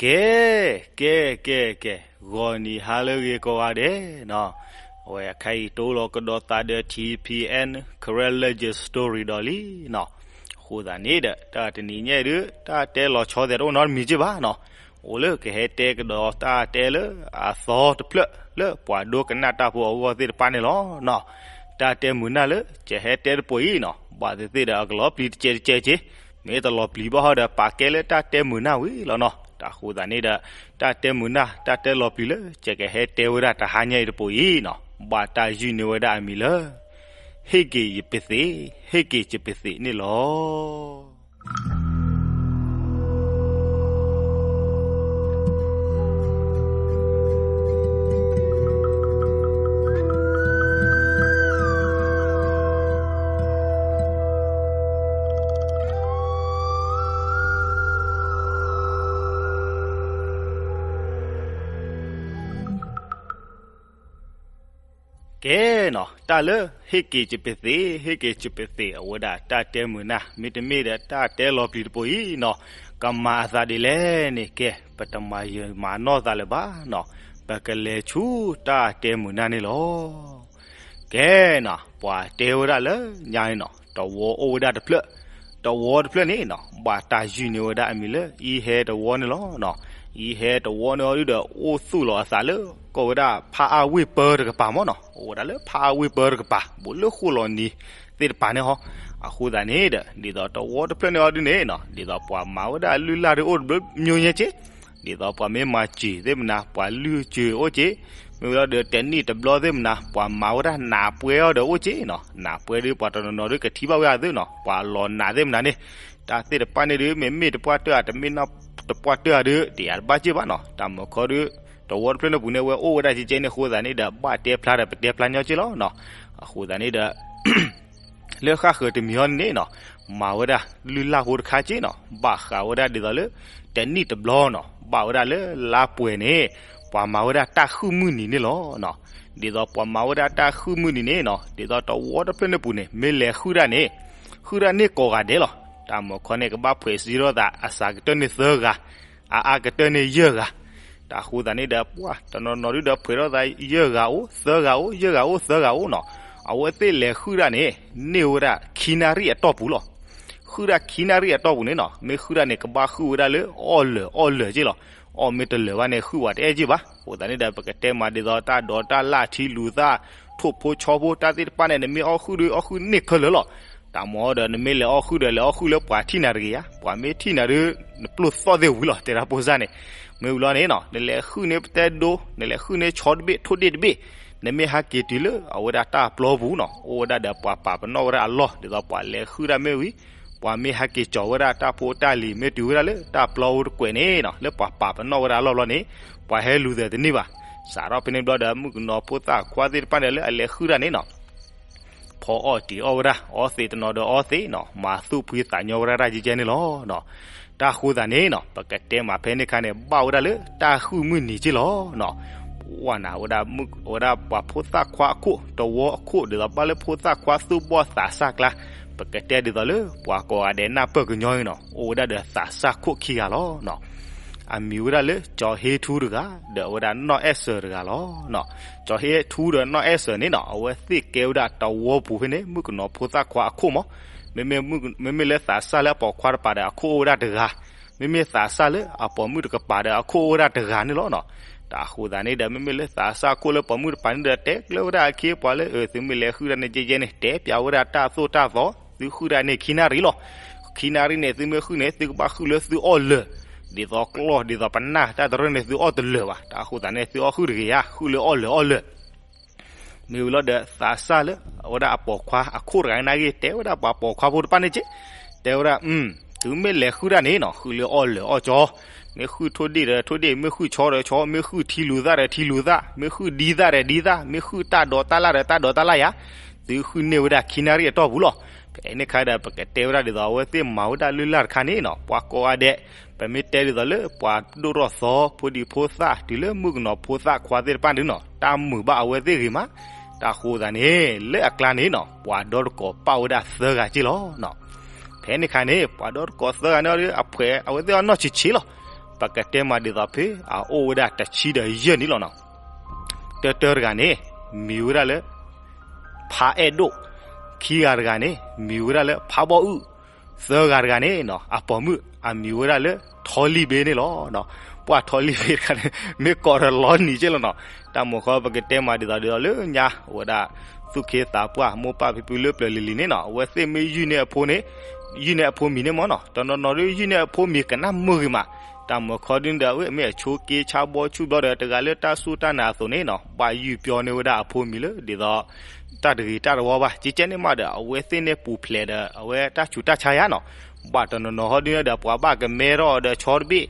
ကဲ, ကဲ, ကဲ, ကဲ, ဂီၤနံၤဟါလၢအဂ့ၤကိးဂၤဒဲးနီၤ, အဝဲအခါအံၤ တိၢ်လီၤကဒီးသးဒီး ထံၣ်ဖံအဲၣ် Karen Legend Story ဒီးလံနီၤ. အဃိသတးန့ၣ်ဒီး တၢ်တနံၤညါအံၤဒုး တၢ်တဲလီၤဆီသဲးတအိၣ်နီတမံၤက့ဘၣ်နီၤ, အိၣ်လၢကဟဲတဲကဒီးတၢ်တဲလၢအသီတဖျၢၣ် လၢပှၤဒိကနၣ်တၢ်ဖိအဂီၢ်သ့ၣ်တဖၣ်န့ၣ်လီၤနီၤ. တၢ်တဲမုာ်နၢ်လၢကဟဲတဲတပူၤအံၤနီၤ, ဘၣ်သ့ၣ်သ့ၣ်ဒီးအကလီၤပျံၤတကဲးတကဲးက့, မ့ၢ်တလီၤပျံၤဘၣ်ဟီဒီး ပာ်ကဲလၢတၢ်တဲမုာ်နၢ်ဝံၤလီၤနီၤ. တၢ်အဃိသတးန့ၣ်ဒီး တၢ်တဲမုာ်နၢ် တၢ်တဲလီၤပျံၤလၢ ကကဟဲတဲဝဲဒၣ်တဟါညါအံၤတပူၤအံၤနီၤ, ဘၣ်တၢ်ယုၢ်န့ၢ်ဝဲဒၣ်အမံၤလၢ ဟ့ၣ်က့ၤယပသ့း, ဟ့ၣ်က့ၤယပသ့းန့ၣ်လီၤ. ကဲနီၤ, တၢ်လၢ ဟ့ၣ်က့ၤယပသ့း, ဟ့ၣ်က့ၤယပသ့း အဝဲဒၣ်တၢ်တဲမုာ်နၢ် မ့တမ့ၢ်ဒီးတၢ်တဲလီၤပျံၤတပူၤအံၤနီၤ, ကမၤအသးဒ်လဲၣ်န့ၣ် ကဲ ပတမၤယၢၤမၤနီၢ်သးလၢၤဘၣ်နီၤ, ပကလဲၤဆူတၢ်တဲမုာ်နၢ်န့ၣ်လီၤ. ကဲနီၤ, ပှၤတဲဝဲဒၣ်လၢညါန့ၣ်နီၤ, တဝီအိၣ်ဝဲဒၣ်တဖျၢၣ်, တဝီတဖျၢၣ်န့ၣ်နီၤ ဘၣ်တၢ်ယုၢ်န့ၢ်ဝဲဒၣ်အမံၤလၢ အံဟဲတဝီန့ၣ်လီၤ. အံဟဲတဝီန့ၣ်အီၤဒုဒီး အိၣ်သူၣ်လီၤအသးလၢ ကိးဝဲဒၣ်ဖးအါဝ့ၢ်ပၢတကပၤမ့ၢ်နီၤ, အိၣ်ဝဲဒၣ်လၢဖးအါဝ့ၢ်ပၢတကပၤ ဘူးလၢဃိၣ်လီၤနံၤသ့ၣ်တဖၣ်န့ၣ်ဟီ. အဃိသတးန့ၣ်ဒီး ဒ်သိးတဝီတဖျၢၣ်န့ၣ်အီၤဒုန့ၣ်နီၤ, ဒ်သိးပှၤမၤဝဲဒၣ်လုၢ်လၢ်ဒုးအိၣ်တဘျုးမျိုးညါက့, ဒ်သိးပှၤမ့ၢ်မၤစၢၤသ့ၣ်မနၤ ပှၤလုၢ်စၢၤအိၣ်က့, မ့ၢ်ဝဲလီၤဒီးတနံၣ်တဘျီသ့ၣ်မနၤ ပှၤမၤဝဲဒၣ်နးပှဲၤအီၤဒီးအိၣ်က့နီၤ, နးပှဲၤဒုး ပှၤတနီၤနီၤဒုးကထံၣ်ဘၣ်ဝဲအသ့နီၤ, ပှၤလီၤနးသ့ၣ်မနၤန့ၣ်, တၢ်သ့ၣ်တဖၣ်န့ၣ်ဒုး မ့မ့ၢ်တပှၢ်တၢၢ်ဧါ တမ့ၢ်တပှၢ်တၢၢ်ဧါဒုး တယၤတဘၣ်က့ဘၣ်နီၤ, တၢ်မုၢ်ခီဒုး တဝီတဖျၢၣ်န့ၣ်ပူၤန့ၣ် အဝဲအိၣ်ဝဲဒၣ်ကဲကဲန့ၣ် အဃိသတးန့ၣ်ဒီး ဘၣ်တဲဖျါဒီးပတဲဖျါညီက့လီၤနီၤ. အဃိသတးန့ၣ်ဒီး လၢဃၣ်ဃၢၤတမံၤဟီန့ၣ်နီၤ, မၤဝဲဒၣ်လုၢ်လၢ်ဖိတခါက့နီၤ, ဘၣ်ဃးဝဲဒၣ်ဒ်သိးလၢ တနံၣ်တဘျီနီၤ, ဘၣ်ဝဲဒၣ်လၢလါပှဲၤန့ၣ် ပှၤမၤဝဲဒၣ်တၢ်ဃုၣ်မုၢ်နံၤန့ၣ်လီၤ. ဒ်သိးပှၤမၤဝဲဒၣ်တၢ်ဃုၣ်မုၢ်နံၤန့ၣ်နီၤ, ဒ်သိးတဝီတဖျၢၣ်န့ၣ်ပူၤန့ၣ် မ့ၢ်လဲၤဃုၣ်တၢ်န့ၣ်, ဃုၣ်တၢ်န့ၣ်ကိးဂၤဒဲးလီၤ. တၢ်မုၢ်ခီန့ၣ် ကဘၣ်ဖှဲးစံးထီၣ်သး အစှၤကတၢၢ်န့ၣ်သၢဂၤ, အအါကတၢၢ်န့ၣ်ယဲၢ်ဂၤ. တၢ်အဃိသတးန့ၣ်ဒီး ပှၤတနီၤနီၤဒုဒီးဖှဲးထီၣ်သး ယဲၢ်ဂၤအိၣ်, သၢဂၤအိၣ်, ယဲၢ်ဂၤအိၣ်, သၢဂၤအိၣ်နီၤ. အဝဲသ့ၣ်လဲၤဃုၣ်တၢ်န့ၣ် န့ၢ်ဝဲဒၣ်ခံနၣ်ရံၣ်အတီၢ်ပူၤလီၤ. ဃုၣ်တၢ်ခံနၣ်ရံၣ်အတီၢ်ပူၤန့ၣ်နီၤ, မ့ၢ်ဃုၣ်တၢ်န့ၣ် ကဘၣ်ဃုၣ်ဝဲဒၣ်လၢအီၣ်လၢာ်အီၣ်လၢာ်က့လီၤ. အီၣ်မ့ၢ်တလၢာ်ဘၣ်န့ၣ် ဃုၣ်ဝဲတအဲၣ်က့ဘၣ်. အဃိသတးန့ၣ်ဒီး ပကတဲမးဒ်သိး တၢ်ဒိးတၢ်လၣ် ထံလူၤသၣ် ထိၣ်ဖိဆီဖိ တၢ်သ့ၣ်တဖၣ်န့ၣ် နမ့ၢ်အီၣ်ဃုၣ်ဒီး အီၣ်ဃုၣ်န့ၢ်ခဲလၢာ်လီၤ. တၢ်မၤဒီး နမ့ၢ်လဲၤအီၣ်ဃုၣ်ဒီး လဲၤအီၣ်ဃုၣ်လၢပှၤထံၣ်နၤတဂ့ၤဧါ, ပှၤမ့ၢ်ထံၣ်နၤဒီး နပျိၢ်သီၣ်သ့ၣ်ဝံၤလီၤ တဲဒၣ်ဖိစၢ်န့ၣ်. မ့ၢ်ဝံၤလီၤန့ၣ်နီၤ, နလဲၤဃုၣ်န့ၢ်ပတဲဒိ, နလဲၤဃုၣ်န့ၢ်ဆီတဘ့ၣ် ထိၣ်ဒ့ၣ်တဘ့ၣ်, နမ့ၢ်ဟးက့ၤတုၤလၢအဝဲဒၣ်တၢ်ပျီပူၤနီၤ, အိၣ်ဝဲဒၣ်ဒီးပှၤပာ်ပနီၣ်ဝဲဒၣ်အလီၢ် ဒ်သိးပှၤလဲၤဃုၣ်တၢ်မ့ၢ်ဝံၤ, ပှၤမ့ၢ်ဟဲက့ၤကၠီၤဝဲဒၣ်တၢ်ဖိတၢ်လံၤ မ့ၢ်တုၤဝဲဒၣ်လၢတၢ်ပျီပူၤတကွဲးန့ၣ်နီၤ, လၢပှၤပာ်ပနီၣ်ဝဲဒၣ်အလီၢ်ဘျီန့ၣ် ပှၤဟဲလူၤသးတန့ၢ်ဘၣ်. စးထီၣ်ဖဲန့ၣ်ဘျီဒီး မုၣ်ကနီၤဖိသၣ်ခွါသ့ၣ်တဖၣ်န့ၣ် လၢအလဲၤဃုၣ်တၢ်န့ၣ်နီၤ ဖီအီၣ်တံၤအီၣ်ဝဲဒၣ်, အီသံးတနီၤဒီးအီသံးနီၤ, မၤသူၣ်ဖှံသးညီဝဲဒၣ်တၢ်ကဲကဲန့ၣ်လီၤ. တၢ်အဃိသတးန့ၣ်နီၤ, ပကတဲမးဖဲန့ၣ်အခါန့ၣ် ဘၣ်ဝဲဒၣ်လၢတၢ်ဃုၣ်မုၢ်နံၤက့လီၤနီၤ. ပှၤနၤဝဲဒၣ် ဝဲဒၣ်ပှၤဖိသၣ်ခွါအခိၣ်, တဝီအခိၣ် ဒ်သိးဘၣ်လၢဖိသၣ်ခွါသူၣ်ဘီၣ်သးစၢ်ကျါ, ပကတဲဒ်သိးလၢပှၤကိးဂၤဒဲးနၢ်ပၢၢ်ကညီအံၤနီၤ, အိၣ်ဝဲဒၣ်ဒီးသးစၢ်ခိၣ်ခံဂၤလီၤနီၤ. အမံၤဝဲဒၣ်လၢ ကၠီၤဟ့ထူတဂၤ ဒီးအဝဲဒၣ်နီၢ်အဲၣ်စၢၤတဂၤလီၤနီၤ. ကၠီၤဟ့ထူဒီးနီၢ်အဲၣ်စၢၤန့ၣ်နီၤ, အဝဲသ့ၣ်ကဲဝဲဒၣ်တဝီပူၤဖဲန့ၣ် မုၣ်ကနီၤဖိသၣ်ခွါအခိၣ်မး. မ့မ့ၢ် မ့မ့ၢ်လၢသးစၢ်လၢအပိာ်ခွါတပၤဒီးအခိၣ်အိၣ်ဝဲဒၣ်တဂၤ, မ့မ့ၢ်သးစၢ်လၢအပိာ်မုၣ်တကပၤဒီးအခိၣ်အိၣ်ဝဲဒၣ်တဂၤန့ၣ်လီၤနီၤ. တၢ်အဃိသတးန့ၣ်ဒီး မ့မ့ၢ်လၢသးစၢ်ခိၣ်လၢပိာ်မုၣ်တပၤန့ၣ်ဒီး တဲကျၢၤဝဲဒၣ်အခ့အပှၤလၢ အၢ သုမ့ၢ်လဲၤဃုၣ်တၢ်န့ၣ်ကဲကဲန့ၣ် တဲပျးဝဲဒၣ်တၢ်သိၣ်တၢ်သီ, သုဃုၣ်တၢ်န့ၣ်ခံနၣ်ရံၣ်လီၤ. ခံနၣ်ရံၣ်န့ၣ် သုမ့ၢ်ဃုၣ်န့ၣ် သုကဘၣ်ဃုၣ်လၢသုအီၣ်လၢာ်, ဒ်သိးကျီၢ် ဒ်သိးပနၢ်တၢ်တရၢၣ်န့ၣ် သုအီၣ်တလၢာ်ဘၣ်. တၢ်အဃိသတးန့ၣ် သုအီၣ်ဃုၣ်တဂ့ၤဧါ, ဃုၣ်လၢအီၣ်လၢာ်အီၣ်လၢာ် မ့ၢ်ဝံၤလီၤဒီး သးစၢ်လၢအဝဲဒၣ်အပိာ်ခွါအခိၣ်တဂၤန့ၣ်ဂ့ၤ တဲဝဲဒၣ်ပှၤပိာ်ခွါဖိတဖၣ်န့ၣ်က့, တဲဝဲဒၣ် သုမ့ၢ်လဲၤဃုၣ်တၢ်န့ၣ်နီၤ ဃုၣ်လၢအီၣ်လၢာ်အီၣ်ကၠီ, မ့ၢ်ဃုၣ်ထိၣ်ဒ့ၣ်ဒီးထိၣ်ဒ့ၣ်, မ့ၢ်ဃုၣ်ဆီဒီးဆီ, မ့ၢ်ဃုၣ်ထံလူၤသၣ်ဒီးထံလူၤသၣ်, မ့ၢ်ဃုၣ်ဒံသၣ်ဒီးဒံသၣ်, မ့ၢ်ဃုၣ်တၢ်ဒိးတၢ်လၣ်ဒီးတၢ်ဒိးတၢ်လၣ်ယါ, သုဃုၣ်န့ၢ်ဝဲဒၣ်ခံနၣ်ရံၣ်အတီၢ်ပူၤလီၤ. ဖဲန့ၣ်အခါဒီး ပကတဲဝဲဒၣ်ဒ်သိး အဝဲသ့ၣ်မၤဝဲဒၣ်လုၢ်လၢ်တခါန့ၣ်နီၤ, ပှၤကိးဂၤဒဲး ပမ့ၢ်တဲဒ်သိးလၢပှၤဒိၣ်ထီၣ်သီ ဖိဒံဖိသၣ် တုၤလၢမုၣ်ကနီၤဖိသၣ်ခွါသ့ၣ်တဖၣ်ဒုနီၤ, တၢ်မုာ်ဘၣ်အဝဲသ့ၣ်ဂ့ၤမး. တၢ်အဃိသတးန့ၣ် လၢအကျါန့ၣ်နီၤ ပှၤဒီတကိးပာ်ဝဲဒၣ်သၢဂၤက့လီၤနီၤ. ဖဲန့ၣ်အခါန့ၣ် ပှၤဒီတကိးသၢဂၤန့ၣ်ဒီး အဖှဲးအဝဲသ့ၣ်အီၣ်နီၢ်ဆံးဆံးလီၤ. ပကတဲမးဒ်သိးဖဲအအိၣ်ဝဲဒၣ်တဆံဒီးယဲၢ်နံၣ်လီၤနီၤ. တၢတၢတဂၤန့ၣ် မံၤဝဲဒၣ်လၢ ဖါအဲၣ်ဒိၣ်, ခံဂၤတဂၤန့ၣ် မံၤဝဲဒၣ်လၢဖါဘီၣ်အုၣ်, သၢဂၤတဂၤန့ၣ်နီၤ အပိာ်မုၣ်အမံၤဝဲဒၣ်လၢထီလံၣ်ဘ့န့ၣ်လီၤ. ပှၤထီလံၣ်ဘ့တဂၤန့ၣ် မ့ၢ်ကိးဒီးလီနံၤက့လီၤနီၤ. တၢ်မုာ်ခီပကတဲမးဒ်သိးဒ်သိးလၢညါ အဝဲဒၣ်သူၣ်က့သးပှၢ် မိၢ်ပၢ်ဖံဖုလၢပျၢၤလံၤလံၤန့ၣ်နီၤ အဝဲသ့ၣ်မ့ၢ်ယုၢ်န့ၢ်အဖိန့ၣ် ယုၢ်န့ၢ်အဖိမံၤန့ၣ်မ့ၢ်နီၤ တနီၤနီၤဒုးယုၢ်န့ၢ်အဖိမံၤကနၣ်မုာ်ဂ့ၤမး. တၢ်မုာ်ခီဒုးဒီး အဝဲမ့ၢ်အဆိးက့ဆါဘီဆူၣ်ဘျီဒီး တဂၤလၢတၢ်စူၢ်တၢ်နာ်အသိးန့ၣ်နီၤ ဘၣ်ယုၢ်ပျီန့ၢ်ဝဲဒၣ်အဖိမံၤလၢဒ်သိး တၢ်တဂ့ၤတၢ်တဝီဘၣ် ကကဲန့ၣ်မးဒီး အဝဲသ့ၣ်န့ၣ်ပူၤဖျဲးဒီး အဝဲတၢ်ဆူးတၢ်ဆါယါနီၤ. ဘၣ်တနီၤနီၤဟီဒုးဒီး ပှၤဘၣ်ကမဲထီၣ်အီၤဒီးဆီတဘ့ၣ်,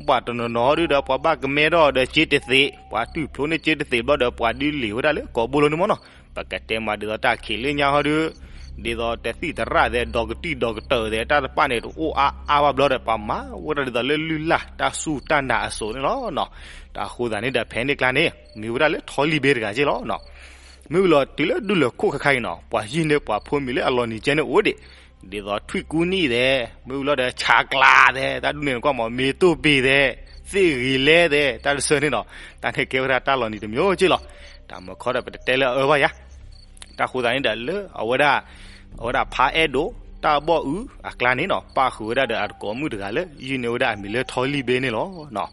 ဘၣ်တနီၤနီၤဟီဒုးဒီး ပှၤဘၣ်ကမဲထီၣ်အီၤဒီးစ့တသ့း, ပှၤတူၢ်ဖျိန့ၢ်စ့တသ့းဘျီဒီး ပှၤဒုးလ့ၤဝဲဒၣ်လၢကိာ်ဘိလိန့ၣ်မ့ၢ်နီၤ. ပကတဲမးဒ်သိးတၢ်ခံးလၢညါဟီဒုး ဒ်သိးတသံၣ်သရၣ်သဲး ဒီးကတံၢ်ဒီးကတၢၢ်သဲး တၢ်တပာ်န့ၣ် တအိၣ်အါအါဘၣ်ဘျီဒီး ပှၤမၤဝဲဒၣ်ဒ်သိးလၢလုၢ်လၢ်တၢ်စူၢ်တၢ်နာ်အစိၤန့ၣ်လီၤ. တၢ်ဃိသးန့ၣ်ဒီး ဖဲန့ၣ်ကျါန့ၣ် မ့ၢ်ဝဲဒၣ်လၢထီလံၣ်ဘ့တဂၤက့လီၤ. မ့ၢ်ဝံၤလီၤတုၤလၢဒူၣ်လၢၢ်ခိၣ်ခါခါအံၤနီၤ ပှၤယုၢ်န့ၢ်ပှၤဖိမံၤလၢအလီၤနံၤကဲန့ၣ်အိၣ်ဒံး ဒ်သိးထွံၣ်ကူနံၣ်သဲး မ့ၢ်ဝံၤလီၤဒီးဆးကျးသဲး တၢ်ဒူၣ်န့ၣ်နကွၢ်မး မ့ၢ်တိၢ်ပ့ၤသဲး သ့ၣ်ဂ့ၤလဲသဲး တၢ်တဆၢန့ၣ်နီၤ တၢ်န့ၣ်ကဲဝဲဒၣ်တၢ်လီၤနံၤတမံၤက့လီၤ. တၢ်မုာ်ခီဒီးပတတဲလၢအအၢဘၣ်ယါ တၢ်ဃိသးန့ၣ်ဒီးလၢအဝဲဒၣ် အဝဲဒၣ်ဖါအဲၣ်ဒိၣ် တၢ်ဘီၣ်အုၣ်အကျါန့ၣ်နီၤ ပၣ်ဃုာ်ဝဲဒၣ်ဒီးအတကိးမုၣ်တဂၤလၢ ယုၢ်န့ၢ်ဝဲဒၣ်အမံၤလၢထီလံၣ်ဘ့န့ၣ်လီၤ.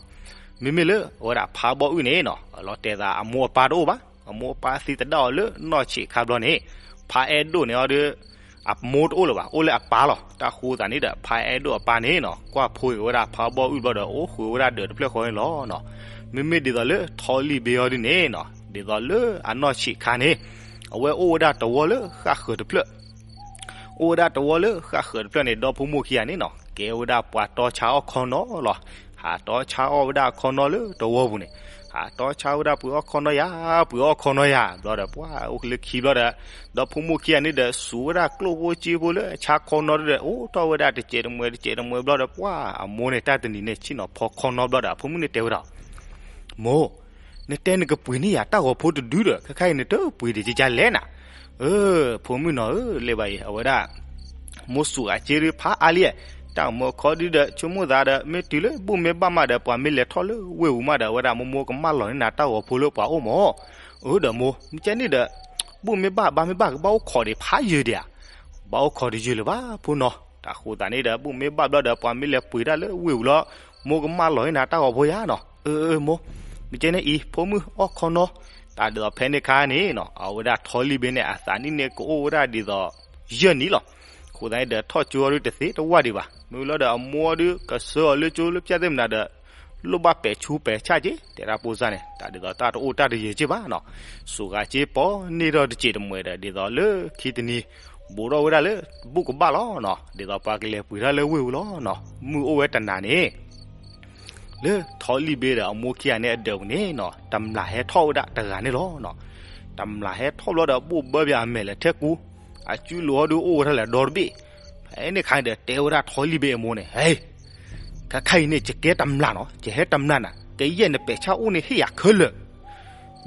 မ့မ့ၢ်လၢအဝဲဒၣ်ဖါဘီၣ်အုၣ်န့ၣ်နီၤ အလီၤတဲာ်သးအမိၢ်အပၢ်တအိၣ်ဘၣ်, အမိၢ်အပၢ်သံသဒၣ်အီၤလၢနီၢ်ဆံးခါဘျီန့ၣ် ဖါအဲၣ်ဒိၣ်န့ၣ်အီၤဒီး အမိၢ်တအိၣ်လၢၤဘၣ် အိၣ်လၢအပၢ်လီၤ. တၢ်ဃိသးန့ၣ်ဒီး ဖါအဲၣ်ဒိၣ်အပၢ်န့ၣ်နီၤ ကွၢ်ဖိအဝဲဒၣ်ဖါဘီၣ်အုၣ်ဘျီဒီး အိၣ်ဃုာ်ဝဲဒၣ်ဒၢးတဖျၢၣ်ဃီန့ၣ်လီၤ. မ့မ့ၢ်ဒ်သိးလၢထီလံၣ်ဘ့အီၤဒ်န့ၣ်နီၤ ဒ်သိးလၢအနီၢ်ဆံးခါန့ၣ် အဝဲအိၣ်ဝဲဒၣ်တဝီလၢဃၣ်ဃၢၤတဖျၢၣ် အိၣ်ဝဲဒၣ်တဝီလၢဃၣ်ဃၢၤတဖျၢၣ်န့ၣ် ဒီဖိမိၢ်ခံဂၤန့ၣ်နီၤ ကဲဝဲဒၣ်ပှၤတီဆါအီၣ်ခီနီလီၤ. ဟးတီဆါအီၣ်ဝဲဒၣ်အခီနီလၢတဝီပူၤန့ၣ် ဟးတီဆါဝဲဒၣ်ပှ့ၤအီၣ်ခီနီယၤ ပှ့ၤအီၣ်ခီနီယၤ ဘျီဒီးပှၤအိၣ်လၢခံဘျီဒီး ဒီဖိမိၢ်ခံဂၤန့ၣ်ဒီး စူးဝဲဒၣ်ကျိၣ်ဖိစ့ဖိလၢအဆါခီနီဒုဒီး အိၣ်ထီၣ်ဝဲဒၣ်တစဲးတမှဲးတစဲးတမှဲးဘျီဒီး ပှၤအမိၢ်န့ၣ် တၢ်တနံၤန့ၣ် ဆ့ၣ်နီၤဖီခီနီဘျီဒီး အဖိမုၣ်န့ၣ်တဲဝဲဒၣ် မိၢ်, နတဲနကပှ့ၤန့ၢ်ယၤတၢ်ဂီၤဖိတဒုဒီး ခဲခါအံၤနတပှ့ၤဒံးကကလဲၣ်နၤ. အၢ ဖိမုၣ်နီၤဧၢ လဲၤဘၣ်အံၤ အဝဲဒၣ် မိၢ်စူးဂၤစ့ဒုဖးအါလံ, တၢ်မုာ်ခီဒုဒီး ဆိကမိၣ်သးဒီး မ့ၢ်တုၤလၢဘူၣ်မ့ၢ်ဘၣ်မးဒီး ပှၤမ့ၢ်လဲၤထီၣ်လၢဝ့ၢ်ပူၤမးဒီး အဝဲဒၣ်မိၢ်မိၢ်ကမၢလီၤန့ၢ်နၤတၢ်ဂီၤဖိလၢပှၤအိၣ်မး. အၢဒီးမိၢ် မ့ၢ်ကဲန့ၣ်ဒီး ဘူၣ်မ့ၢ်ဘၣ်ဘါမ့ၢ်ဘၣ် ကဘၣ်အိၣ်ခိးဒံးဖးယံာ်ဒံးဧါ. ဘၣ်အိၣ်ခိးတယုာ်လၢၤဘၣ်ဖိနီၤ. တၢ်ဃိသးန့ၣ်ဒီး ဘူၣ်မ့ၢ်ဘၣ်ဘျီဒီး ပှၤမ့ၢ်လဲၤပှ့ၤတၢ်လၢဝ့ၢ်ပူၤလီၤ, မိၢ်ကမၢလီၤန့ၢ်နၤတၢ်ဂီၤဖိယါနီၤ. အၢ အၢ မိၢ်, မ့ၢ်ကဲန့ၣ်အံၤ ဖိမုၣ်အီၣ်ခီနီ, တၢ်ဒ်သိးဖဲန့ၣ်ခါန့ၣ်နီၤ အဝဲဒၣ်ထီလံၣ်ဘ့န့ၣ် အသးနံၣ်န့ၣ်ကအိၣ်ဝဲဒၣ်ဒ်သိး ယဲၢ်နံၣ်လီၤ. အဃိသတးန့ၣ်ဒီး ထီၣ်ကၠိအီၤဒုတသ့တဝၢ်ဒံးဘၣ်. မ့ၢ်လီၤဒီးအမိၢ်အီၤဒု ကဆှၢအီၤလၢကၠိလၢပျၢ်သ့ၣ်မနၤဒီး လိၣ်ဘၣ်ပဲာ်ဆူးပဲာ်ဆၣ်က့ တဲဒၣ်ဖိစၢ်န့ၣ် တၢ်ဒ်သိးတၢ်တအိၣ်တၢ်တယၢၤက့ဘၣ်နီၤ. စူးဂၤက့ပီန့ၢ်ထီၣ်တစဲးတမှဲးဒီး ဒ်သိးလၢခံတနံၤ ဘူးထီၣ်ဝဲဒၣ်လၢ ဘူၣ်ကဘၣ်လီၤနီၤ. ဒ်သိးပှၤကလဲၤပှ့ၤတၢ်လၢဝ့ၢ်ပူၤလီၤနီၤ. မုၢ်အိၣ်ဝဲတနၤန့ၣ် လၢထီလံၣ်ဘ့ဒီးအမိၢ်ခံဂၤန့ၣ်အဒၢးပူၤန့ၣ်နီၤ တမျာ်ဟဲထီၣ်ဝဲဒၣ်တဂၤန့ၣ်လီၤနီၤ. တမျာ်ဟဲထီၣ်ဘျီဒီး ဘိၣ်ဘၢပၠးအမဲာ်လဲၤထဲကူ, အစုလိၤဟီဒုအိၣ်ဝဲထီၣ်လဲၤဒီတဘ့ၣ်. ဖဲန့ၣ်ခါန့ၣ်ဒီး တဲဝဲဒၣ်ထီလံၣ်ဘ့အမိၢ်န့ၣ်, ဟဲ, ခဲခါအံၤန့ၣ် ယကဲတမျာ်နီၤ, ယဟဲတမျာ်နၤ, ကယဲၢ်နပဲာ်ဆၣ်အိၣ်န့ၣ်ဟ့ၣ်ယၤခဲလၢာ်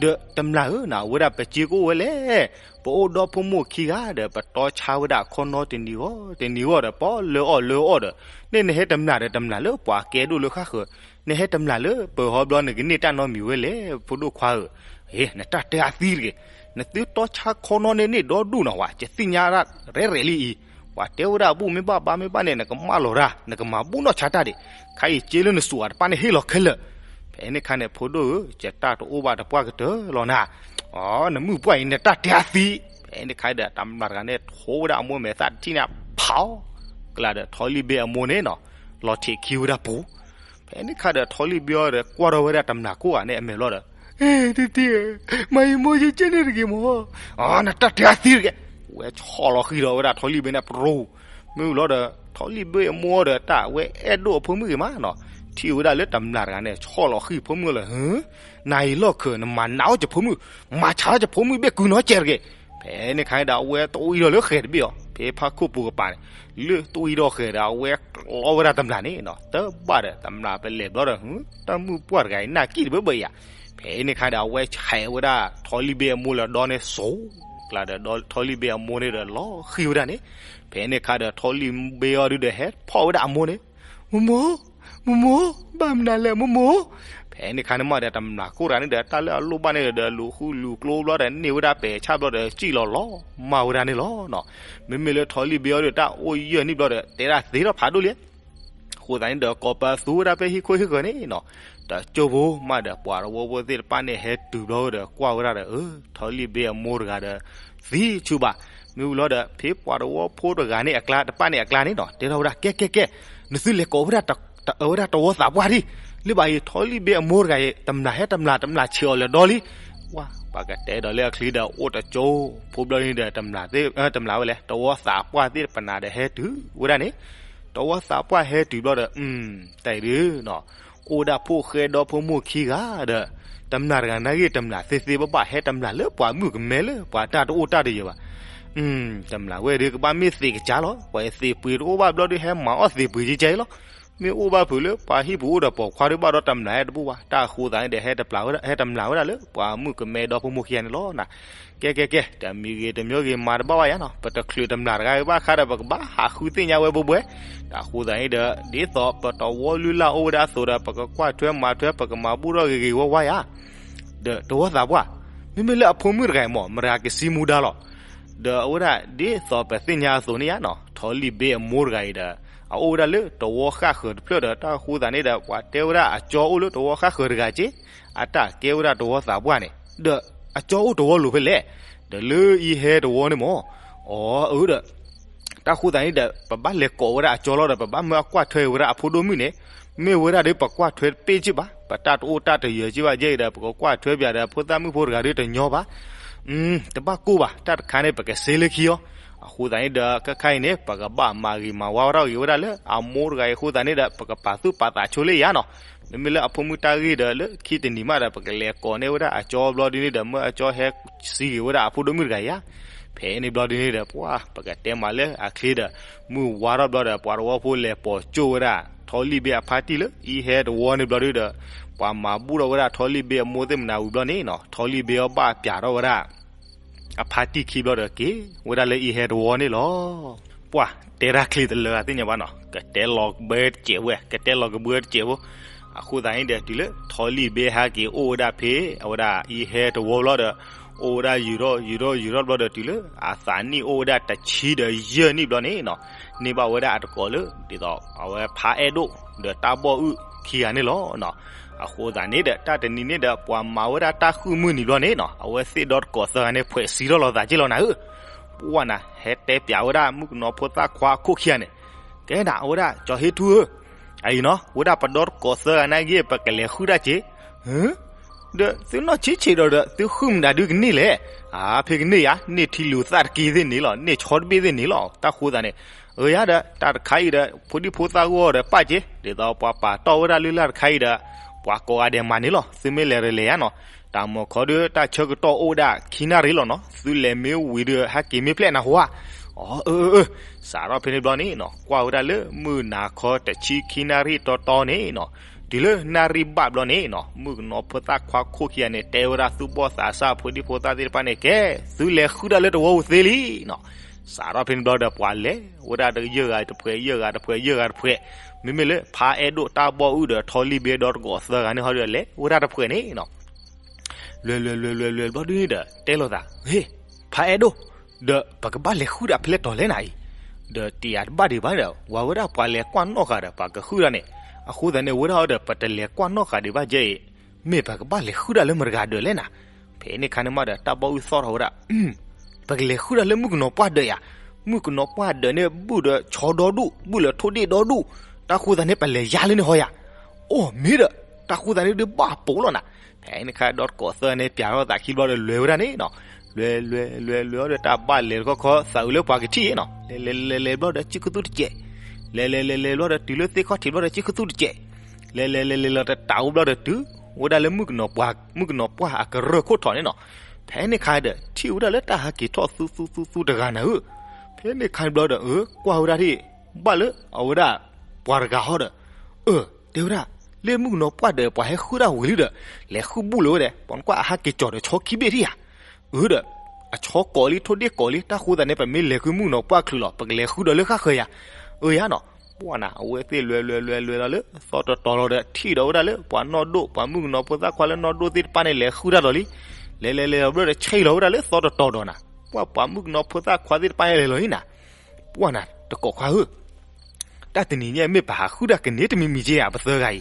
ဒီးတမျာ်ဧၢ, နဝဲဒၣ်ပစ့ကအိၣ်ဝဲလဲၣ်. ပအိၣ်ဒီဖိမိၢ်ခံဂၤဒီး ပတီဆါဝဲဒၣ်ခီနီတနံၤဂီၢ်တနံၤဂီၢ်ဒီး ပီလၢအီၣ်လၢအီဒီး, န့ၣ်နဟဲတမျာ်ဒီး တမျာ်လၢပှၤကဲဒိၣ်လၢဃၣ်ဃၢၤ, နဟဲတမျာ်လၢပၢၤဟီဘျီ နကန့ၢ်တၢ်နီတမံၤဝဲလဲၣ် ဖိဒိၣ်ခွါဧၢ. နတၢ်တဲအသံတဂ့ၤ, နသုတီဆါခီနီန့ၣ်န့ၣ်ဒီဒူၣ်နီၤဝဲ, ယသ့ၣ်ညါဒၣ်ရဲၣ်ရဲၣ်လံအံၤ, ပှၤတဲဝဲဒၣ်ဘူၣ်မ့ၢ်ဘၣ်ဘါမ့ၢ်ဘၣ်န့ၣ် နကမၢလီၤတၢ်, နကမၤဘူၣ်နီၢ်ဆါတၢ်ဒံး, ခဲအံၤက့လၢနစူးဂၤတပၣ်န့ၣ်ဟ့ၣ်လီၤခဲလၢာ်. ဖဲန့ၣ်ခါန့ၣ် ဖိဒိၣ်ဧၢ, ယတၢ်တအိၣ်ဘၣ်တပှၢ်ကတၢၢ်လီၤနၤ. အီ နမုၢ်ပှၢ်အံၤ နတၢ်တဲအသံ. ဖဲန့ၣ်ခါဒီး တမျာ်တဂၤန့ၣ် ထိဝဲဒၣ်အမိၢ်မဲာ်သၣ်တထံၣ်န့ၣ် ဖးအီၤ, ကျါဒီးထီလံၣ်ဘ့အမိၢ်န့ၣ်နီၤ လီၤထံးခံဝဲဒၣ်ပူၤ. ဖဲန့ၣ်ခါဒီး ထီလံၣ်ဘ့အီၤဒီး ကွၢ်ထီၣ်ဝဲဒၣ်တမျာ်ကိးဂၤန့ၣ်အမဲာ်ဘျီဒီး, တံတံဧၢ, မၤယမိၢ်ယကဲန့ၣ်တဂ့ၤမး. အီ နတၢ်တဲအသံတဂ့ၤ. ဝဲဆီၣ်လီၤဃံၤဒီးဝဲဒၣ်ထီလံၣ်ဘ့န့ၣ် ပရိ, မ့ၢ်လီၤဒီး ထီလံၣ်ဘ့အမိၢ်ဒီး တၢ်ဝဲအဲၣ်ဒိၣ်အဖိမုၣ်ဂ့ၤမးနီၤ, ထံၣ်ဝဲဒၣ်လၢတမျာ်တဂၤန့ၣ် ဆီၣ်လီၤဃံၤဖိမုၣ်လီၤ. နၤအံၤလီၢ်ခၢၣ် နမၤနးအီၣ်ယဖိမုၣ်, မၤဆါအီၣ်ယဖိမုၣ်ဘ့ၣ်ကုနီၢ်ကဲတဂ့ၤ. ဖဲန့ၣ်ခါန့ၣ်ဒီး အဝဲတအီဒီးလၢဃဲၤတဘ့ၣ်အီၤ, ဖဲဖးခိၣ်ပူၤကပၤန့ၣ်, လၢတအီဒီးဃဲၤဒီး အဝဲကျီဝဲဒၣ်တမျာ်န့ၣ်နီၤ, တဘၣ်ဒီး တမျာ်ပလဲၤဘျီဒီး တၢ်မုၢ်ပှၢ်တဂၤအံၤ နၢ်ကံၣ်တဘၢဘၢအံၤဧါ. ဖဲန့ၣ်ခါဒီး အဝဲဆဲးဝဲဒၣ်ထီလံၣ်ဘ့အမိၢ်လၢဒီန့ၣ်စိၤ, ကျါဒီးထီလံၣ်ဘ့အမိၢ်န့ၣ်ဒီး လီၤဃံၤဝဲဒၣ်န့ၣ်. ဖဲန့ၣ်ခါဒီး ထီလံၣ်ဘ့အီၤဒုဒီး ဟဲဖီၣ်ဝဲဒၣ်အမိၢ်န့ၣ်, မိၢ်မိၢ်, မိၢ်မိၢ်, ဘၣ်မနုၤလဲၣ်မိၢ်မိၢ်. ဖဲန့ၣ်ခါန့ၣ်မးဒီး တမျၢ်ကိးတဂၤန့ၣ်ဒီး တၢ်လၢအလိၣ်ဘၣ်န့ၣ်ဒီး လူၤဃုလူၤကျိဘျီဒီး န့ၢ်ဝဲဒၣ်ပဲာ်ဆၣ်ဘျီဒီး စံၣ်လီၤလီၤမၢ်ဝဲဒၣ်န့ၣ်လီၤ. မ့မ့ၢ်လၢထီလံၣ်ဘ့အီၤဒီး တၢ်အိၣ်ယၢၢ်နံၣ်ဘျီဒီး တဲဒၣ်သ့ထီၣ်ဖးဒိၣ်လံ. အဃိသတးန့ၣ်ဒီး ကိးပသူဝဲဒၣ်ဖဲဟံၣ်ခိၣ်ဟံၣ်ဃၢၤန့ၣ်နီၤ, တကၠိဖိမးဒီး ပှၤတဝီဖိသ့ၣ်တဖၣ်န့ၣ် ဟဲတုၤဘျီဒီး ကွၢ်ဝဲဒၣ်ဒီး အၢ ထီလံၣ်ဘ့အမိၢ်တဂၤဒီး သံဆူၣ်ဘၣ်. မ့ၢ်ဝံၤလီၤဒီး ဖဲပှၤတဝီဖိတဂၤန့ၣ်အကျါ တဖၣ်န့ၣ်အကျါန့ၣ်နီၤ တဲထီၣ်ဝဲဒၣ် ကဲကဲကဲ, နသုလဲၤကိးဝဲဒၣ် ဝဲဒၣ်တဝီသးပှၢ်ဒံး, လၢဘၣ်အံၤ ထီလံၣ်ဘ့အမိၢ်တဂၤအံၤ တမျၢ်ဟဲတမျၢ် တမျၢ်ဆံးအီၤလၢာ်ဒီလံ. ဝါ ပှၤကတဲဒီးလၢအချံဒီး အိၣ်တကၠိဖိဘျီန့ၣ်ဒီး တမျၢ်သ့ၣ် တမျၢ်ဝဲလဲၣ် တဝီသးပှၢ်သ့ၣ်တဖၣ်န့ၣ်ဒီး ဟဲတုၤဝဲဒၣ်န့ၣ်, တဝီသးပှၢ်ဟဲတုၤဘျီဒီး တၢ်အံၤဒုးနီၤ အိၣ်ဒၣ်ဖိၣ်ဃဲဒီဖိမိၢ်ခံဂၤဒီး တမျၢ်တဂၤနာ်က့ တမျၢ်သ့သ့ဘၣ်ဘၣ် ဟဲတမျၢ်လၢပှၤမုၣ်ကမဲလၢပှၤတၢ်တအိၣ်တၢ်တယၢၤဘၣ်. တမျၢ်ဝဲဒုးကဘၣ်မ့ၢ်သ့ၣ်ကစၢ်လီၤ. ပှၤသ့ၣ်ပှ့ၤတအိၣ်ဘၣ်ဘျီဒုး ဟဲမၤအီၣ်သ့ၣ်ပှ့ၤကကဲအံၤလီၤ. မ့ၢ်အိၣ်ဘၣ်ဖုးလၢပှၤဟံၣ်ပူၤအိၣ်ဒီးပိာ်ခွါဒုးဘၣ်ဒီး တမျၢ်ဟဲတဘူၣ်ဘၣ်. တၢ်အဃိသတးန့ၣ်ဒီး ဟဲတမျၢ်ဝဲဒၣ်လၢပှၤမုၣ်ကမဲဒီဖိမိၢ်ခံဂၤန့ၣ်လီၤ. ကဲကဲကဲ တမံၤဂ့ၤတမံၤဂ့ၤမၤတဘၣ်ဘၣ်ယါနီၤ, ပတချုးတမျၢ်တဂၤဘၣ်ခါဒီး ပကဘၣ်ဟးဃုသ့ၣ်ညါဝဲဘှဲဘှဲ. တၢ်အဃိသတးန့ၣ်ဒီး ဒ်သိးပတဝီလုၢ်လၢ်အိၣ်ဝဲဒၣ်အသိးဒီး ပကကွၢ်ထွဲမၤထွဲ ပကမၤဘူၣ်ထီၣ်ဂ့ၤဂ့ၤဝါဝါယါ ဒီးတဝီသးပှၢ်, မ့မ့ၢ်လၢအဖိမုၣ်တဂၤအံၤမး မတၤကစံမူဒါလီၤ. ဒီးအဝဲဒၣ်ဒ်သိးပသ့ၣ်ညါအသိးန့ၣ်ယါနီၤ, ထီလံၣ်ဘ့အမိၢ်တဂၤအံၤဒီး အအိၣ်ဝဲဒၣ်လၢတဝီဃၣ်ဃၢၤတဖျၢၣ်ဒီး တၢ်အဃိသတးန့ၣ်ဒီး ပှၤတဲဝဲဒၣ်အကၠီအိၣ်လၢတဝီဃၣ်ဃၢၤတဂၤက့, အတၢ်ကဲဝဲဒၣ်တဝီသးပှၢ်န့ၣ် ဒီးအကၠီအိၣ်တဝီလိၤဖဲလဲၣ်, ဒီးလၢအံၤဟဲတဝီန့ၣ်မး, အအၢဒီး တၢ်ဃိသတးန့ၣ်ဒီး ပဘၣ်လဲၤကိးဝဲဒၣ်အကၠီလီၤဒီး ပဘၣ်မၢအကွၢ်ထွဲဝဲဒၣ်အဖိဒိၣ်မုၣ်န့ၣ်, မ့ၢ်ဝဲဒၣ်ဒီးပကွၢ်ထွဲတပ့ၢ်က့ၢ်ဘၣ်, ပတၢ်တအိၣ်တၢ်တယၢၤက့ၢ်ဘၣ်ကဲအံၤဒီး ပကကွၢ်ထွဲပၠးဒီးဖိသၣ်မုၣ်ဖိတဂၤဒီးတညီဘၣ်. တဘၣ်ကိၢ်ဘၣ်, တၢ်တခါန့ၣ် ပကစ့လၢခံအီၤ. အဃိသတးန့ၣ်ဒီး ခဲခါအံၤန့ၣ် ပကဘၣ်မၤဂ့ၤမၤဝါထီၣ်ဂ့ၤဝဲဒၣ်လၢအမိၢ်တဂၤအံၤအဃိသတးန့ၣ်ဒီး ပကပာ်သူၣ်ပာ်သးဆိလၢယါနီၤ. မ့မ့ၢ်လၢအဖိမုၣ်တၢ်ဂ့ၢ်ဒီး လၢခံတနံၤမးဒီး ပကလဲၤကိးန့ၢ်ဝဲဒၣ်အကၠီဘျီဒ်န့ၣ်ဒီး မၢအကၠီဟဲစံဂ့ၤဝဲဒၣ်အဖိဒိၣ်မုၣ်တဂၤယါ. ဖဲန့ၣ်ဘျီဒ်န့ၣ်ဒီး ပှၤ ပကတဲမးလၢအချ့ဒီး မုၢ်ဝါထီၣ်ဘျီဒီး ပှၤတဝီဖိလဲၤပိာ်ကၠိၣ်ဝဲဒၣ် ထီလံၣ်ဘ့အဖါတံၢ်လၢအံၤဟဲတဝီန့ၣ်ဘျီဒ်ဒီး ပှၤမၤဘူၣ်ထီၣ်ဝဲဒၣ်ထီလံၣ်ဘ့အမိၢ်သ့ၣ်မနၤဝံၤဘျီန့ၣ်နီၤ, ထီလံၣ်ဘ့အီၤဘၣ်ပၠးထီၣ်ဝဲဒၣ် အဖါတံၢ်ခံဘျီဒီးက့ၤဝဲဒၣ်လၢအံၤဟဲတဝီန့ၣ်လီၤ. ပှၤတဲတၢ်ချ့တလၢအသ့ၣ်ညါဘၣ်နီၤ, ကတဲလီၤကဘၢတစဲးဝဲ ကတဲလီၤကဘၢတစဲးဖိ. အဃိသတးန့ၣ်ဒီး တုၤလၢထီလံၣ်ဘ့ဟဲက့ၤအိၣ်ဝဲဒၣ်ဖဲ အဝဲဒၣ်အံၤဟဲတဝီဘျီဒီး အိၣ်ဝဲဒၣ်ယုာ်ထီၣ်ယုာ်ထီၣ်ယုာ်ထီၣ်ဘျီဒီး တုၤလၢအသးနံၣ်အိၣ်ဝဲဒၣ်တဆံဒီးယဲၢ်နံၣ်ဘျီန့ၣ်နီၤ, န့ၢ်ဘၣ်ဝဲဒၣ်အတကိးလၢ ဒ်သိးအဝဲဖါအဲၣ်ဒိၣ် ဒီးတၢ်ဘီၣ်အုၣ်ခံဂၤန့ၣ်လီၤ. အဃိသတးန့ၣ်ဒီး တၢ်တနံၤန့ၣ်ဒီး ပှၤမၤဝဲဒၣ်တၢ်ဃုမုၢ်နံၤဘျီန့ၣ်နီၤ, အဝဲသ့ၣ်ဒီတကိးသၢဂၤန့ၣ် ဖှဲးစံးထီၣ်လီၤသးက့ၢ်လီၤနၤဧၢ. ပှၤနၤ ဟဲတဲပၠးဝဲဒၣ်မုၣ်ကနီၤဖိသၣ်ခွါအခိၣ်ခံဂၤန့ၣ်, ကဲနၤ အဝဲဒၣ်ကၠီၤဟ့ထူဧၢ, အံၤနီၤ ဝဲဒၣ်ပဒီတကိးသၢဂၤနာ်က့ ပကလဲၤဃုတၢ်က့ၢ် ဒီးသုနီၢ်ဆံးဆံးဒီးဒီး သုဃုမတၤဒုကန့ၢ်လဲၣ်. အါ ဖဲကန့ၢ်ယါ န့ၢ်ထံလူၤသၣ်တက့ၢ်သ့ၣ်န့ၣ်လီၤ, န့ၢ်ဆီတဘ့ၣ်သ့ၣ်န့ၣ်လီၤ. တၢ်ဃိသးန့ၣ်, အၢယါဒီး တၢ်တခါအံၤဒီး ဖိဒံဖိသၣ်ဂီၢ်ဒီးပၢ်က့ၢ်, ဒ်သိးပှၤပာ်တီၢ်ဝဲဒၣ်လၢလၢ်တခါအံၤဒီး ပှၤကိးဂၤဒဲးမၤန့ၣ်လီၤ. သုမ့ၢ်လဲၤတလဲၤယါနီၤ, တၢ်မၤခီဒီး တၢ်ဆၢကတီၢ်အိၣ်ဝဲဒၣ်ခံနၣ်ရံၣ်လီၤနီၤ, သုလဲၤမ့ၢ်ဝံၤဒီး ဟဲက့ၤမ့ၢ်ဖျဲၣ်နၢ်ဟူဧါ. အၢ အၢ အၢ စးထီၣ်ဖဲန့ၣ်ဘျီန့ၣ်နီၤ, ကွၢ်ဝဲဒၣ်လၢမုၢ်နၤခီတဆံခံနၣ်ရံၣ်တီတီန့ၣ်နီၤ, တုၤလၢနၣ်ရံၣ်ဘၣ်ဘျီန့ၣ်နီၤ, မုၣ်ကနီၤဖိသၣ်ခွါခိၣ်ခံဂၤန့ၣ် တဲဝဲဒၣ်သူၣ်ဘီၣ်သးစၢ်ဖိဒံဖိသၣ်သ့ၣ်တဖၣ်န့ၣ်, ကဲ သုလဲၤဃုတၢ်လၢတဝီပူၤသ့လံနီၤ. စးထီၣ်ဖဲန့ၣ်ဘျီဒီး ပှၤလဲၤဝဲဒၣ်ဒီးယဲၢ်ဂၤတဖှဲး ယဲၢ်ဂၤတဖှဲး ယဲၢ်ဂၤတဖှဲး, မ့မ့ၢ်လၢဖါအဲၣ်ဒိၣ်တၢ်ဘီၣ်အုၣ်ဒီးထီလံၣ်ဘ့ဒီတကိးသၢဂၤန့ၣ်ဟီဒီး လဲၤဝဲဒၣ်တဖှဲးန့ၣ်နီၤ, လဲၤလဲၤလဲၤလဲၤလဲၤဘျီဒ်န့ၣ်ဒီး တဲလိာ်သး, ဟ့ၣ်, ဖါအဲၣ်ဒိၣ်, ဒီးပကဘၣ်လဲၤဃုတၢ်ဖဲလဲၣ်တီၤလဲၣ်နၤအံၤ, ဒီးတယၤတဘၣ်ဒံးဘၣ်ဒီး ဝၤဝဲဒၣ်ပှၤလဲၤကွၢ်နီၣ်ဃာ်ဒီး ပှၤကဃုတၢ်န့ၣ်, အဃိသတးန့ၣ် ဝဲဒၣ်အီၤဒီး ပတလဲၤကွၢ်နီၣ်ဃာ်ဒံးဘၣ်ကဲအံၤ, မ့ၢ်ပကဘၣ်လဲၤဃုတၢ်လၢမတဂၤဒၢးလဲၣ်နၤ. ဖဲန့ၣ်ခါန့ၣ်မးဒီး တၢ်ဘီၣ်အုၣ်သီၣ်ထီၣ်ဝဲဒၣ်, ပကလဲၤဃုတၢ်လၢမုၣ်ကနီၤပှၢ်ဒၢးယၤ, မုၣ်ကနီၤပှၢ်ဒၢးန့ၣ် ဘုၣ်ဒီးဆီဒီဒူၣ် ဘုၣ်လၢထိၣ်ဒ့ၣ်ဒီဒူၣ်, တၢ်ဃိသတးန့ၣ် ပလဲၤယါလၢန့ၣ်ဟီယၤ, အိၣ်မ့ၢ်ဒီး တၢ်ဃိသတးန့ၣ်ဒုးဘၣ်ပိာ်လီၤနၤ. ဖဲန့ၣ်ခါဒီးတကိးသၢန့ၣ် ပၠးထီၣ်သးခံဘျီဒီး လဲၤဝဲဒၣ်န့ၣ်နီၤ, လဲၤလဲၤလဲၤလဲၤအီၤဒီး တၢ်ဘၣ်လဲၤတခီခီ သးအုးလၢပှၤကထံၣ်နီၤ, လဲၤလဲၤလဲၤလဲၤဘျီဒီး စံၣ်ခသူၣ်တစဲး, လဲၤလဲၤလဲၤလဲၤဘျီဒီး တုၤလၢသ့ၣ်ခီၣ်ထံးဘျီဒီး စံၣ်ခသူၣ်တစဲး, လဲၤလဲၤလဲၤလဲၤလီၤတတးအိၣ်ဘျီဒီး တုၤဝဲဒၣ်လၢမုၣ်ကနီၤပှၢ် မုၣ်ကနီၤပှၢ်အကရၢၢ်ခိၣ်ထံးန့ၣ်နီၤ. ဖဲန့ၣ်ခါဒီး ထံၣ်ဝဲဒၣ်လၢတၢ်ဟဲက့ၤထီၣ်သူသူသူသူတဂၤနၤဧၢ. ဖဲန့ၣ်ခါဘျီဒီး အၢ ကွၢ်ဝဲဒၣ်ထံၣ် ဘၣ်လၢအဝဲဒၣ် ပှၤတဂၤဟီဒီး အၢ တဲဝဲဒၣ် လၢမုၣ်ကနီၤပှၢ်ဒီး ပှၤဟဲဃုတၢ်ဝံၤလံဒီး လဲၤဃုဘူၣ်လၢၤဝဲဒၣ် ပှၤနကွၢ်အဟဲက့ၤကၠီၤဒီးဆီခံဘ့ၣ်ထံၣ်ဧါ. အၢဒီး အဆီကိးလံ ထိၣ်ဒ့ၣ်ကိးလံ တၢ်ဃိသတးန့ၣ် ပမ့ၢ်လဲၤဃုမုၣ်ကနီၤပှၢ်ချုးလီၤ ပကလဲၤဃုဒီးလၢဃၣ်ဃၢၤယၤ. အၢယၤနီၤ ပှၢ်နၤ အဝဲသ့ၣ်လဲၤလဲၤလဲၤလဲၤလီၤလၢသီတတီၤလီၤဒီး ထံၣ်ဒီးဝဲဒၣ်လၢပှၤနီၢ်ဒိၣ် ပှၤမုၣ်ကနီၤဖိသၣ်ခွါလၢနီၢ်ဒိၣ်သ့ၣ်တဖၣ်န့ၣ် လဲၤဃုတၢ်ဒီးလံ. လဲၤလဲၤလဲၤလီၤဘျီဒီး ဆဲးလီၤဝဲဒၣ်လၢသီတတီၤဒီးနၤ, ပှၢ်ပှၤမုၣ်ကနီၤဖိသၣ်ခွါသ့ၣ်တဖၣ်န့ၣ် လဲၤလီၤလံနၤ. ပှၢ်နၤ တကိးခွါဧၢ, တၢ်တနံၤညါမ့ၢ်ပဟးဃုတၢ်ကန့ၢ်တမံၤမံၤက့ဧါ ပသၢဂၤအံၤ.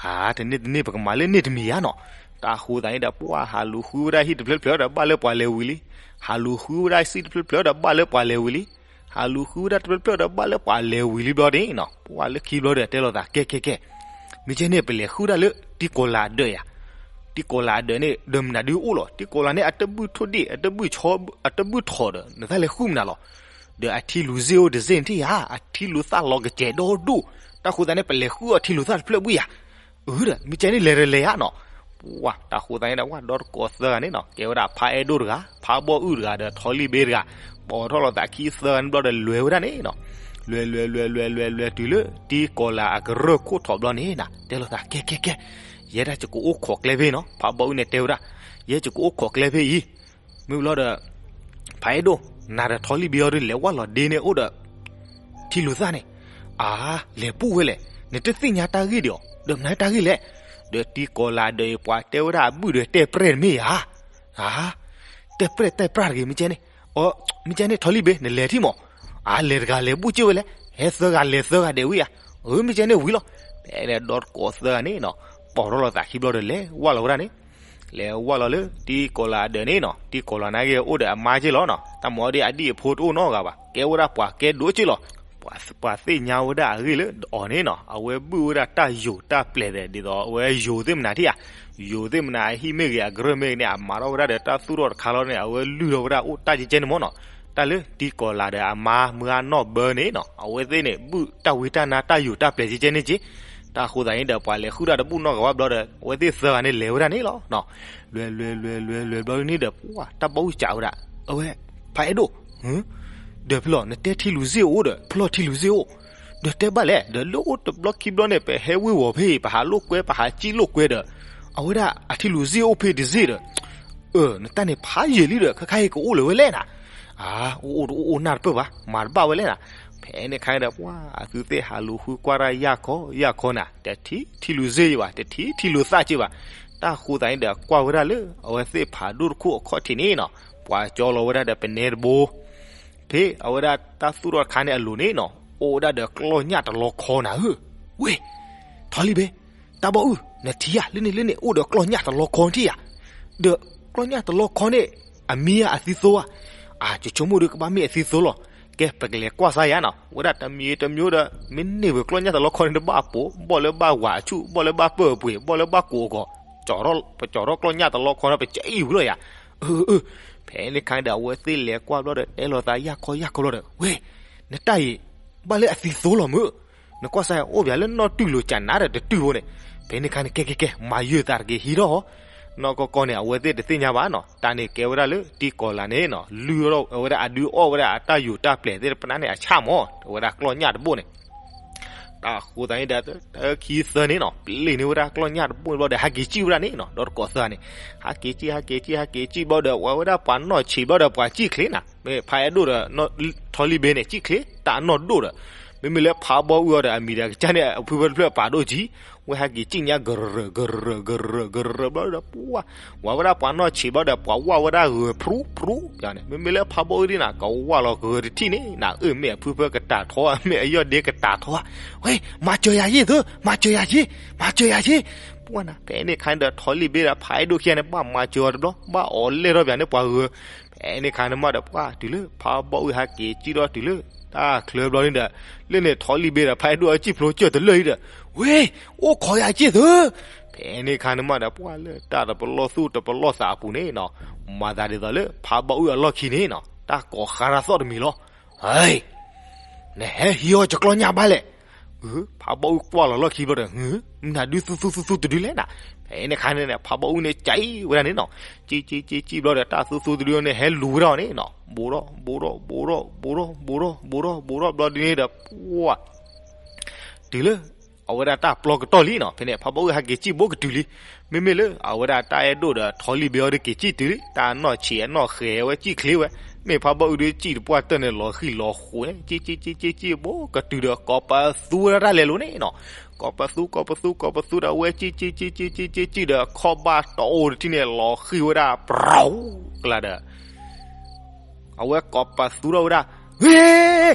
ဧါ, တန့ၢ်တန့ၢ် ပကမၤလၢန့ၢ်တမံၤဧါနီၤ. တၢ်ဃိသးန့ၣ်ဒီး ပှၢ်ဟးလူၤဃုဝဲဒၣ်ဟံၣ်တဖျၢၣ်တဖျၢၣ်ဒီး ဘၣ်လၢပှၤလဲၤဝံၤလံ. ဟးလူၤဃုဝဲဒၣ်စံၣ်တဖျၢၣ်တဖျၢၣ်ဒီး ဘၣ်လၢပှၤလဲၤဝံၤလံ. ဟးလူၤဃုဝဲဒၣ်တဖျၢၣ်တဖျၢၣ်ဒီး ဘၣ်လၢပှၤလဲၤဝံၤလံဘျီန့ၣ်နီၤ, ပှၢ်လၢခံဘျီဒီး တဲလိာ်သး ကဲ ကဲ ကဲ, မ့ၢ်ကဲန့ၣ် ပလဲၤဃုဒၣ်လၢတံၤကီၤလၤအဒၢးယၤ. တံၤကီၤလၤအဒၢးန့ၣ် ဒီးမနုၤဒုအိၣ်လီၤ. တံၤကီၤလၤန့ၣ် အတဘူၣ်ထိၣ်ဒ့ၣ် အတဘူၣ်ဆီ အတဘူၣ်ထီၣ်ဒီး နတၢ်လဲၤဃုမနုၤလီၤ. ဒီးအထံလူၤစ့ၣ်အိၣ်တစ့ၣ်န့ၣ်ထံၣ်ယၤ, အထံလူၤသၣ်လီၤကစဲးဒီဒိၣ်. တၢ်ဃိသးန့ၣ် ပလဲၤဃုအီၤထံလူၤသၣ်တဖျၢၣ်ဘၣ်ယၤ. အၢဒီး မ့ၢ်ကဲန့ၣ်လဲၤတလဲၤယၤနီၤ. ပှၢ် တၢ်ဃိသးန့ၣ်ဒီး ပှၢ်ဒီတကိးသၢဂၤန့ၣ်နီၤ, ကဲဝဲဒၣ်ဖးအဲၣ်ဒိၣ်တဂၤ, ဖးဘီၣ်အုၣ်တဂၤဒီး ထီလံၣ်ဘ့တဂၤ, ပိာ်ထီၣ်လိာ်သးခံသၢဂၤန့ၣ်ဘျီဒီး လဲၤဝဲဒၣ်န့ၣ်နီၤ. လဲၤ လဲၤ လဲၤ လဲၤ လဲၤ လဲၤ တုၤလၢတံၤကီၤလၤအကရၢၢ်ခိၣ်ထီၣ်ဘျီန့ၣ်နၤ, တဲလိာ်သး ကဲ ကဲ ကဲ, ယဲဒၣ်ယကအိၣ်ခိးကျဲဖဲအံၤနီၤ. ဖးဘီၣ်အုၣ်န့ၣ်တဲဝဲဒၣ်, ယဲယကအိၣ်ခိးကျဲဖဲအံၤ. မ့ၢ်ဘျီဒီး ဖးအဲၣ်ဒိၣ် နၤဒီးထီလံၣ်ဘ့အီၤဒီး လဲၤဝၢ်လီၤဒ့န့ၣ်အိၣ်ဒီး ထံလူၤသၣ်န့ၣ်, အါ, လဲၤပူၣ်ဝဲလဲၣ်, နတသ့ၣ်ညါတၢ်ဂ့ၢ်ဒံးအီၤ, ဒီးမနုၤတၢ်ဂ့ၢ်လဲၣ်. ဒီးတံၤကီၤလၤဒီးအံၤ ပှၤတဲဝဲဒၣ်အဘုၣ်ဒီး တဲပြဲၢ်တမ့ၢ်ဧါ. အါ, တဲပြဲၢ်တဲပြဲၢ်တဂ့ၤ မ့ၢ်ကဲန့ၣ်. အီ, မ့ၢ်ကဲန့ၣ် ထီလံၣ်ဘ့ နလဲၤထံၣ်မး. အါ, လဲၤတဂၤလဲၤဘူၣ်က့ၢ်ဝဲလဲၣ်, ဟဲသၢဂၤလဲၤသၢဂၤဒဲးဝံၤဧါ. အၢ မ့ၢ်ကဲန့ၣ်ဝံၤလီၤ. ဖဲန့ၣ်ဒီတကိးသၢဂၤန့ၣ်နီၤ, ပိာ်ထီၣ်လိာ်သးခံဘျီဒီး လဲၤဝၢ်လီၤဝဲဒၣ်န့ၣ် လဲၤဝၢ်လီၤလၢတံၤကီၤလၤအဒၢးန့ၣ်နီၤ, တံၤကီၤလၤနာ်က့အိၣ်ဒီးအမါက့ၢ်လီၤနီၤ, တၢ်မၤအီၤဒ်အဒံၣ်အဖိတအိၣ်နီတဂၤဘၣ်, ကဲဝဲဒၣ်ပှၤကဲဒိၣ်က့ၢ်လီၤ. ပှၤသ့ၣ်ညါဝဲဒၣ်အဂ့ၢ်လၢအီၤန့ၣ်နီၤ, အဝဲဘုၣ်ဝဲဒၣ်တၢ်ယိာ်တၢ်ပျဲၢ်သ့ၣ် ဒ်သိးအဝဲယိာ်သ့ၣ်မနၤထံၣ်ဧါ, ယိာ်သ့ၣ်မနၤအဟံၣ်မ့ၢ်ဂ့ၤ အကရၢၢ်မ့ၢ်ဂ့ၤန့ၣ် အမၤထီၣ်ဝဲဒၣ်ဒီးတၢ်သူၣ်ထီၣ်တခါလီၤန့ၣ် အဝဲလုၢ်ထီၣ်ဝဲဒၣ်အိၣ်တၢ်ကဲကဲန့ၣ်မးနီၤ. တၢ်လၢတံၤကီၤလၤဒီးအမါမုၢ်အနီၢ်ဘၢန့ၣ်နီၤ, အဝဲသ့ၣ်န့ၣ် ဘုၣ်တၢ်ဝံတၢ်နါတၢ်ယိာ်တၢ်ပျဲၢ်ကဲကဲန့ၣ်က့ၢ်. တၢ်ဃိသးန့ၣ်ဒီး ပှၤလဲၤဃုတၢ်တဘူၣ်နီတဂၤဘၣ်ဘျီဒီး အဝဲသ့ၣ်သၢဂၤန့ၣ်လဲၤဝဲဒၣ်န့ၣ်လီၤ. လဲၤ လဲၤ လဲၤ လဲၤ လဲၤဘျီန့ၣ်ဒီး ပှၢ် တၢ်ဘီၣ်အုၣ်စံးဝဲဒၣ်, အဝဲ ဖးအဲၣ်ဒိၣ်, ဒီးဖဲလီၤ နတဲထံလူၤစ့ၣ်အိၣ်ဒီး ဖဲလီၤထံလူၤစ့ၣ်အိၣ်, ဒီးတဲဘၣ်လဲၣ်, ဒီးလၢအိၣ်တဘျီခံဘျီန့ၣ် ပဟဲဝ့ၤဝီၤဖဲအံၤ ပဟးလိာ်ကွဲ ပဟးစံၣ်လိာ်ကွဲဒီး အဝဲဒၣ်အထံလူၤစ့ၣ်အိၣ်ဖဲတစ့ၣ်ဒီး အၢ နတၢ်န့ၣ်ဖးယံာ်လံဒီး ခဲခါအံၤကအိၣ်လၢၤဝဲလဲၣ်နၤ. အါ အိၣ်အိၣ်တအိၣ်အိၣ်နၢ်တပၢၢ်ဘၣ်, မၤတဘၣ်ဝဲလဲၣ်နၤ. ဖဲန့ၣ်ခါဒီး ပှၤ အသုသ့ၣ်ဟးလူၤဃုကွၢ်တၢ်ယၢ်ခီယၢ်ခီနၤ, တထံၣ်ထံလူၤစ့ၣ်ဘၣ်, တထံၣ်ထံလူၤသၣ်က့ဘၣ်. တၢ်ဃိသးန့ၣ်ဒီး ကွၢ်ဝဲဒၣ်လၢ အဝဲသ့ၣ်ဖးဒိၣ်တခိၣ်အခီၣ်ထံးန့ၣ်နီၤ, ပှၤကၠီလီၤဝဲဒၣ်ဒီးပနဲတဘိ ဖဲအဝဲဒၣ်တၢ်သူၣ်ထီၣ်တခါန့ၣ်အလိၤန့ၣ်နီၤ, အိၣ်ဝဲဒၣ်ဒီးကျီၢ်ညၣ်တလီခီနၤဧၢ. ဝ့ၢ် ထီလံၣ်ဘ့ တၢ်ဘီၣ်အုၣ် နထံၣ်ဧါ, လၢန့ၣ်လၢန့ၣ် အိၣ်ဒီးကျီၢ်ညၣ်တလီခီထံၣ်ဧါ. ဒီးကျီၢ်ညၣ်တလီခီန့ၣ် အမံၤဧါအသံသိဧါ. အါ ယဆိကမိၣ်ဒီးကဘၣ်မ့ၢ်အသံသိလီၤ. ကဲ ပကလဲၤကွၢ်စၢ်ယၤနီၤ, ဝဲဒၣ်တမံၤတမံၤဒီး မ့ၢ်န့ၢ်ဝဲကျီၢ်ညၣ်တလီခီန့ၣ် တဘၣ်ပိာ်, ဘီၣ်လၢဘၣ်ဝၤအဆူၣ်, ဘီၣ်လၢဘၣ်ပၢၢ်အပှ့ၤ, ဘီၣ်လၢဘၣ်ကိးအဂီၤ, ပကၠီထီၣ်ကျီၢ်ညၣ်တလီခီန့ၣ် ပကအံၣ်ဝံၤလီၤယၤ. အၢ အၢ ဖဲန့ၣ်ခါဒီး အဝဲသ့ၣ်လဲၤကွၢ်ဘျီဒီး တဲလိာ်သးယၢ်ခီယၢ်ခီဘျီဒီး ဝ့ၢ် နတၢ်အံၤ ဘၣ်လၢအသံသိလီၤမုၢ်, နကွၢ်စၢ်အိၣ်ပၠးလၢနီၢ်တူၢ်လိာ်ကနါဒီးတတူၢ်ဖိန့ၣ်. ဖဲန့ၣ်ခါန့ၣ် ကဲ ကဲ ကဲ မၤယၢၤသးတက့ၢ် ဟံးထီၣ်. နီၢ်ကီၢ်ကီၢ်န့ၣ် အဝဲသ့ၣ်တသ့ၣ်ညါဘၣ်နီၤ, တၢ်န့ၣ်ကဲဝဲဒၣ်လၢတံၤကီၤလၤန့ၣ်နီၤ, လုၢ်ထီၣ်ဝဲဒၣ်အဒုးအီၣ်ဝဲဒၣ်အတၢ်ယိာ်တၢ်ပျဲၢ်သ့ၣ်တဖၣ်န့ၣ် အဆၣ်မး, အဝဲဒၣ်ကျီၢ်ညၣ်တဘိန့ၣ် တၢ်ဃိသးန့ၣ်ဒီး တၢ်ခံသၢန့ၣ်နီၤ, ပျ့ၤန့ၢ်ဝဲဒၣ်ကျီၢ်ညၣ်တဘိန့ၣ်ဘျီဒီး ဟးက့ၤစံၣ်ဝဲဒၣ်န့ၣ်နီၤ, ဒီးတကိးသၢန့ၣ် ဟးက့ၤစံၣ် ဟးက့ၤစံၣ် ဟးက့ၤစံၣ်ဘျီဒီး ဝဲဒၣ်ပှၤနီၢ်ဆံးဘျီဒီး ပှၤစံၣ်ချ့နၤ, မ့ၢ်ဖးအဲၣ်ဒိၣ်ဒီး ထီလံၣ်ဘ့န့ၣ် စံၣ်ချ့ တၢ်အနီၢ်ဒိၣ်ဒီး, မ့မ့ၢ်လၢဖးဘီၣ်အုၣ်အီၤဒီး အမံၤဒီးကစၢ်န့ၣ် အဖုဖၢတဖျၢၣ်ပာ်ဒိၣ်ကံ, ဝဲဟးက့ၤစံၣ်ညါ ကရၢၢ် ကရၢၢ် ကရၢၢ် ကရၢၢ်ဘျီဒီး ပှၤ ဝဲဒၣ်ပှၤနီၢ်ဆံးဘျီဒီး ပှၤဝၢ်ဝဲဒၣ်ဂၢၤဖရူဖရူ, မ့မ့ၢ်လၢဖးဘီၣ်အုၣ်ဒ်နၤ ကဝၢ်လီၤဂၢၤတထံၣ်န့ၣ်နၤ, အၢ မ့ၢ်အဖုဖၢကတၢ်ထီ, မ့ၢ်အယီၢ်ဒ့ကတၢ်ထီ, ဝဲ မၤစၢၤယၤယ့ၢ်သု, မၤစၢၤယၤယ့ၢ်, မၤစၢၤယၤယ့ၢ်, ပှၤနၤ ဖဲန့ၣ်ခါန့ၣ်ဒီး ထီလံၣ်ဘ့ဒီး ဖးအဲၣ်ဒိၣ်ခံဂၤန့ၣ် ဘၣ်မၤစၢၤအီၤတဘျီ, ဘၣ်အီၣ်လဲၢ်ထီၣ်ပၠးန့ၣ်ပှၤဂၢၤ, ဖဲန့ၣ်ခါန့ၣ်မးဒီး ပှၤတုၤလၢ ဖးဘီၣ်အုၣ်ဟးက့ၤစံၣ်ထီၣ်တုၤလၢ တၢ်ချၢဘျီန့ၣ်ဒီး, လၢန့ၣ်ထီလံၣ်ဘ့ဒီး ဖးအဲၣ်ဒိၣ်အစံၣ်ဖျိကၢၢ်တလၢာ်အံၤဒီး, ဝ့ၢ် အိၣ်ခိးယၤစ့ၢ်သု, ဖဲန့ၣ်ခါန့ၣ်မးဒီး ပှၤလၢတၢ်တပလီၢ်သူၣ်တပလီၢ်သးအပူၤန့ၣ်နီၤ, မၤသးဒ်သိးလၢ ဖးဘီၣ်အုၣ်အလီၢ်ခံန့ၣ်နီၤ, တၢ်ကိးဃါရၢသီၣ်တမံၤလီၤ. ဟဲ, နဟဲဟံးအီၤယကျီၢ်ညၣ်ဘၣ်လဲၣ်. ဖးဘီၣ်အုၣ်ကွၢ်လီၤလီၢ်ခံဘျီဒီး, မနုၤဒုသူသူသူသူတဒုလဲၣ်နၤ. ဖဲန့ၣ်ခါန့ၣ် ဖးဘီၣ်အုၣ်န့ၣ် ကၠံဝဲဒၣ်န့ၣ်နီၤ, ကၠံကၠံကၠံကၠံဘျီဒီး တၢ်သူသူတဒုန့ၣ်ဟဲလူၤဝဲဒၣ်အီၤန့ၣ်နီၤ, ဘူးဒီး ဘူးဒီး ဘူးဒီး ဘူးဒီး ဘူးဒီး ဘူးဒီး ဘူးဒီးဘျီဒုန့ၣ်ဒီး ပှၤ တုၤလၢ အဝဲဒၣ်တၢ်ပျီကတီၢ်လံနီၤ, ဖဲန့ၣ် ဖးဘီၣ်အုၣ်ဟဲက့ၤစံၣ်ဘိကတုၤလံ. မ့မ့ၢ်လၢ အဝဲဒၣ်တၢ်အဲၣ်ဒိၣ်ဒီး ထီလံၣ်ဘ့အီၤဒီးက့ၤစံၣ်တုၤလံ, တၢ်နီၢ်ဆံးအနီၢ်ဃဲၤဝဲစံၣ်ချ့ဝဲ, မ့ၢ်ဖးဘီအုၣ်ဒီး စံၣ်တပှၢ်တၢၢ်န့ၣ် လီၤဃံၣ်လီၤဃိးန့ၣ် စံၣ်စံၣ်စံၣ်စံၣ်စံၣ် ဘိကတုၤဒီး ကိးပသူဝဲဒၣ်တၢ်လဲၤလိၤန့ၣ်နီၤ. ကိးပသူ ကိးပသူ ကိးပသူဒီး အဝဲစံၣ်စံၣ်စံၣ်စံၣ်စံၣ်ဒီး အခီၣ်ဘၣ်တအိၣ်တထံၣ်န့ၣ် လီၤဃံၣ်ဝဲဒၣ် ပြူၤ ကလါဒီး အဝဲကိးပသူထီၣ်ဝဲဒၣ်, ဟ့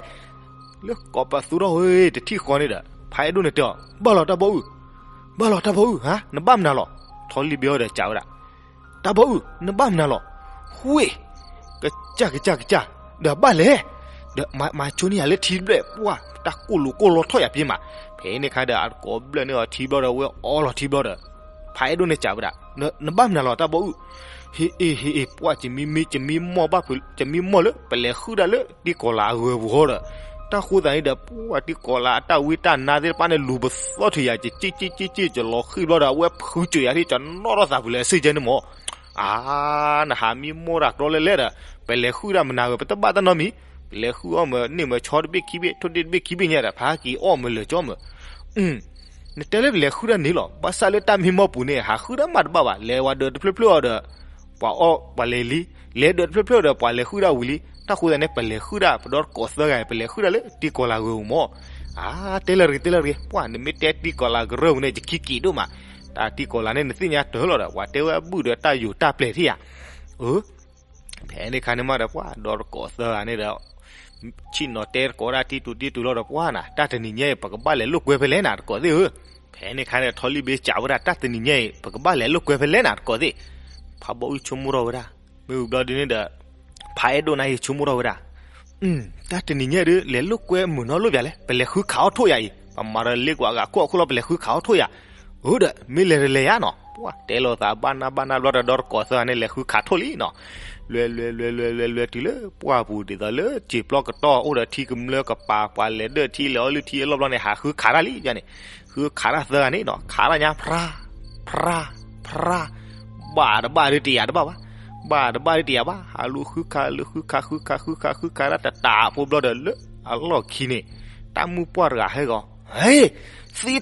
လၢကိးပသူထီၣ်ဝဲ တထံၣ်ဃီန့ၣ်ဒီး ဖးအဲၣ်ဒိၣ်န့ၣ်တဲအီၤ ဘၣ်လီၤတၢ်ဘီအုၣ်, ဘၣ်လီၤတၢ်ဘီအုၣ်ဧါ, နဘၣ်မနုၤလီၤ. ထီလံဘ့အီၤဒီးစံးဝဲဒၣ်, တၢ်ဘီအုၣ် နဘၣ်မနုၤလီၤ. ဝ့ၢ် ကစၢ်ကစၢ်ကစၢ်, ဒီးဘၣ်လဲၣ်, ဒီးမၤဆိန့ၢ်ယၤလၢထံဘျဲၣ် ပှၢ် တၢ်ကိၢ်လိာ်ကိၢ်လီၤထီၣ်ယၤပ့မး. ဖဲန့ၣ်ခါဒီး အကိးဘျၢၣ်န့ၢ်အီၤထံဘျီဒီး ဝဲအီလီၤထံဘျီဒီး ဖးအဲၣ်ဒိၣ်န့ၣ်စံးဝဲဒၣ်, နဘၣ်မနုၤလီၤတၢ်ဘီအုၣ်. ဟ့ အ့ ဟ့ အ့ ပှၢ် ယမံမီၢ်ဘၣ်ဖုး ယမံမီၢ်လၢ ပလဲၤဃုဒၣ်လၢတံၤကီၤလၤအဂီၤပူၤဃီဒီး တၢ်ဃိသတးန့ၣ်ဒီး ပှၢ်တံၤကီၤလၤအတၢ်ဝံတၢ်နါသ့ၣ်တဖၣ်န့ၣ် လူၤပသီၣ်ထုးယၤ ကက့ၣ်က့ၣ်က့ၣ်က့ၣ် ကလီၤဃံၣ်ဘျီဒီး အဝဲဖုးစၢၤယၤထံၣ် ကနီၣ်ထီၣ်သးပူၤလၢအစ့ၢ်ကဲန့ၣ်မး. အါ နဟးမံမီၢ်တၢ်ကြီလဲၣ်လဲၣ်ဒီး ပလဲၤဃုဒၣ်မနၤဂ့ၤ ပတဘၣ်တၢ်နီတမံၤ, ပလဲၤဃုအီၣ်မ့ၤန့ၢ်မ့ၤဆီတဘ့ၣ်ခံဘ့ၣ် ထိၣ်တ့ၢ်တဘ့ၣ်ခံဘ့ၣ်ညါဒီး ဖးက့ၤအီၣ်မ့ၤလၢာ်ကၠီမ့ၤ နတဲလၢပလဲၤဃုဒၣ်န့ၣ်လီၤ. ဘၣ်ဆၣ်လၢတၢ်မံမီၢ်ပူၤန့ၣ် ဟးဃုဒၣ်မးတဘၣ်ဘၣ်. လဲၤဝဲဒၢးတဖျၢၣ်ဖျၢၣ်အီၤဒီး ပှၤအီၣ်ပှၤလဲၤလံ, လဲၤဒၢးတဖျၢၣ်ဖျၢၣ်ဒီး ပှၤလဲၤဃုဒၣ်ဝံၤလံ. တၢ်ဃိသတးန့ၣ် ပလဲၤဃုဒၣ် ပဒီတကိးသၢဂၤ ပလဲၤဃုဒၣ်လၢတံၤကီၤလၤဂီၤပူၤမး. အါ တဲလၢတဂ့ၤ တဲလၢတဂ့ၤ, ပှၢ် နမ့ၢ်တဲတံၤကီၤလၤကရၢၢ်ပူၤန့ၣ် ယခံက့ၤဒိၣ်မး. တၢ်တံၤကီၤလၤန့ၣ် နသ့ၣ်ညါတၢၢ်လီၤဒီး ပှၤတဲဝဲအဘုၣ်ဒီးတၢ်ယိာ်တၢ်ပျဲၤထံၣ်ယၤ. အၢ ဖဲန့ၣ်ခါန့ၣ်မးဒီး ပှၢ် ဒီတကိးသၢဂၤန့ၣ်ဒီး ဆ့ၣ်နီၤတဲတကိးဒၣ်တံတူာ်တံတူာ်လီၤဒီး ပှၢ်နၤ တၢ်တနံၤညါအံၤ ပကဘၣ်လဲၤလိာ်ကွဲဖဲလဲၣ်နၤ တကိးသ့ၣ်ဧၢ. ဖဲန့ၣ်ခါန့ၣ် ထီလံဘ့စံးဝဲဒၣ် တၢ်တနံၤညါအံၤ ပကဘၣ်လဲၤလိာ်ကွဲဖဲလဲၣ်နၤ တကိးသ့ၣ်. ဖးဘီအုၣ်ဆိကမိၣ်ထီၣ်ဝဲဒၣ်, မ့ၢ်ဝံၤဘျီဒ်န့ၣ်ဒီး ဖးအဲၣ်ဒိၣ်န့ၣ်အံၤဆိကမိၣ်ထီၣ်ဝဲဒၣ်, တၢ်တနံၤညါအံၤဒီး လဲၤလိာ်ကွဲမုာ်နီတဘျီလဲၣ်, ပလဲၤဃုခးအီၣ်ထိၣ်ယၤအံၤ, ပမၤဒီးလ့ကွၢ်အဂၤခိၣ်အခိၣ်လီၤ ပလဲၤဃုခးအီၣ်ထိၣ်ယၤ. အၢဒီး မ့ၢ်လဲၤတလဲၤယၤနီၤ, ပှၢ် တဲလိာ်သးဘၣ်နၢ်ဘၣ်နၢ်ဘျီဒီး ဒီတကိးသၢဂၤန့ၣ် လဲၤဃုခးထိၣ်လံနီၤ. လွဲလွဲလွဲလွဲလွဲလွဲတုၤလၢပှၢ်ပူၤဒ်သိးလၢစံာ်ပျီကတီၢ်အိၣ်ဒီးထံကမျၢၢ်ကပၤ ပှၤလဲၤဒၢၣ်ထံလဲၤအီလုၢ်ထံအလီၢ်ဘျီန့ၣ် ဟးဃုခးတၢ်လံန့ၣ်, ဃုခးတၢ်သၢဂၤန့ၣ်နီၤ, ခးတၢ်ညါ ဖြါ ဖြါ ဖြါ, ဘၣ်တဘၣ်ဒုးတယာ်တဘၣ်ဘၣ်, ဘၣ်တဘၣ်ဒုးတယာ်ဘၣ်, ဟးလူၤဃုခးလူၤဃုခးဃုခးဃုခးဃုခးဃုခးတၢ်တတးဖိဘျီဒီးလၢအလီၢ်ခံန့ၣ်, တၢ်မုၢ်ပှၢ်တဂၤဟဲဂီၤ, ဟ့ သံထီ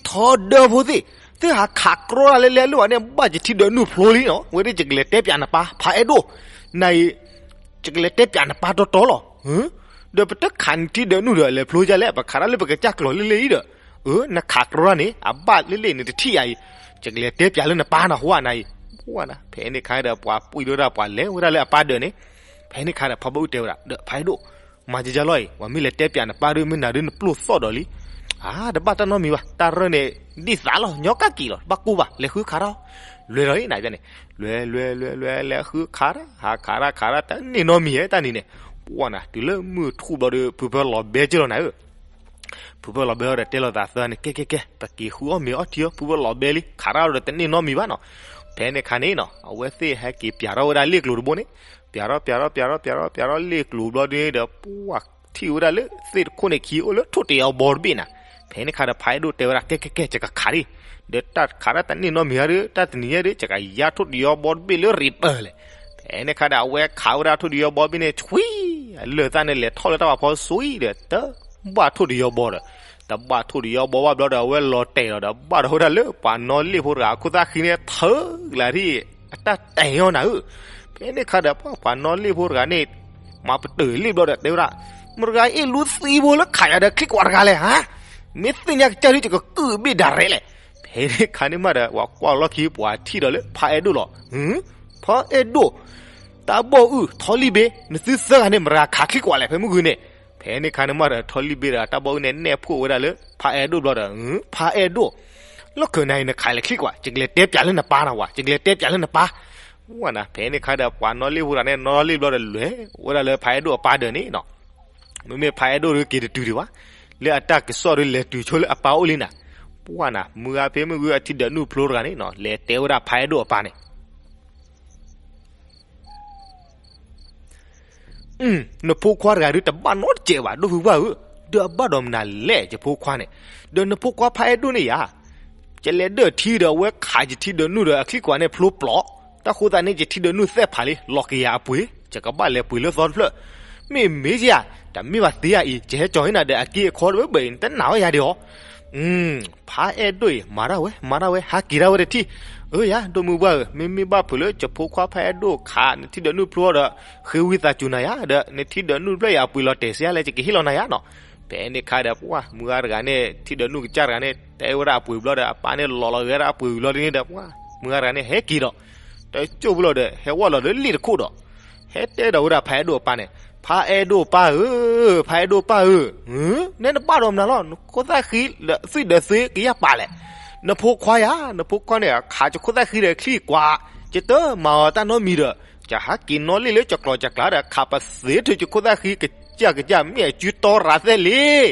ဒၢဖိသ့ၣ်, သုဟးခးကြီတၢ်လၢလဲၤအလိၣ်ဘၣ်န့ၣ် ဘၣ်ယထံဒၢးနုာ်ဖျိလံနီၤ, ဝဲဒၣ်ယကလဲၤတဲပၠးနပၢ် ဖးအဲၣ်ဒိၣ်, နၤအံၤ ယကလဲၤတဲပၠးနပၢ်တီတီလီၤ. ဒီးပတခးနထံဒၢးနုာ်ဒီး လဲၤဖျိဒ်လဲၣ်, ပခးတၢ်လၢပကစၢ်ကျိာ်လၢလ့အံၤဒီး, အၢ နခးကြီတၢ်န့ၣ် အဘၣ်လ့လ့ၣ်န့ၣ်တထံၣ်ယၤအံၤ, ယကလဲၤတဲပၠးလၢနပၢ်နဟူဧါနၤအံၤ, ပှၢ်နၤ, ဖဲန့ၣ်ခါဒီး ပှၤပှံၢ်ဒိၣ်ဒၣ်ပှၤလဲၤဝဲဒၣ်လၢအပၢ်ဒၢးန့ၣ်, ဖဲန့ၣ်ခါဒီး ဖးဘီအုၣ်တဲဝဲဒၣ်ဒီး ဖးအဲၣ်ဒိၣ်, မၤကကလီၤအံၤ ပှၤမ့ၢ်လဲၤတဲပၠးနပၢ်ဒီး မ့ၢ်နၤဒုးနပျိၢ်သီၣ်ဒီးလံ. အါ တဘၣ်တၢ်နီတမံၤဘၣ်, တၢ်ရၢၢ်န့ၣ် ဒ်သးလီၤ ညီကၣ်က့ၤလီၤ တဘၣ်ကိၢ်ဘၣ် လဲၤဃုခးထီၣ်, လွဲၢ်လီၤအံၤနၤန့ၣ်, လွဲၢ်လွဲၢ်လွဲၢ်လွဲၢ် လဲၤဃုခးတၢ် ဟးခးတၢ်ခးတၢ် တန့ၢ်နီတမံၤဧါတၢ်နံၤန့ၣ်, ပှၢ်နၤ တုၤလၢမုၢ်ထူၣ်ဘျီဒီး ဖုဖၢလီၤဘဲက့ၤလီၤနၤဧၢ ဖုဖၢလီၤဘဲအီၤဒီးတဲလိာ်သးသၢန့ၣ် ကဲကဲကဲ ပက့ၤဃုအီၣ်မ့ၤအီထံအီ ဖုဖၢလီၤဘဲလံ ခးတၢ်ဒီးတန့ၢ်နီတမံၤဘၣ်နီၤ. ဖဲန့ၣ်ခါန့ၣ်နီၤ အဝဲသ့ၣ်ဟဲက့ၤပၠးထီၣ်ဝဲဒၣ်လ့ၣ်ကျိၤတဘိန့ၣ်, ပၠးထီၣ်ပၠးထီၣ်ပၠးထီၣ်ပၠးထီၣ်ပၠးထီၣ်လ့ၣ်ကျိၤဘျီဒ်န့ၣ်ဒီး ပှၢ်ထံၣ်ဝဲဒၣ်လၢသ့ၣ်တခိၣ်န့ၣ်ခံအိၣ်လၢထိၣ်တယီဘီတဘ့ၣ်နၤ. ဖဲန့ၣ်ခါဒီးဖးအဲၣ်ဒိၣ်တဲဝဲဒၣ် ကဲကဲကဲ ယကခးဒံး, ဒီးတၢ်ခးတၢ်တန့ၢ်နီတမံၤဧါဒီး တၢ်တနံၤညါဒီး ယကယါထိၣ်တယီဘီတဘ့ၣ်လၢရံးပၢၢ်လဲၣ်. ဖဲန့ၣ်ခါဒီး အဝဲခးဝဲဒၣ်ထိၣ်တယီဘီတဘ့ၣ်န့ၣ် ဆွံ, အလၢာ်သၣ်န့ၣ် လဲၤထီၣ်လၢတၢ်ဖးဖီဆွံဒီး တဘၣ်ထိၣ်တယီဘီဒီး, တဘၣ်ထိၣ်တယီဘီဘၣ်ဘျီဒီး အဝဲလီၤတဲာ်လီၤဒီး ဘၣ်ဒီးဝဲဒၣ်လၢပှၤနီၣ်လ့ၣ်ဖိတဂၤအခိၣ်သၣ်ဃံန့ၣ် ထၢကလၤထံၣ် အတၢ်တဲာ်ညီနၤဧၢ. ဖဲန့ၣ်ခါဒီး ပှၤနီၣ်လ့ၣ်ဖိတဂၤန့ၣ် မၤပတုာ်လ့ၣ်ဘျီဒီးတဲဝဲဒၣ်, မတဂၤအ့ၣ်လူသံဖိလၢခးယၤဒီးချံကွၢ်တဂၤလဲၣ်ဧါ, မ့ၢ်သ့ၣ်ညါကစၢ်ဒုး ယကကုၢ်ဘ့ၣ်ဒၣ်ရဲၣ်လဲၣ်. ဖဲန့ၣ်ခါန့ၣ်မးဒီး ပှၤကွၢ်လီၢ်ခံ ပှၤထံၣ်ဒီးလၢဖးအဲၣ်ဒိၣ်လီၤ. ဖးအဲၣ်ဒိၣ်, တၢ်ဘီၣ်အုၣ် ထီလံဘ့ နသုသၢဂၤန့ၣ် မတဂၤခးချံကွၢ်လဲၣ် ဖဲမုၢ်ဂီၤန့ၣ်. ဖဲန့ၣ်ခါန့ၣ်မးဒီး ထီလံဘ့ဒီးတၢ်ဘီၣ်အုၣ်န့ၣ် နဲၣ်ဖှိၣ်ဝဲဒၣ်လၢဖးအဲၣ်ဒိၣ်ဘျီဒီး, ဖးအဲၣ်ဒိၣ်, လီၢ်ခံန့ၣ် နခးလဲၤချံကွၢ် ယကလဲၤတဲပၠးလၢနပၢ်နဝၤ ယကလဲၤတဲပၠးလၢနပၢ်. ဝဲနၤ ဖဲန့ၣ်ခါဒီး ပှၤနီၣ်လ့ၣ်ဖိတဂၤန့ၣ် နီၣ်လ့ၣ်ဘျီဒီးလဲၤဝဲဒၣ်လၢဖးအဲၣ်ဒိၣ်အပၢ်ဒၢးန့ၣ်နီၤ. မ့မ့ၢ်ဖးအဲၣ်ဒိၣ်ဒီးက့ၤတတုၤဒံးဘၣ်, လၢအတၢ်ကစီၣ်ဒီးလဲၤတုၤဆိလၢအပၢ်အိၣ်လံနၤ. ပှၢ်နၤ မုၢ်ဂၤဖဲမုၢ်ဂၤအထံဒၢးနုာ်ဖျိတဂၤန့ၣ်နီၤ လဲၤတဲဝဲဒၣ်ဖးအဲၣ်ဒိၣ်အပၢ်န့ၣ် နဖိခွါတဂၤဒုးတဘၣ်နီတစဲးဘၣ် ဒိၣ်ဖုပှၢ်ဧၢ, ဒီးအဘၣ်ဒီးမနုၤလဲၣ် ယဖိခွါန့ၣ်, ဒီးနဖိခွါဖးအဲၣ်ဒိၣ်န့ၣ်ယၤ, ယလဲၤဒၢၣ်ထံဒီးအဝဲခးယထံဒၢးနုာ်ဒီးအချံကွၢ်န့ၣ်ဖျိပျီ, တၢ်ဃိသတးန့ၣ် ယထံဒၢးနုာ်သဲၣ်ဖးလံ လီၤက့ၤယၤအပှ့ၤ, ယကဘၣ်လဲၤပှ့ၤလၢသီတဖျၢၣ်, မ့ၢ်မ့ၢ်ယၤ, တမ့ၢ်ဘၣ်သ့ဧါအံၤ ယဟဲကၠီၤဟံနၤဒီးအက့အခီတဘၣ်ဘၣ်အံၤ နတနာ်ဝဲယၤဒံးဧါ. ဖးအဲၣ်ဒိၣ်အံၤ မၤတၢ်ဝဲ မၤတၢ်ဝဲ ဟးက့ၤဒၣ်ဝဲတထံၣ်, အၢယၤ ဒိၣ်မုၢ်ပှၢ်ဧၢ, မ့မ့ၢ်ဘၣ်ဖုးလၢယဖိခွါဖးအဲၣ်ဒိၣ်ခးနထံၣ်ဒီးနုၢ်ဖျိဒီး ဃ့ဝံသးစူၤနၤယၤဒီး နထံၣ်ဒီးနုၢ်တဖျၢၣ်အံၤအပှ့ၤလီၤတဲာ်စ့လဲၣ် ယကဟ့ၣ်လီၤနၤယၤနီၤ. ဖဲန့ၣ်ခါဒီး ပှၢ်မုၢ်ဂၤတဂၤန့ၣ် ထံၣ်ဒီးနုၢ်ကစၢ်တဂၤန့ၣ် တဲဝဲဒၣ်အပှ့ၤဘျီဒီး အပၢ်န့ၣ်လီၤလီၤဂဲၤဒၣ်အပှ့ၤဝံၤလီၤဒ်န့ၣ်ဒီး ပှၢ်မုၢ်ဂၤတဂၤန့ၣ် ဟဲက့ၤဒီး တကၠိၢ်ဖုလီၤဒီး ဟဲဝဲလီၤဒီးလ့ၣ်တခိၣ်ဒီး ဟဲတဲဒီးဝဲဒၣ်ဖးအဲၣ်ဒိၣ်အပၢ်န့ၣ်, ဖးအဲၣ်ဒိၣ်ပၢ်ဧၢ, ဖးအဲၣ်ဒိၣ်ပၢ်ဧၢ, နဲနဘၣ်ဒီးမနုၤလီၤ, နခိၣ်သၣ်ဃံဒီးသွံၣ်ဒီးသွ့ကယၢ်ပာ်လဲၣ်, နဖိခွါယၤ, နဖိခွါန့ၣ် ခးယခိၣ်သၣ်ဃံဒီးချံၣ်ကွၢ်, ယတမၤအီၤတၢ်နီတမံၤဒီး ယဟးက့ၤနီၣ်လ့ၣ်လၢယကျိၤယကျါဒီး ခးပသ့ထုးယခိၣ်သၣ်ဃံကစၢ်ကစၢ် မ့ၢ်အစုတီရၤသဲလဲၣ်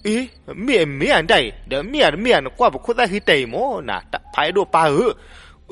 အ့, မ့ၢ်အမ့ၢ်အဒၣ်အံၤ ဒီးမ့ၢ်အတမ့ၢ်အနကွၢ်ပခိၣ်သၣ်ဃံတဲာ်အံၤမၢ် နဖးအဲၣ်ဒိၣ်ပၢ်ဧၢ,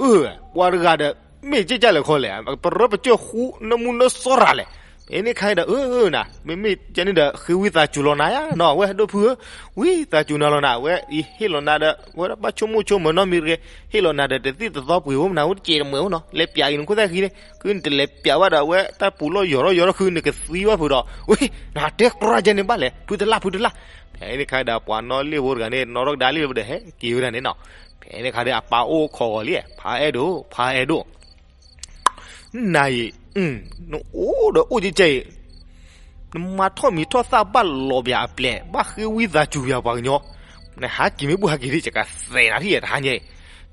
အၢ, ပှၤတဂၤဒီး မ့ၢ်ကဲကၢ်လဲၣ်ခီလဲၣ်, ပရၢပကၠိၢ်ဃူနမူနစီရၤလဲၣ်, ဖဲန့ၣ်ခါဒီး အၢ, နၤ, မ့မ့ၢ်ကဲန့ၣ်ဒီး ဃ့ဝံသးစူၤလီၤနၤယၤနီၤ, အဝဲဒိၣ်ဖုဧၢ, ဝံသးစူၤနၤလီၤနၤ, အဝဲအံၤဟ့ၣ်လီၤနၤဒီး အဝဲဒၣ်ဘၣ်ဆိကမိၣ်ဆိကမးနီတမံၤတဂ့ၤ, ဟ့ၣ်လီၤနၤဒီးတသံၣ်တသီပှ့ၤအိၣ်မနၤ အိၣ်တစဲးတမှဲၤအိၣ်နီၤ, လဲၤပျးအံၤနခိၣ်သၣ်ဃံန့ၣ် ခုနတလဲၤပျးဘၣ်ဒီး အဝဲတၢ်ပူၤလီၢ်ယီၤထီၣ်ယီၤထီၣ်ခု နကသံဘၣ်ဖုးဒီး, ဝံ, နတဲကြၢးကဲန့ၣ်ဘၣ်လဲၣ်, ဖုတလၢ် ဖုတလၢ်, ဖဲန့ၣ်ခါဒီး ပှၤနီၣ်လ့ၣ်ဖိတဂၤန့ၣ် နီၣ်ထီၣ်ကဒါလ့ၣ်လၢပဒီး ဟဲက့ၤဝဲဒၣ်န့ၣ်နီၤ, ဖဲန့ၣ်ခါဒီး အပၢ်အိၣ်ခိးဂီၤလံ, ဖးအဲၣ်ဒိၣ်, ဖးအဲၣ်ဒိၣ် နၤအံၤ, နအိၣ်ဒီးအိၣ်ကဲကဲအံၤ, နမၤထီၣ်မံၤထီၣ်သၣ်ဘၣ်လီၤပၠးအပျဲၢ်, ဘၣ်ဃ့ဝံသးစူၤပၠးပှၤကညီ, နဟးက့ၤမ့ၢ်ဘူၣ်ဟးက့ၤဒ် ယကသဲးနၤထံၣ်တဟါညါအံၤ,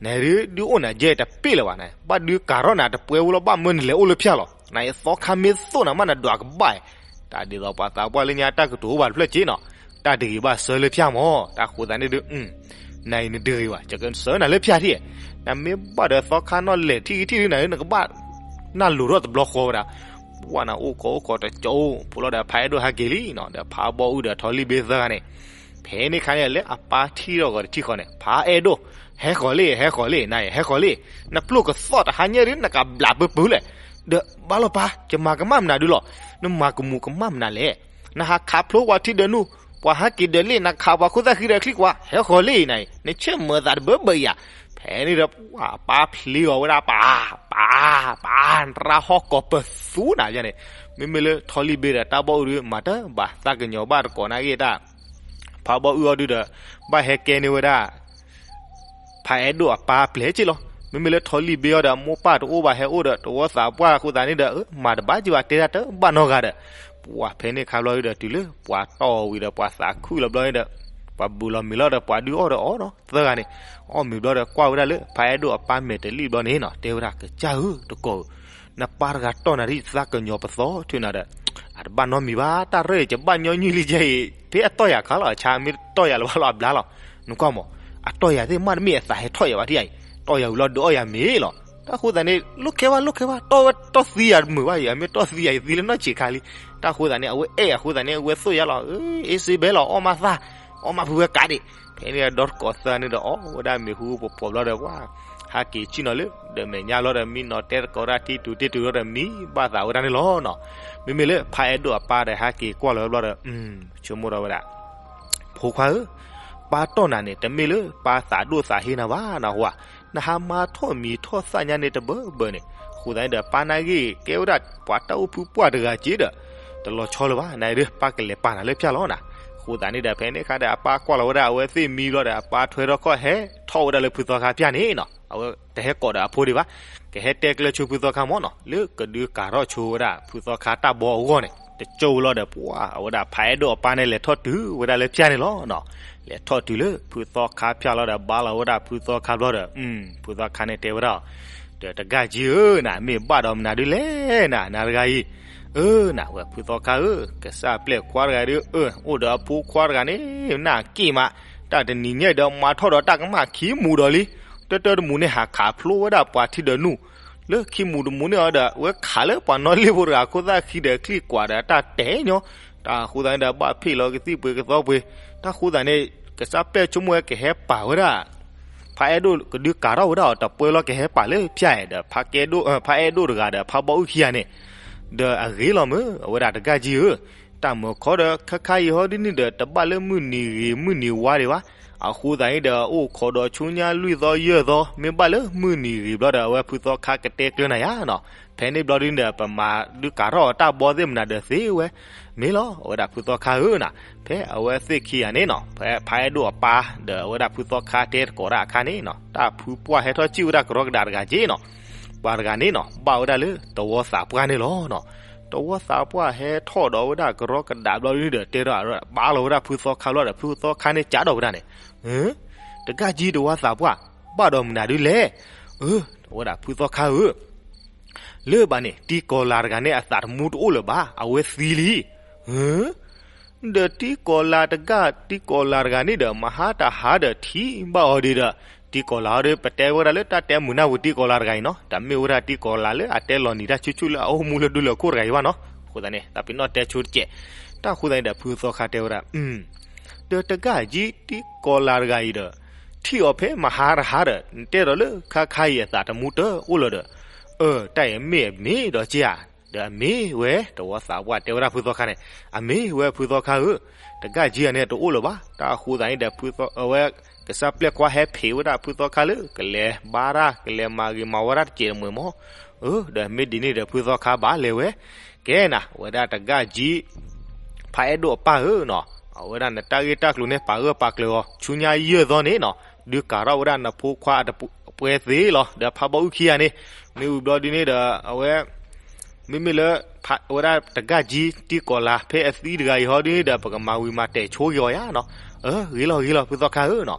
နဒုးအိၣ်နၤကဲတပ့ၢ်လၢၤဘၣ်န့ၣ်, ဘၣ်ဒုးကၤထီၣ်နၤတပှဲၤဝဲလီၤ ဘၣ်မၢနလဲၤအိၣ်လၢဖၠၣ်လီၤ, နအံၤသီခါမ့ၢ်သိၣ်နၤမး နဒွးကဘၣ်အံၤ, တၢ်ဒ်သိးပှၤသးပှၢ်လၢညါတၢ်ကတိၤအိၣ်ဘၣ်တဖျၢၣ်က့နီၤ, တၢ်တဂ့ၤဘၣ်ဆၢလၢဖၠၣ်မၢ်, တၢ်ဃိသးန့ၣ်ဒုး နၤအံၤနတဂ့ၤဘၣ်, ယကဆှၢနၤလၢဖၠၣ်ထံၣ်, နမ့ၢ်ဘၣ်ဒီးသီခါနီၣ်လဲၢ်ထံၣ်ဂံၢ်ထံၣ်ဒုး နၤဧၢ နကဘၣ်နၢ်လိၤထီၣ်တဘျီဃီဝဲဒၣ်, ပှၢ်နၤအိၣ်ခိးအိၣ်ခိးတကၠိၢ်ဖိလီၤဒီး ဖးအဲၣ်ဒိၣ်ဟးက့ၤလံနီၤ, ဒီးဖးဘီအုၣ်ဒီးထီလံဘ့သၢဂၤန့ၣ်, ဖဲန့ၣ်ခါန့ၣ်လၢအပၢ်ထံၣ်ထီၣ်ဂီၤတထံၣ်ဃီန့ၣ် ဖးအဲၣ်ဒိၣ်, ဟဲဃီၤလံ ဟဲဃီၤလံ နၤအံၤ ဟဲဃီၤလံ, နပျိၢ်ကသီၣ်တဟါညါဒုး နကဘျးပၢပၢလဲၣ်, ဒီးဘၣ်လီၤပၢ် ယမၤကမၣ်မနုၤဒုးလီၤ, နမၤကမူၤကမၣ်မနုၤလဲၣ် နဟးခးဖျိဝဲထံဒီးနုၢ်, ပှၤဟးက့ၤဒီးလ့ၣ် နခးပှၤခိၣ်သၣ်ဃံဒီးချံၣ်ကွၢ်, ဟဲဃီၤလံနၤအံၤ, နဆ့ၣ်မၤသးတဘၢဘၢအံၤဧါ, ဖဲန့ၣ်ဒီး ပှၢ်အပၢ်ဖျ့အီၤဝဲဒၣ် ပၢ်, ပၢ်, ပၢ်, နရၢဟီၣ်ကိးပသူနၤယါန့ၣ်, မ့မ့ၢ်လၢထီလံဘ့ဒီးတၢ်ဘီအုၣ်ဒုး မၤတၢ်ဘၣ်သးကညီၤဘၣ်တကိးနာ်က့ၤတၢ်, ဖးဘီအုၣ်အီၤဒုးဒီး ဘၣ်ဟဲကဲန့ၢ်ဝဲဒၣ် ဖးအဲၣ်ဒိၣ်အပၢ်ပျဲၢ်က့လီၤ, မ့မ့ၢ်လၢထီလံဘ့အီၤဒီး မိၢ်ပၢ်တအိၣ်ဘၣ်ဟဲအိၣ်ဒီး တဝီသးပှၢ်အဃိသတးန့ၣ်ဒီး မၤတဘၣ်က့ၤဘၣ်တဲတၢ်တဘၣ်နီတဂၤဒီး, ပှၢ်ဖဲန့ၣ်ခါဘျီဒုးဒီး တုၤလၢပှၤတီၢ်ဝံၤဒီး ပှၤသးခုလီၤဘျီန့ၣ်ဒီး ပှၤဘူးလီၤမံၤလီၤဒီး ပှၤဒုးအီၣ်ဒီးအီၣ်နီၤ သၢဂၤန့ၣ်, အီၣ်မ့ၤဘျီဒီး ကွၢ်ဝဲဒၣ်လၢ ဖးအဲၣ်ဒိၣ်အပၢ်မဲာ်တလံၣ်ဘျီန့ၣ်နီၤ တဲဝဲဒၣ် ကစၢ်ဧၢ တကိးဧၢ, နပၢ်တဂၤတီၢ်နၤဒ်သးကညီၤပသီထၢနၤဒီး အတဘၣ်နီတမံၤဘၣ်, တၢ်ရဲၣ်ယကဘၣ်ညီနုၢ်လံကဲအံၤ, ဖဲအတီၢ်ယၤခါလီၤ အဆါမ့ၢ်တီၢ်ယၤလၢၤဘၣ်လီၤအဘျါလီၤ, နကွၢ်မး, အတီၢ်ယၤသ့ၣ်မးတမ့ၢ်အသးဟဲထီၣ်ယၤဘၣ်ထံၣ်အံၤ, တီၢ်ယၤဝံၤလီၤဒုးအီၣ်ယၤမ့ၤလီၤ, တၢ်ဃိသတးန့ၣ် လိၣ်ခဲဘၣ်လိၣ်ခဲဘၣ်, တီၢ်ဝဲတီၢ်သံယၤတမုာ်ဘၣ်အံၤ, အမ့ၢ်တီၢ်သံယၤအံၤသံလၢနီၢ်ဆံးခါလံ, တၢ်ဃိသတးန့ၣ် အဝဲအဲၣ်အဃိသတးန့ၣ် အဝဲသိၣ်ယၤလီၤ, အ့စ့ဘဲလီၤ အီၣ်မးသၣ်, အီၣ်မးဖုဝဲကးဒံး, ဖဲန့ၣ်ဒီတကိးသၢန့ၣ်ဒီး အီၣ်ဝဲဒၣ်မ့ၤဟူပှီၤပှီၤဘျီဒီး ပှၤ ဟးက့ၤဆ့ၣ်နီၤလၢ ဒီးမဲာ်ညါဘျီဒီး မံနီၤတဲတကိးဒၣ်ထံတူၤတ့တူၤဘျီဒီး မံဘၣ်သးဝဲဒၣ်န့ၣ်လီၤနီၤ, မ့မ့ၢ်လၢဖးအဲၣ်ဒိၣ်အပၢ်ဒီးဟးက့ၤကွၢ်လီၤဝဲဘျီဒီး ဆိကမိၣ်ထီၣ်ဝဲဒၣ် ဖိခွါဧၢ, ပၢ်တီၢ်နၤန့ၣ် တမ့ၢ်လၢပၢ်သးဒိၣ်သးဟ့နၤဘၣ်နဟူဧါ, နဟးမၤထီၣ်မံၤထီၣ်သၣ်ညါန့ၣ်တဘၢဘၢန့ၣ်, အဃိသတးန့ၣ်ဒီး ပၢ်နာ်ဂ့ၤ ကဲဝဲဒၣ်ပှၤတၢ်အိၣ်ဖုပှၢ်တဂၤက့ဒီး တလီၤဆီလၢၤဘၣ်, နဒီး ပၢ်ကလဲၤပာ်နၤလၢဖၠၣ်လီၤနၤ, အဃိသတးန့ၣ်ဒီး ဖဲန့ၣ်အခါဒီး အပၢ်ကွၢ်လီၤဝဲဒၣ်အဝဲသ့ၣ်မံဘျီဒီး အပၢ်ထွဲထီၣ်ခီၣ်ဟဲထီၣ်ဝဲဒၣ်လၢဖုသီခါဖၠၣ်န့ၣ်နီၤ, အဝဲတဟဲကိးဒီးအဖိဒံးဘၣ်, ကဟဲတဲကျၢၤဆိဖုသီခါမၢ်နီၤ, လၢကဒုးကၤထီၣ်ဆိဝဲဒၣ် ဖုသီခါတၢ်ဘီအဂီၢ်န့ၣ် တကၠိဝံၤလီၤဒီး ပှၤအဝဲဒၣ်ဖးအဲၣ်ဒိၣ်အပၢ်န့ၣ် လဲၤထီၣ်တုၤဝဲဒၣ်လၢဖၠၣ်န့ၣ်လီၤနီၤ, လဲၤထီၣ်တုၤလၢဖုသီခါဖၠၣ်လီၤဒီး ဘါလီၤဝဲဒၣ်ဖုသီခါဘျီဒီး ဖုသီခါန့ၣ်တဲဝဲဒၣ်, ဒီးတဂၤက့ဧၢ နမ့ၢ်ဘၣ်ဒီးမနုၤဒုးလဲၣ်နၤ နၤတဂၤအံၤ, အၢ နဝဲဖုသီခါဧၢ, ကစၢ်ပျဲၢ်ခွါတဂၤဒုး အၢ အိၣ်ဒီးအဖိခွါတဂၤန့ၣ် နၢ်က့ၢ်မး, တၢ်တနံၤညါအံၤဒီး မၤထီၣ်ဒီးတၢ်ကမၣ်ခံမူးဒီးလံ, တၢတၢတမူးန့ၣ် ဟးခးဖျိဝဲဒၣ်ပှၤထံဒီးနုၢ်, လၢခံမူးတမူးန့ၣ်အီၤဒီး အဝဲခးလၢပှၤနီၣ်လ့ၣ်ဖိတဂၤခိၣ်သၣ်ခံဒီးချံၣ်ကွၢ်ဒီးတၢ်တဲာ်ညီ, တၢ်အဃိသတးန့ၣ်ဒီး ဘၣ်ဖ့ၣ်လီၤကသံၣ်ပှ့ၤကသီပှ့ၤ, တၢ်ဃိသတးန့ၣ် ကစၢ်ပျဲၢ်ဆိကမိၣ်ဝဲကဟဲပာ်ဝဲဒၣ် ဖးအဲၣ်ဒိၣ်ကဒုးကၤထီၣ်ဝဲဒၣ်အီၤ တပှဲၤလီၤကဟဲပာ်လၢဖၠၣ်ဒီး ဖးအဲၣ်ဒိၣ်တဂၤဒီး ဖးဘီအုၣ်ခံဂၤန့ၣ်, ဒီးအဂ့ၤလီၤမ့ၢ် အဝဲဒၣ်တဂၤက့ဧၢ, တၢ်မၢခီဒီး ခါခါအံၤဟီဒ်န့ၣ်ဒီး တဘၣ်လၢမုၢ်နံၤဂ့ၤမုၢ်နံၤဝါဒံးဘၣ်. အဃိသတးန့ၣ်ဒီး အိၣ်ခိးဒီးဆူညါလွံၢ်သီယဲၢ်သီ မ့ၢ်ဘၣ်လၢမုၢ်နံၤဂ့ၤဘျီဒီး အဝဲဖုသီခါကတဲကျၢၤနၤယါနီၤ. ဖဲန့ၣ်ဘျီဒ်န့ၣ်ဒီး ပမၤဒုးကၤထီၣ်အီၤတၢ်ဘီသ့ၣ်မနၤဒီးသ့ဝဲ မ့ၢ်လီၤ အဝဲဒၣ်ဖုသီခါဧၢနီၤ. ဖဲအဝဲသ့ၣ်ခံဂၤန့ၣ်နီၤ ဖဲဖးအဲၣ်ဒိၣ်အပၢ်ဒီးအဝဲဒၣ်ဖုသီခါတဲသကိးတၢ်အခါန့ၣ်နီၤ တၢ်ဖုပှၢ်ဟဲထီၣ်စံၣ်ဝဲဒၣ်ကရီကဒးတဂၤက့နီၤ. ပှၤတဂၤန့ၣ်နီၤ ဘၣ်ဝဲဒၣ်လၢတဝီသးပှၢ်န့ၣ်လီၤနီၤ. တဝီသးပှၢ်ဟဲထီၣ်ဒီးဝဲဒၣ်ကရီကဒးဘျီဒ်န့ၣ်ဒီး တဲထီၣ်ဘၣ်လီၤဝဲဒၣ်ဖုသီခါလီၤဒီး ဖုသီခါန့ၣ်ကးဒီးဝဲဒၣ်န့ၣ် တဂၤကံတဝီသးပှၢ် ဘၣ်ဒီးမနုၤဒ်လဲၣ်. အဝဲဒၣ်ဖုသီခါဧၢ, လၢဘၣ်န့ၣ် တံကီၤလၤတဂၤန့ၣ် အသးတမူတအိၣ်လၢၤဘၣ်, အဝဲသံလံ. ဒီးတံကီၤလၤတဂၤ တံကီၤလၤတဂၤန့ၣ်ဒီး မဟါတဟါဒီးထံၣ်ဘၣ်အီၤဒံးဒီး တံကီၤလၤအီၤဒီး ပတဲဝဲဒၣ်လၢတၢ်တဲမုာ်နၢ်ပူၤတံကီၤလၤတဂၤအံၤနီၤ, တမ့ၢ်ဝဲဒၣ်တံကီၤလၤလၢအတဲလီၤနံၤတၢ်ဆူၣ်ဆူၣ်လၢအအိၣ်မူလၢဒူလၢခိၣ်တဂၤအံၤဘၣ်နီၤ. အဃိသတးန့ၣ် တၢ်ပ့ၤနီၣ်တဲဆိတကဲး, တၢ်ဃိသတးန့ၣ်ဒီး ဖုသီခါတဲဝဲဒၣ် ဒီးတဂၤကံတံကီၤလၤတဂၤအံၤဒီး ထံၣ်အီၤဖဲမဟါတဟါဒီး နတဲဒီးလၢခါခါအံၤအသးတမူတအိၣ်လၢၤဒီး, အၢ တၢ်အံၤမ့ၢ်အမ့ၢ်ဒီးက့ဧါ, ဒီးအမ့ၢ်ဝဲ တဝီသးပှၢ်တဲဝဲဒၣ်ဖုသီခါန့ၣ်, အမ့ၢ်ဝဲဖုသီခါဧၢ, တဂၤကံဂၤန့ၣ်တအိၣ်လၢၤဘၣ်. တၢ်ဃိသတးန့ၣ်ဒီး ဖုသီ အဝဲ ကစၢ်ပျဲၢ်ခွါဟဲဖံးဝဲဒၣ်ဖုသီခါလၢ ကလဲၤဘါတၢ် ကလဲၤမၤဂ့ၤမၤဝါတၢ်တစဲးတမှဲၤမး, အၢ ဒီးမ့ၢ်ဒ်န့ၣ်ဒီး ဖုသီခါဘၣ်လဲၤဝဲ ကဲနၤ ဝဲဒၣ်တဂၤကံ ဖးအဲၣ်ဒိၣ်အပၢ်ဧၢနီၤ, အဝဲဒၣ်နတၢ်ဂ့ၢ်တၢ်ကျိၤန့ၣ် ပာ်ဂၢၢ်ပာ်ကျၢၤအီၤ ဆူညါယဲၢ်သီန့ၣ်နီၤ, ဒုးကၤထီၣ်ဝဲဒၣ်နဖိခွါအပှဲၤသ့လီၤ. ဒီးဖးဘီအုၣ်ခံဂၤန့ၣ် မ့ၢ်ဝံၤဘျီဒ်န့ၣ်ဒီး အဝဲ မ့မ့ၢ်လၢ ဝဲဒၣ်တဂၤကံတံကီၤလၤ ဖဲအသံတဂၤအံၤဟီဒ်န့ၣ်ဒီး ပကမၤဝံၤမၤတဲာ်ဆိက့ၤအီၤယါနီၤ. အၢ ဂ့ၤလီၤဂ့ၤလီၤ ဖုသီခါဧၢနီၤ.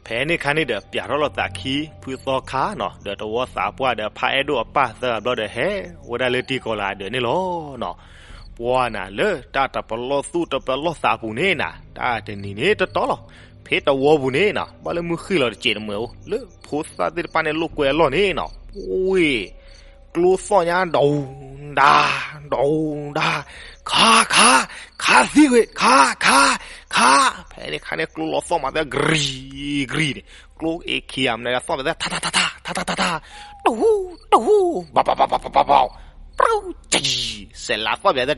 ဖဲန့ၣ်ခါန့ၣ်ဒီး ပၠးထီၣ်လိာ်သးခံ ဖုသီခါနီၤ ဒီးတဝီသးပှၢ်ဒီးဖးအဲၣ်ဒိၣ်အပၢ်သၢဂၤဘျီဒီး ဟဲဝဲဒၣ်လၢတံကီၤလၤအဒၢးန့ၣ်လီၤနီၤ. ပှၤနၤလၢတၢ်တပလီၢ်သူၣ်တပလီၢ်သးပူၤန့ၣ်နၤ တၢ်တနံၤန့ၣ်တတီလီၤ. ဖဲတဝီပူၤန့ၣ်နၤ ဘၣ်လၢမုၢ်ဃ့ၢ်လီၤတစဲးတမှဲၤဧိၤ လၢဖိသၣ်သ့ၣ်တဖၣ်န့ၣ်လိာ်ကွဲအလီၢ်န့ၣ်နီၤ ဝ့ၢ် ကျိသီၣ်ညါ ဒီဒါ ဒီဒါ ခး ခး ခးသံကွံာ် ခး ခး ခး. ဖဲန့ၣ်ခါန့ၣ် ကျိလီၤသီၣ်မးသဲ ကရံၤ ကရံၤန့ၣ် ကျိအ့ခံဂၤမနုၤသီၣ်မးသဲ ထး ထး ထး ထး ထး ထး ထး ထး တဟူ တဟူ ဘၣ် ဘၣ် ဘၣ် ဘၣ် ဘၣ် ဘၣ် ပြူ ကံ စဲးလးသီၣ်ပၠးသဲ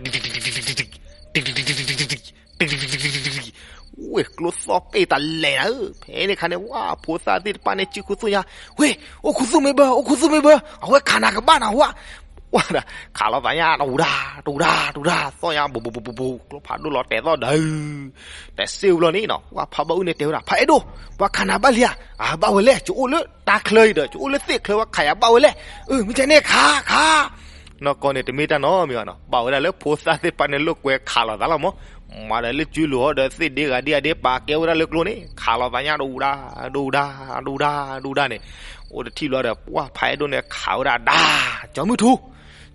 ဝ့ၢ် ကျိသီၣ်ပ့ၢ်တၢ်လဲၤနၤဧၢ. ဖဲန့ၣ်ခါန့ၣ် ဝဲ ဖိသၣ်သ့ၣ်တဖၣ်န့ၣ် စံၣ်ခူသူၣ်ညါ ဝ့ၢ် အိၣ်ခူသူၣ်မ့ၢ်ဘၢ အိၣ်ခူသူၣ်မ့ၢ်ဘၢ အဝဲခးနၤကဘၣ်နၤဝဲ ဝဲဒၣ် ခးလီၤသးညါ တဝူဒါ တဝူဒါ တဝူဒါ သီၣ်ညါ ဘူး ဘူး ဘူး ဘူး ဘူး ကျိဖးဒိၣ်လီၤတဲာ်သီၣ်ဒီး တစ့ၢ်ဝံၤလီၤန့ၣ်နီၤ ဝဲဖးဘီအုၣ်န့ၣ်တဲဝဲဒၣ် ဖးအဲၣ်ဒိၣ် ပှၤခးနၤဘၣ်လံဧါ. အၢ ဘၣ်ဝဲလဲၣ် ယအိၣ်လၢတၢ်ချၢအံၤဒီး ယအိၣ်လၢသ့ၣ်ချၢ ဝဲခးယၤဘၣ်ဝဲလဲၣ်. အၢ မ့ၢ်ကဲန့ၣ်ခး ခး နီၢ်ကီၢ်န့ၣ် တမ့ၢ်တၢ်နီတမံၤဘၣ်နီၤ ဘၣ်ဝဲဒၣ်လၢဖိသၣ်သ့ၣ်တဖၣ်န့ၣ်လိာ်ကွဲခးလိာ်သးလီၤမး မၤဒီးလၢစုလိၤဟီဒီးသ့ၣ်ဒ့ဂၤဒ့ဂၤဒ့ပာ်ကဲဝဲဒၣ်လၢကျိန့ၣ် ခးလိာ်သးညါ တဝူဒါ တဝူဒါ တဝူဒါ တဝူဒါန့ၣ် အိၣ်တထံၣ်ဘျီဒီး ပှၤဖးအဲၣ်ဒိၣ်န့ၣ်ခးဝဲဒၣ်ဒၣ် ကၠီၤမုၢ်ထူ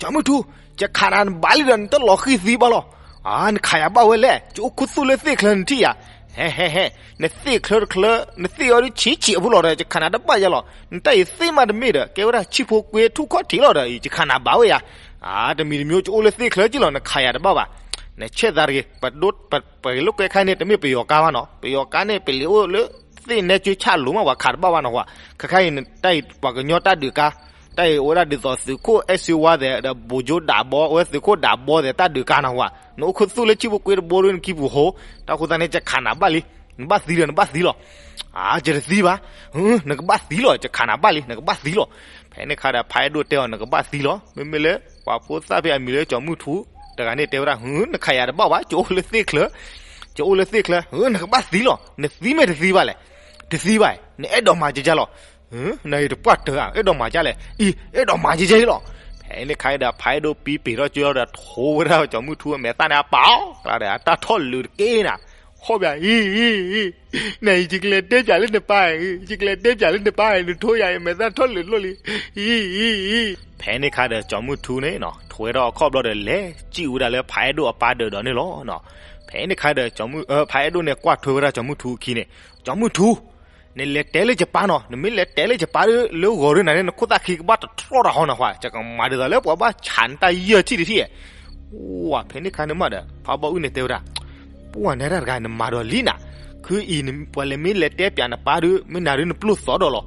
ကၠီၤမုၢ်ထူ ယခးနၤနဘၣ်လံဒီး နတလီၤဃံၤသံဘၣ်လီၤ. အၢ နခးယၤဘၣ်ဝဲလဲၣ် ယအိၣ်ခူသူၣ်လၢသ့ၣ်ချၢနထံၣ်ယၤ ဟဲ ဟဲ ဟဲ နသ့ၣ်ချၢတချၢ နသ့ၣ်အီၤဒ်ဆံးဆံးအဖိလီၤဒီး ယခးနၤတဘၣ်ယၤလီၤ. နတၢ်အံၤသ့ၣ်မးတမ့ၢ်ဒီး ကဲဝဲဒၣ်ဆံၣ်ဖိကွ့ထူၣ်ခီၣ်ထံးလီၤဒီး ယခးနၤဘၣ်ဝဲယၤ. အၢ တမံၤတမံၤ ယအိၣ်လၢသ့ၣ်ချၢက့လီၤ နခးယၤတဘၣ်ဘၣ်. နဆဲးသးတဂ့ၤ ပဒိ ပ ပလိာ်ကွဲခါန့ၣ် တမ့ၢ်ပယီၤကါဘၣ်နီၤ ပယီၤကါန့ၣ် ပလံာ်အိၣ်လၢသ့ၣ်နဲကၠိဆၣ်လိၤမး ပှၤခးတဘၣ်ဘၣ်နီၤဝဲ. ခဲခါအံၤ တၢ်အံၤပှၤကညီတၢ်ဒုးကါ တၢ်အံၤအိၣ်ဝဲဒၣ်ဒ်သိးသုးခိၣ်အဲၣ်စ့ဝါသဲးဒီး ဘိၣ်ကၠိဒးဘီ အဝဲသုးခိၣ်ဒးဘီသဲးတၢ်ဒုးကါနီၤဝဲ. နအိၣ်ခူသူၣ်လၢဆံၣ်ဖိကွ့တဘိဒီး နကံၢ်ပူၤဟိ တၢ်ဃိသတးန့ၣ် ယခးနၤဘၣ်လံ နဘၣ်သံဒီး နဘၣ်သံလီၤ. အၢ ယတသံဘၣ်. နကဘၣ်သံလီၤ ယခးနၤဘၣ်လံ နကဘၣ်သံလီၤ. ဖဲန့ၣ်ခါဒီး ဖးအဲၣ်ဒိၣ်တဲအီၤ နကဘၣ်သံလီၤ. မ့မ့ၢ်လၢ ပှၤဖိသၣ်ဖဲအမံၤလၢကၠီၤမုၢ်ထူ တဂၤန့ၣ်တဲဝဲဒၣ် နခးယၤတဘၣ်ဘၣ် ယအိၣ်လၢသ့ၣ်ချၢ ယအိၣ်လၢသ့ၣ်ချၢ နကဘၣ်သံလီၤ. နသံမ့ၢ်တသံဘၣ်လဲၣ် တသံဘၣ် နအဲၣ်ဒိးမၤကဲကဲလီၤ. နအံၤတပှၢ်တၢၢ်ဧါ အဲၣ်ဒိးမၤကဲလဲၣ် အံၤ အဲၣ်ဒိးမၤကဲကဲလီၤ. ဖဲန့ၣ်ခါဒီး ဖးအဲၣ်ဒိၣ်ပံပ့ၤထီၣ်ကၠိဒီး ထိဝဲဒၣ်ကၠီၤမုၢ်ထူအမဲာ်သၣ်န့ၣ် အပာ်အီၤကျါဒီး အတၢ်ထီၣ်လုာ်တက့ၢ်နၤ ဟီၣ်ဘၣ် အံၤ အံၤ အံၤ နအံၤ ယကလဲၤတဲပၠးလၢနပၢ် ယကလဲၤတဲပၠးလၢနပၢ် နထိယၤအံၤ မဲာ်သၣ်ထီၣ်လုာ်လိာ်လံ အံၤ အံၤ အံၤ. ဖဲန့ၣ်ခါဒီး ကၠီၤမုၢ်ထူန့ၣ်နီၤ ထိဝဲထီၣ်အခီၣ်ဘျီဒီး လဲၤစံၣ်ဝဲဒၣ်လၢဖးအဲၣ်ဒိၣ်အပၢ်ဒၢးဒီးန့ၣ်လီၤ. ဖဲန့ၣ်ခါဒီး ဖးအဲၣ်ဒိၣ်န့ၣ် ကွၢ်ထွဲဝဲဒၣ်ကၠီၤမုၢ်ထူအခံန့ၣ် ကၠီၤမုၢ်ထူ နလဲၤတဲလၢယပၢ်နီၤ နမ့ၢ်လဲၤတဲလၢယပၢ်ဒီး လၢဂီၤဒ်နၤန့ၣ် နခိၣ်သၣ်ခံကဘၣ်တတြီၣ်တၢ်ဟီနီၤ ပှၤ ယကမၤဒ်သိးလၢပှၤဘၣ်ဆးနတၢ်ယဲၢ်ထံၣ်တထံၣ် ဝဲ ဖဲန့ၣ်ခါန့ၣ်မးဒီး ဖးဘီအုၣ်န့ၣ်တဲဝဲဒၣ် ပှၤနဲဒၣ်တဂၤ နမၤဒီးလံနၤ, ခုအံၤ ပှၤလဲၤမ့ၢ်လဲၤတဲပၠးနပၢ်ဒီး မ့ၢ်နၤဒ်နပျိၢ်သီဒီးလီၤ.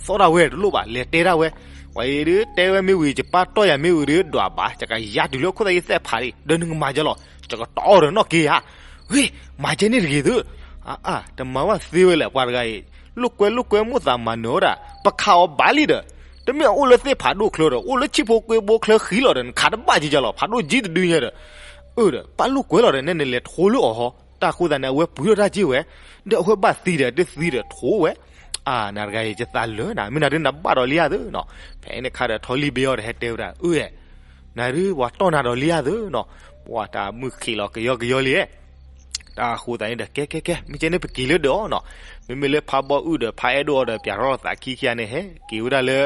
သီဒၣ်ဝဲတလိၣ်ဘၣ် လဲၤတဲဒၣ်ဝဲ, ပှၤအံၤဒ်တဲဝဲမ့ၢ်ဝံၤ ယပၢ်တီၢ်ယၤမ့ၢ်ဝံၤဒီး ဒွးဘၣ် ယကယါတုၤလၢခိၣ်သၣ်ယသဲၣ်ဖးဒံး ဒီးနကမၤကလီၤ. ယကတီအီၣ်ဒီးနီၢ်က့ဧါ. မၤကဲန့ၣ်တဂ့ၤသု. အါ တမၤဘၣ်သ့ဝဲလဲၣ် ပှၤတဂၤအံၤ, လိာ်ကွဲလိာ်ကွဲမိၣ်သးမၤနၢၤဝဲဒၣ်, ပခးအီၤဘၣ်လံဒီး, တမ့ၢ်အိၣ်လၢသ့ၣ်ဖးဒိၣ်ချၢဒီး အိၣ်လၢဆံၣ်ဖိကွ့ဘိချၢဃံလီၤဒီး နခးတဘၣ်ကကလီၤ, ဖးဒိၣ်ကံတဒုညါဒီး, အၢဒီး ပၢ်လိာ်ကွဲလီၤဒီး နဲနလဲၤထိလၢအီၤဟီ, တၢ်ဃိသတးန့ၣ် အဝဲပှ့ၤထီၣ်တၢ်က့ဝဲ, ဒီးအဝဲဘၣ်သံဒီး တသံဒီးထိဝဲ အါ နၤတဂၤအံၤ ယသးလၢနၤ, မ့ၢ်နၤဒုးနဘၣ်ဒီးလံဧါသုနီၤ. ဖဲန့ၣ်ခါဒီး ထီလံၣ်ဘ့အီၤဒီး ဟဲတဲဝဲဒၣ်, အၢ, နၤဒုးပှၤတီၢ်နၤဒီးလံဧါသုနီၤ. ပှၤတၢ်မုၢ်ခံးလီၤကယီကယီလံ, တၢ်ဃိသတးန့ၣ်ဒီး ကဲကဲကဲ မ့ၢ်ကဲန့ၣ်ပက့ၤလၢဒၢးအီၤနီၤ. မ့မ့ၢ်လၢဖးဘီအုၣ်ဒီးဖးအဲၣ်ဒိၣ်အီၤဒီး ပၠးထီၣ်သးခံခံဂၤန့ၣ် ဟဲက့ၤဝဲဒၣ်လၢ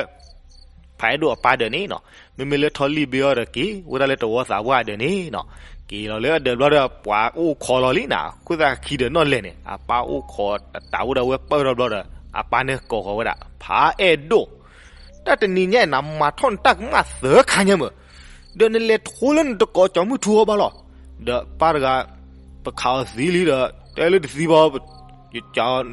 ဖးအဲၣ်ဒိၣ်အပၢ်ဒၢးန့ၣ်နီၤ. မ့မ့ၢ်လၢထီလံၣ်ဘ့အီၤဒီး က့ၤဝဲဒၣ်လၢတဝီသးပှၢ်ဒၢးန့ၣ်နီၤ. က့ၤလီၤလၢအဒၢးဘျီဒီး ပှၤအိၣ်ခိးလီၤလံနၤ, ခိၣ်သၣ်ခံဒီးနီၣ်လဲၣ်န့ၣ် အပၢ်အိၣ်ခိးတးတးဝဲဒၣ်ဝဲပၢၢ်ထီၣ်ဘျီဒီး အပၢ်န့ၣ်ကိးဃီၤဝဲဒၣ် ဖးအဲၣ်ဒိၣ်, တၢ်တနံၤညါအံၤ နမၤထီၣ်နတၢ်ကမၣ်သၢခါညါမး, ဒီးနလဲၤထိလၢနတကိးကၠီၤမုၢ်ထူအီၤဘၣ်လီၤ. ဒီးပၢ်တဂၤ ပခးအီၤသံလံဒီး တဲလၢတသံဘၣ်, ယကး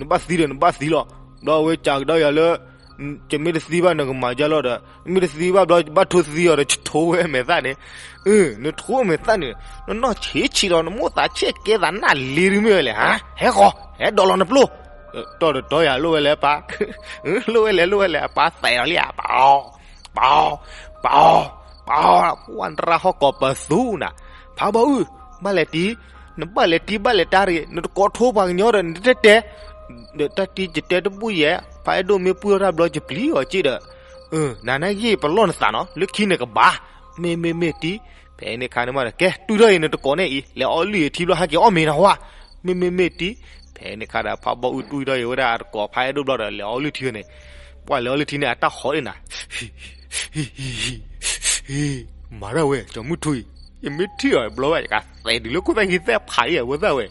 နဘၣ်သံဒီးနဘၣ်သံလီၤ. ဘျီအဝဲကးကဒါယၤလၢ ယမ့ၢ်တသံဘၣ် နကမၤယါလီၤဒီး မ့ၢ်တသံဘၣ်ဘျီ ယဘၣ်ထိသံအီၤဒီး ယထိဝဲမဲာ်သၣ်န့ၣ်, နထိမဲာ်သၣ်န့ၣ် နနီၢ်ဆံးဆံးဒီး နမိၣ်သးဆ့ကဲသးနၢ်လ့တမ့ၢ်ဝဲလဲၣ်, ဟဲဃီၤ ဟဲဒိးလီၤနပျိၢ်, တီၢ်တတီၤယၤ လိၣ်ဝဲလဲၣ်ပၢ်, လိၣ်ဝဲလဲၣ် လိၣ်ဝဲလဲၣ် အပၢ်သဲးလီၤလံဧါ, ပၢ် ပၢ် ပၢ်, ပှၤတရၣ်ဟီၣ်ကိးပသူနၤ, ဖးဘီအုၣ် ဘၣ်လဲၤတံၢ်, နဘၣ်လဲၤတံၢ်ဘၣ်လဲၤတၢ်တဂ့ၤ, နတကိးထိပှၤကညီဒီး နတတဲတဲ, ဒီးတၢ်တံၢ်ယတဲတဘူၣ်ယဲ, ဖးအဲၣ်ဒိၣ်မ့ၢ်ပှ့ၤအီၣ်တၢ်ဘျီ ယပျံၤအီၤက့ဒီး, နၤနဂ့ၢ်ပလီၢ်နသးနီၤ လၢခံနကဘၣ်, မ့ၢ်မ့ၢ်မ့ၢ်တံၢ်, ဖဲန့ၣ်ခါန့ၣ်မးဒီး ကဲ တွံၢ်ထီၣ်အံၤနတကိးန့ၣ်အံၤ လဲၤအီလုၢ်အထံဘျီ ဟဲက့ၤအီၣ်မ့ၤနဟူဧါ, မ့ၢ်မ့ၢ်မ့ၢ်တံၢ်, ဖဲန့ၣ်ခါဒီး ဖးဘီအုၣ်တွံၢ်ထီၣ်အံၤဝဲဒၣ်အတကိးဖးအဲၣ်ဒိၣ်ဘျီဒီး လဲၤအီလုၢ်ထံဝဲန့ၣ်, ပှၤလဲၤအီလုၢ်ထံန့ၣ် အတၢ်ဟီၣ်ဒၣ်နၤ မၤဒၣ်ဝဲ ကၠီၤမုၢ်ထူအံၤ, ယမ့ၢ်ထံၣ်အီၤဘျီဘၣ် ယကသဲးဒုးလၢခိၣ်သၣ်ခံသဲးဖးအံၤ အဝဲသၣ်ဝဲ,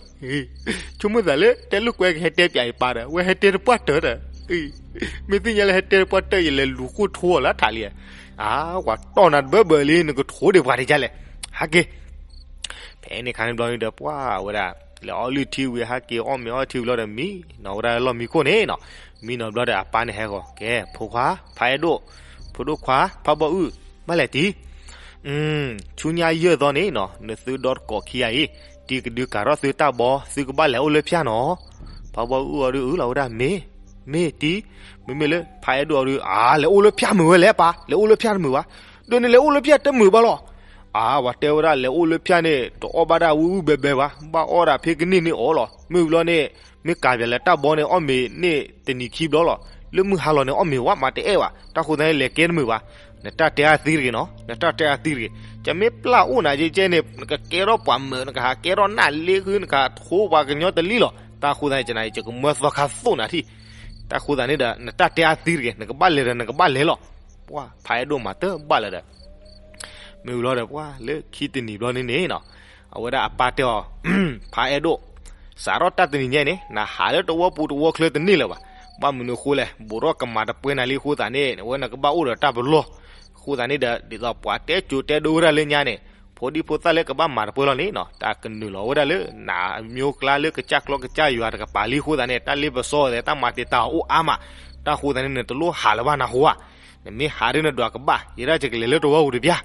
ဆိကမိၣ်သးလၢတဲလိာ်ကွဲကဟဲတဲပၠးယပၢ်ဒီး ဝဲဟဲတဲတပှၢ်တၢၢ်ဒီး, မ့ၢ်သ့ၣ်ညါလၢဟဲတဲတပှၢ်တၢၢ် ယလဲၤလူၤဃိၣ်ထိအီၤလၢထးလံ, အါ ပှၤတီၢ်နၤတဘၢဘၢလံ နကထိဒံးပှၤတကလဲၣ်, ဟဲက့ၤ ဖဲန့ၣ်ခါန့ၣ်ဘျီန့ၣ်ဒီး ပှၤဝဲဒၣ် လဲၤအီလုၢ်ထံဝံၤ ဟဲက့ၤအီၣ်မ့ၤအီထံဝံၤလီၤဒီး မံနီၤဝဲဒၣ်လၢလီၢ်မံခိၣ်န့ၣ်နီၤ, မံနီၤဘျီဒီး အပၢ်န့ၣ်ဟဲဂီၤ ကဲ ဖိခွါ ဖးအဲၣ်ဒိၣ်, ဖိဒိၣ်ခွါ ဖးဘီအုၣ်, ဘၣ်လဲၤတံၢ်, ဆူညါယဲၢ်သီန့ၣ်နီၤ နသုဒီတကိးခံဂၤအံၤ တံၢ်ကဒုးကၤထီၣ်သုတၢ်ဘီ သုကဘၣ်လဲၤအိၣ်လၢဖၠၣ်နီၤ, ဖးဘီအုၣ်အီၤဒုး အၢၣ်လီၤဝဲဒၣ် မ့ၢ်, မ့ၢ်တံၢ်, မ့မ့ၢ်လၢ ဖးအဲၣ်ဒိၣ်အီၤဒုး အါ လဲၤအိၣ်လၢဖၠၣ်မုာ်ဝဲလဲၣ်ပၢ် လဲၤအိၣ်လၢဖၠၣ်တမုာ်ဘၣ်, ဒီးနလဲၤအိၣ်လၢဖၠၣ်တမုာ်ဘၣ်လီၤ, အါ ပှၤတဲဝဲဒၣ် လဲၤအိၣ်လၢဖၠၣ်န့ၣ် တအီၣ်ဘၣ်ဒၣ်ဝံၣ်ဝံၣ်ဘဲဘဲဘၣ်, ဘၣ်အီၣ်ဒၣ်ဖဲကန့ၢ်န့ၢ်အီၤလီၤ, မ့ၢ်ဘျီန့ၣ် မ့ၢ်ကၤပၠးလၢတၢ်ဘီန့ၣ် အီၣ်မ့ၤန့ၢ်တနံၤခံဘျီလီၤ, လၢမုၢ်ဟါလီၤန့ၣ် အီၣ်မ့ၤဝဲမးတအဲၣ်ဘၣ်, တၢ်ဃိသတးန့ၣ် လဲၤကဲတမုာ်ဘၣ်, နတၢ်တဲအါသံတဂ့ၤနီၤ နတၢ်တဲအါသံတဂ့ၤ, ကမ့ၢ်ပျၢ်အိၣ်နၤကဲကဲန့ၣ် နကကဲထီၣ်ပှၤမုာ် နကဟးကဲထီၣ်နၢ်လ့ဃု နကဟးထိပှၤကညီတလံလီၤ, တၢ်ဃိသတးန့ၣ် ယကမၢသီခါသိၣ်နၤထံၣ်, တၢ်ဃိသတးန့ၣ်ဒီး နတၢ်တဲအါသံတဂ့ၤ နကဘၣ်လဲၤဒီးနကဘၣ်လဲၤလီၤ, ပှၤဖးအဲၣ်ဒိၣ်မၤတဘၣ်လၢၤဒီး မ့ၢ်ဝံၤလီၤဒီး ပှၤလၢခံတနံၤဘျီန့ၣ်န့ၣ်နီၤ, အဝဲဒၣ်အပၢ်တဲအီၤ, ဖးအဲၣ်ဒိၣ်, စးထီၣ်တၢ်တနံၤညါန့ၣ် နဟးလၢတဝီပူၤတဝီချၢတန့ၢ်လၢၤဘၣ်, ဘၣ်မနုၤအဃိလဲၣ် ဘူးထီၣ်ကမၤတပှဲၤနၤလံအဃိသတးန့ၣ် အဝဲနကဘၣ်အိၣ်ဒီးတၢ်ပလီၢ်, အဃိသတးန့ၣ်ဒီး ဒ်သိးပှၤတဲကိၤတဲဒိဝဲဒၣ်လၢညါန့ၣ် ဖိဒံဖိသၣ်လၢကဘၣ်မၤတပှဲၤလီၤန့ၣ်နီၤ တၢ်ကနုာ်လီၤဝဲဒၣ်လၢ နမျိုးကျားလၢကစၢ်ကျီကစၢ်ယွၤတကပၤလံအဃိသတးန့ၣ် တၢ်လ့ပစီသဲး တၢ်မၤတံာ်တာ်အိၣ်အါမး, တၢ်ဃိသတးန့ၣ် နတလိၣ်ဟးလၢၤဘၣ်နၢ်ဟူဧါ, နမ့ၢ်ဟးဒ်နဒွးကဘၣ် ယဲဒၣ်ယကလဲၤလၢတဝီပူၤတပျၢ်,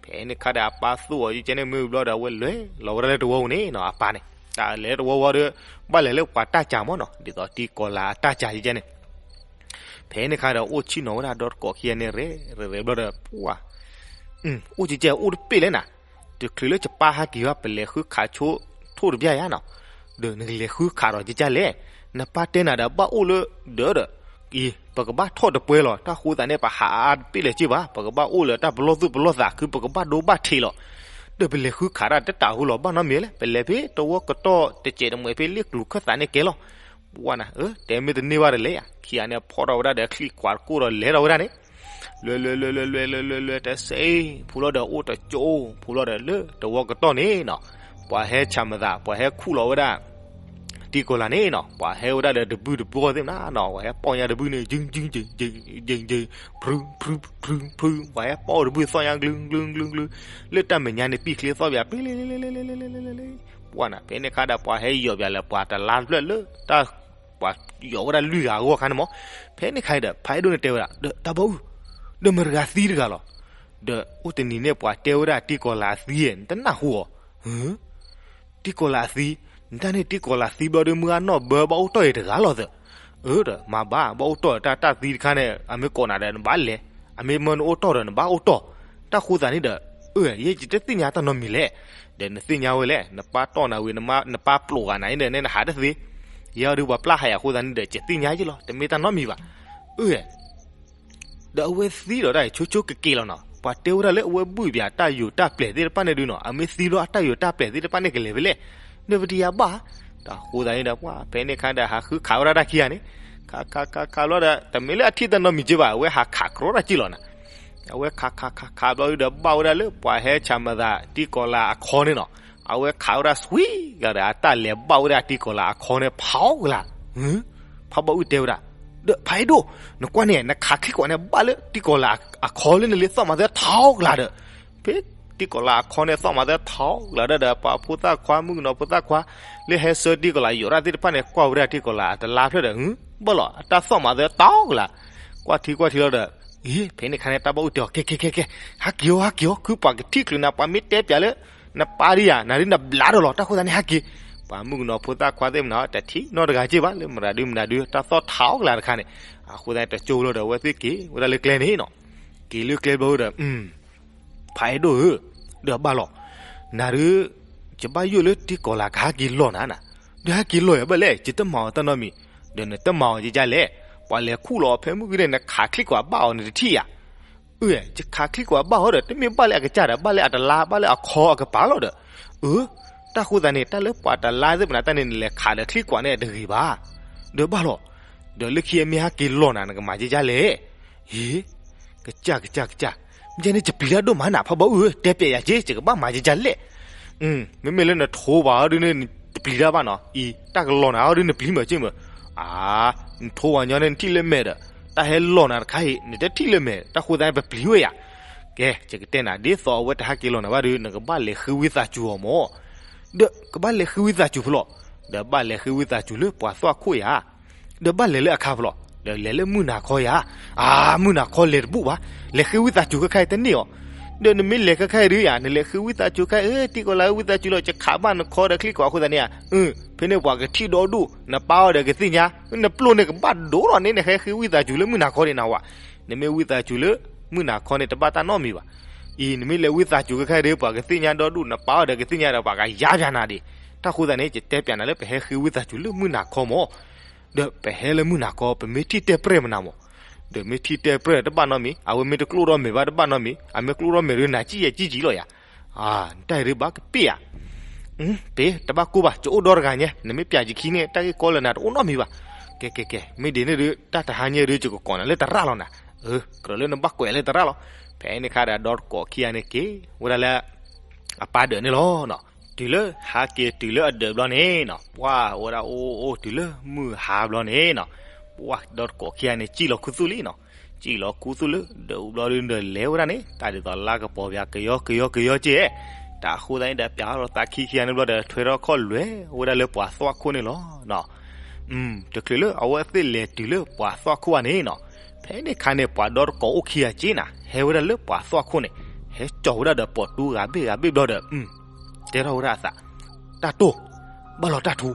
ဖဲန့ၣ်ခါဒီးအပၢ်သိၣ်အီၤယကဲန့ၣ်မ့ၢ်ဝံၤဘျီဒီး အဝဲလဲၤလီၤဝဲဒၣ်လၢတဝီပူၤန့ၣ်နီၤ အပၢ်န့ၣ်, တၢ်လဲၤလၢတဝီဝံၤဒီး ဘၣ်လဲၤလၢပှၤတၢ်စၢ်မ့ၢ်နီၤ ဒ်သိးတံၤကီၤလၤအတၢ်စၢ်ယကဲန့ၣ် ဖဲန့ၣ်ခါဒီး အိၣ်ဆံၣ်နီၤဝဲဒၣ်ဒီတကိးခံဂၤန့ၣ် ရဲၣ်ရဲၣ်ဘျီဒီး ပှၤ အိၣ်ကကဲအိၣ်တပ့ၢ်လဲၣ်နၤ, တချုးလၢယပၢ်ဟဲက့ၤဘၣ် ပလဲၤဃုခးဆိထိၣ်တပျၢ်ယါနီၤ, ဒီးနကလဲၤဃုခးဒီးကကဲလဲၣ်, နပၢ်တဲနၤဒီး ဘၣ်အိၣ်လၢဒၢးဒီး အံၤ ပကဘၣ်ထီၣ်တပှဲၤလီၤ တၢ်ဃိသတးန့ၣ် ပဟးအါတပ့ၢ်လၢၤက့ဘၣ် ပကဘၣ်အိၣ်လၢတၢ်ပလီၢ်သူၣ်ပလီၢ်သး ခုပကဘၣ်ဒိဘၣ်ထံးလီၤ, ဒီးပလဲၤဃုခးတၢ်တတၢ်ဟူလီၤ ဘၣ်နီတမံၤလဲၣ် ပလဲၤဖဲတဝီကတီၢ်တစဲးတမှဲးဖဲလ့ၣ်ကျူၤခၢၣ်သးန့ၣ်ကဲလီၤ, ပှၤနၤ အၢ တဲမ့ၢ်တန့ၢ်ဘၣ်တလဲၣ်ဧါ, ခံဂၤန့ၣ်ဖီၣ်ထီၣ်ဝဲဒၣ်ဒီးချံၣ်ကွၢ်တကိၢ်ဒီးလဲၤထီၣ်ဝဲဒၣ်န့ၣ် လွဲလွဲလွဲလွဲလွဲလွဲလွဲလွဲ တစဲး ဖူလီၤဒီးအိၣ်တကၠိ ဖူလီၤဒီးလၢတဝီကတီၢ်န့ၣ်နီၤ, ပှၤဟဲဆၣ်မသး ပှၤဟဲခူၣ်လီၤဝဲဒၣ် တံၤကီၤလၤန့ၣ်နီၤ ပှၤဟဲဝဲဒၣ်ဒီးတဘုတဘီသ့ၣ်မနၤနီၤ ပှၤဟဲပီၢ်ညါတဘုန့ၣ် ယုၢ်ယုၢ်ယုၢ်ယုၢ်ယုၢ် ဖုဖုဖုဖု ပှၤဟဲပီၢ်တဘုသီၣ်ညါကလုၢ်ကလုၢ်ကလုၢ်ကလုၢ် လၢတၢ်မဲာ်ညါန့ၣ် ပံၣ်ချ့သီၣ်ပၠး ပ့လ့လ့လ့လ့လ့လ့လ့လ့လ့ ပှၤနၤ ဖဲန့ၣ်ခါဒီး ပှၤဟဲယီၤပၠးလၢပှၤတလါဖျၢၣ်လၢတၢ် ပှၤယီၤဝဲဒၣ်လွံၢ်ဂၤအဂီၢ်ခါန့ၣ်မး, ဖဲန့ၣ်ခါဒီး ဖးအဲၣ်ဒိၣ်န့ၣ်တဲဝဲဒၣ် ဒီးတၢ်ဘီအုၣ် ဒီးမတၤတဂၤသံတဂၤလီၤ, ဒီးအိၣ်တနံၤန့ၣ် ပှၤတဲဝဲဒၣ်တံၤကီၤလၤအသံ နတနၢ်ဟူအီၤ, တံၢ်ကီၤလၤအသံ, နတၢ်န့ၣ်တံၢ်ကီၤလၤသံဘျီဒီး မုၢ်ဂၤနီၢ်ဘၢဘၣ်အိၣ်တီၢ်အံၤတဂၤလီၤသၢ. အၢ ဒီးမၤဘၣ် ဘၣ်အိၣ်တီၢ်တၢ်တၢ်သံတခါန့ၣ် အမ့ၢ်ကိးနၤဒီးနဘၣ်လဲၤ, အမ့ၢ်မၢနအိၣ်တီၢ်ဒီးနဘၣ်အိၣ်တီၢ်. တၢ်ဃိသးန့ၣ်ဒီး အၢ ယဲယတသ့ၣ်ညါတၢ်နီတမံၤလဲၣ်. ဒီးနသ့ၣ်ညါဝဲလဲၣ်, နပၢ်တီၢ်နၤဝံၤ နပၢ်ပျိးဂၤနၤအံၤဒီး နဲနဟးတသ့. ယဲအီၤဒုးပှၤပျၢ်ဟးယၤအဃိသတးန့ၣ်ဒီး ယသ့ၣ်ညါယ့ၣ်လီၤ, တမ့ၢ်တၢ်နီတမံၤဘၣ်. အၢ ဒီးအဝဲသံဒီးတၢ်ဆိဆိကက့ၤလီၤနီၤ. ပှၤတဲဝဲဒၣ်လၢအဝဲဘုၣ်ဘၣ်တၢ်ယိာ်တၢ်ပျဲၤသ့ၣ်တဖၣ်န့ၣ်ဒုးနီၤ, အမ့ၢ်သံဘျီအတၢ်ယိာ်တၢ်ပျဲၤသ့ၣ်တဖၣ်န့ၣ်ကလဲၤဖဲလဲၣ်, ဒီးပတယၤဘၣ်. တၢ်ဃိသတးန့ၣ်ဒီး ပှၤဖဲန့ၣ်ခါဒီး ဟးဃုခးဝဲဒၣ်တၢ်ခံဂၤန့ၣ်, ခးခးခးခးဘျီဒီး တမ့ၢ်လၢအထံၣ်တၢ်နီတမံၤက့ဘၣ်, အဝဲဟးခးကြီတၢ်က့လီၤနီၤ. အဝဲခးခးခးခးဘျီဒီး ဘၣ်ဝဲဒၣ်လၢပှၤဟဲဆၣ်မၤသးတံၢ်ကီၤလၤအခီန့ၣ်နီၤ. အဝဲခးဝဲဒၣ် ဆွံ ကဒီး အတၢ်လဲၤဘၣ်ဝဲဒၣ်တံၢ်ကီၤလၤအခီန့ၣ် ဖးအီၣ်ကလၤ, ဖးဘီအုၣ်တဲဝဲဒၣ်, ဒီးဖးအဲၣ်ဒိၣ်, နကွၢ်န့ၣ် နခးချံကွၢ်န့ၣ် ဘၣ်လၢတံၢ်ကီၤလၤအခီလၢနလ့သီၣ်မၤသၢထးအီၣ်ကလၤဒီး, ဖဲတံၢ်ကီၤလၤအခီန့ၣ်သီၣ်မၤသၢထးအီၣ်ကလၤဒီး ပှၤဖိသၣ်ခွါ မုၣ်ကနီၤဖိသၣ်ခွါ လၢဟဲဆှၢတံၢ်ကီၤလၤယိာ်တၢ်သ့ၣ်တဖၣ်န့ၣ် ကွၢ်ဝဲဒၣ်တံၢ်ကီၤလၤအတလါဖျၢၣ်ဒီး ဘၣ်လီၤ အတၢ်သီၣ်မၤသၢထးအီၣ်ကလၤ, ကွၢ်ထံကွၢ်ထံလီၤဒီး, အ့ ဖဲန့ၣ်ခါန့ၣ် တၢ်ဘီအုၣ်တဲအီၤ ကဲကဲကဲကဲ, ဟးက့ၤအီၤ ဟးက့ၤအီၤ, ခုပှၤကထံၣ်ချုးနၤ ပှၤမ့ၢ်တဲပၠးလၢ နပၢ်ဒ်ယၤ နၤဒ်နဘျါဒီးလီၤ, တၢ်ဃိသတးန့ၣ် ဟးက့ၤ. ပှၤမုၣ်ကနီၤဖိသၣ်ခွါသ့ၣ်မနၤ တထံၣ်နီတဂၤက့ဘၣ် လၢမတၤဒုမတၤဒု တၢ်သီၣ်ထးအီၣ်ကလၤတခါန့ၣ်, အဃိသတးန့ၣ် တကၠိလီၤဒီး အဝဲသ့ၣ်က့ၤဝဲဒၣ်လၢကျဲန့ၣ်နီၤ. က့ၤလၢကျဲဘျီဒီး ဖးအဲၣ်ဒိၣ်ဧၢ, ဒီးဘၣ်လီၤ, နၤဒုး ယဘၣ်ယိၣ်လၢတံၢ်ကီၤလၤကဟဲက့ၤလီၤနၤနၤ, ဒီးဟဲက့ၤလီၤယၤဘၣ်လဲၣ်, ယတမၤအီၤတၢ်နီတမံၤ, ဒီးနတမၤအီၤကကလဲၣ်, ပှၤလဲၤခူၣ်လီၤအီၤဖဲမုၢ်ဂ့ၤန့ၣ် နခးချံကွၢ်ဘၣ်အီၤန့ၣ်တထံၣ်ယၤ. အၢ ယခးချံကွၢ်ဘၣ်အီၤဒီး တမ့ၢ်ဘၣ်လၢအကစၢ်ဒီး ဘၣ်လၢအတလါ ဘၣ်လၢအခီအကပၤလီၤဒီး, အၢ တၢ်ဃိသတးန့ၣ် တၢ်လၢပှၤတလါသ့ၣ်မနၤတၢ်န့ၣ် နလဲၤခးဒီးချံကွၢ်န့ၣ်တဂ့ၤဘၣ်, ဒီးဘၣ်လီၤ, ဒီးလၢခံအမ့ၢ်ဟဲက့ၤလီၤနၤ နကမၤကကလဲၣ်. ဟ့ ကစၢ်ကစၢ်ကစၢ်, မ့ၢ်န့ၣ် ယပျံၤတၢ်ဒိၣ်မးနၤ ဖးဘီအုၣ်ဧၢ, တဲပၠးယၤက့ ယကဘၣ်မၤကကလဲၣ်. မ့မ့ၢ်လၢနထိပှၤအီၤဒုးန့ၣ် တပျံၤတၢ်ဘၣ်နီၤ, အံၤ တၢ်ကလီၤနၤအီၤဒုး နပျံၤမးက့မး, အါ နထိပှၤညီန့ၣ် နထံၣ်လၢမဲာ်ဒီး, တၢ်ဟဲလီၤနၤတခါအံၤ နတထံၣ်လၢမဲာ်, တၢ်ဃိသတးန့ၣ် ပပျံၤဝဲယၤ. ကဲ ယကတဲနၤ ဒ်သိးအဝဲတဟဲက့ၤလီၤနၤဘၣ်ဒုး နကဘၣ်လဲၤဃ့ဝံသးစူၤအီၤမး, ဒီးကဘၣ်လဲၤဃ့ဝံသးစူၤဖဲလဲၣ်, ဒီးဘၣ်လဲၤဃ့ဝံသးစူၤလၢပှၤသီၣ်ခိၣ်ယၤ ဒီးဘၣ်လဲၤလၢအခါဖဲလဲၣ်, ဒီးလဲၤလၢမုၢ်နၤခီယၤ, အါ မုၢ်နၤခီလဲၤတဘူၣ်ဘၣ်, လဲၤဃ့ဝံသးစူၤခဲခါအံၤတန့ၢ်အီၤ, ဒီးနမ့ၢ်လဲၤခဲခါအံၤဒုးယၤ နလဲၤဃ့ဝံသးစူၤခဲအံၤ တံၢ်ကီၤလၤဧၢ ဝံသးစူၤလီၤ ယခးဘၣ်နခီဒီးချံကွၢ်အဃိသတးန့ၣ်ဧါ, ဖဲန့ၣ်ပှၤကထံၣ်ဒီဒူၣ် နပၢ်အီၤဒီးကသ့ၣ်ညါ, နပျိၢ်န့ၣ်ကဘၣ်ဒိၣ်လီၤန့ၣ် နဟဲဃ့ဝံသးစူၤလၢမုၢ်နၤခီန့ၣ်နဝၤ, နမ့ၢ်ဝံသးစူၤလၢမုၢ်နၤခီန့ၣ် တဘၣ်တၢ်နီတမံၤဘၣ်. အံၤ နမ့ၢ်လဲၤဝံသးစူၤခဲခါအံၤဒီး ပှၤကသ့ၣ်ညါဒီဒူၣ် နပၢ်အီၤဒီးကသ့ၣ်ညါဒီး ပှၤကယါပၠးနၤဒံး, တၢ်ဃိသတးန့ၣ် ယတဲပၠးနၤလၢပဟဲဃ့ဝံသးစူၤလၢမုၢ်နၤခီမး ဒီးပဟဲလၢမုၢ်နၤခီ ပမ့ၢ်ထံၣ်တဲၣ်ပြဲၢ်မနုၤမး, ဒီးမ့ၢ်ထံၣ်တဲၣ်ပြဲၢ်တဘၣ်နီတမံၤ, အဝဲမ့ၢ်တကျိၣ်ထီၣ်မဲာ်ဘၣ်တဘၣ်နီတမံၤ, အမ့ၢ်ကျိၣ်ထီၣ်မဲာ်ဒီးနၤကံၣ်ယဲၢ်ကံၣ်ကံၣ်လီၤယၤ, တၢ်အံၤဒုးဘၣ်ကပ့ၢ်ဧါ, ပ့ၢ် တဘၣ်ကိၢ်ဘၣ် ယအိၣ်ဒီတဂၤညါ, နမ့ၢ်ပၠးယခံန့ၣ် တၢ်ဂ့ၢ်ကီလၢနၤတအိၣ်နီတမံၤဘၣ်. ကဲကဲကဲ မ့ၢ်ဒ်န့ၣ်ဒီး တၢ်တဟါညါဒီး ယကကိးနၤလၢသရၣ်လီၤနၤ, ကြၢးလၢနဘၣ်ကွဲးလၢသရၣ်လီၤ. ဖဲန့ၣ်ခါဒီး ဒီတကိးခံဂၤန့ၣ်က့ၤဝဲဒၣ်လၢ အပၢ်ဒၢးန့ၣ်လီၤနီၤ. တုၤလၢဟးက့ၤတုၤလၢအဒၢးဘျီန့ၣ်နီၤ, ပှၢ်ဝဲဒၣ်အိၣ်အိၣ်တုၤလၢမုၢ်ဟါဘျီန့ၣ်နီၤ, ပှၢ်ဒီတကိးခံဂၤန့ၣ် စံၣ်လီၤခူသူၣ်လံနီၤ. စံၣ်လီၤခူသူၣ်လၢဒၢးအူဘျီဒီး လဲၤဝဲဒၣ်န့ၣ် တၢ်ဒ်သိးလါကပီၤပၠးကယီကယီကယီက့, တၢ်အဃိသတးန့ၣ်ဒီး ပၠးထီၣ်သးခံခံဂၤန့ၣ်ဘျီဒီး ထွဲထီၣ်ခီၣ်လွဲဝဲဒၣ်လၢပှၤသွၣ်ခိၣ်န့ၣ်လီၤနီၤ. တချုးလၢအဝဲသ့ၣ်လဲၤတုၤလၢပှၤသွၣ်ခိၣ်ဘၣ်န့ၣ်နီၤ, ဖဲန့ၣ်ခါန့ၣ် ပှၤဒီတကိးအိၣ်ခံဂၤက့နၤ ဟဲဝဲဒၣ်လၢပှၤသွၣ်ခိၣ်န့ၣ်, ဟဲကၠီၤဝဲဒၣ်ဒီးပိာ်တူဂၤဘ့ၣ်ဂၤဘ့ၣ်ဘျီဒီး တဲထီၣ်ဝဲဒၣ်အသး, တၢ်တိၢ်, ဘၣ်လီၤတၢ်ထူ,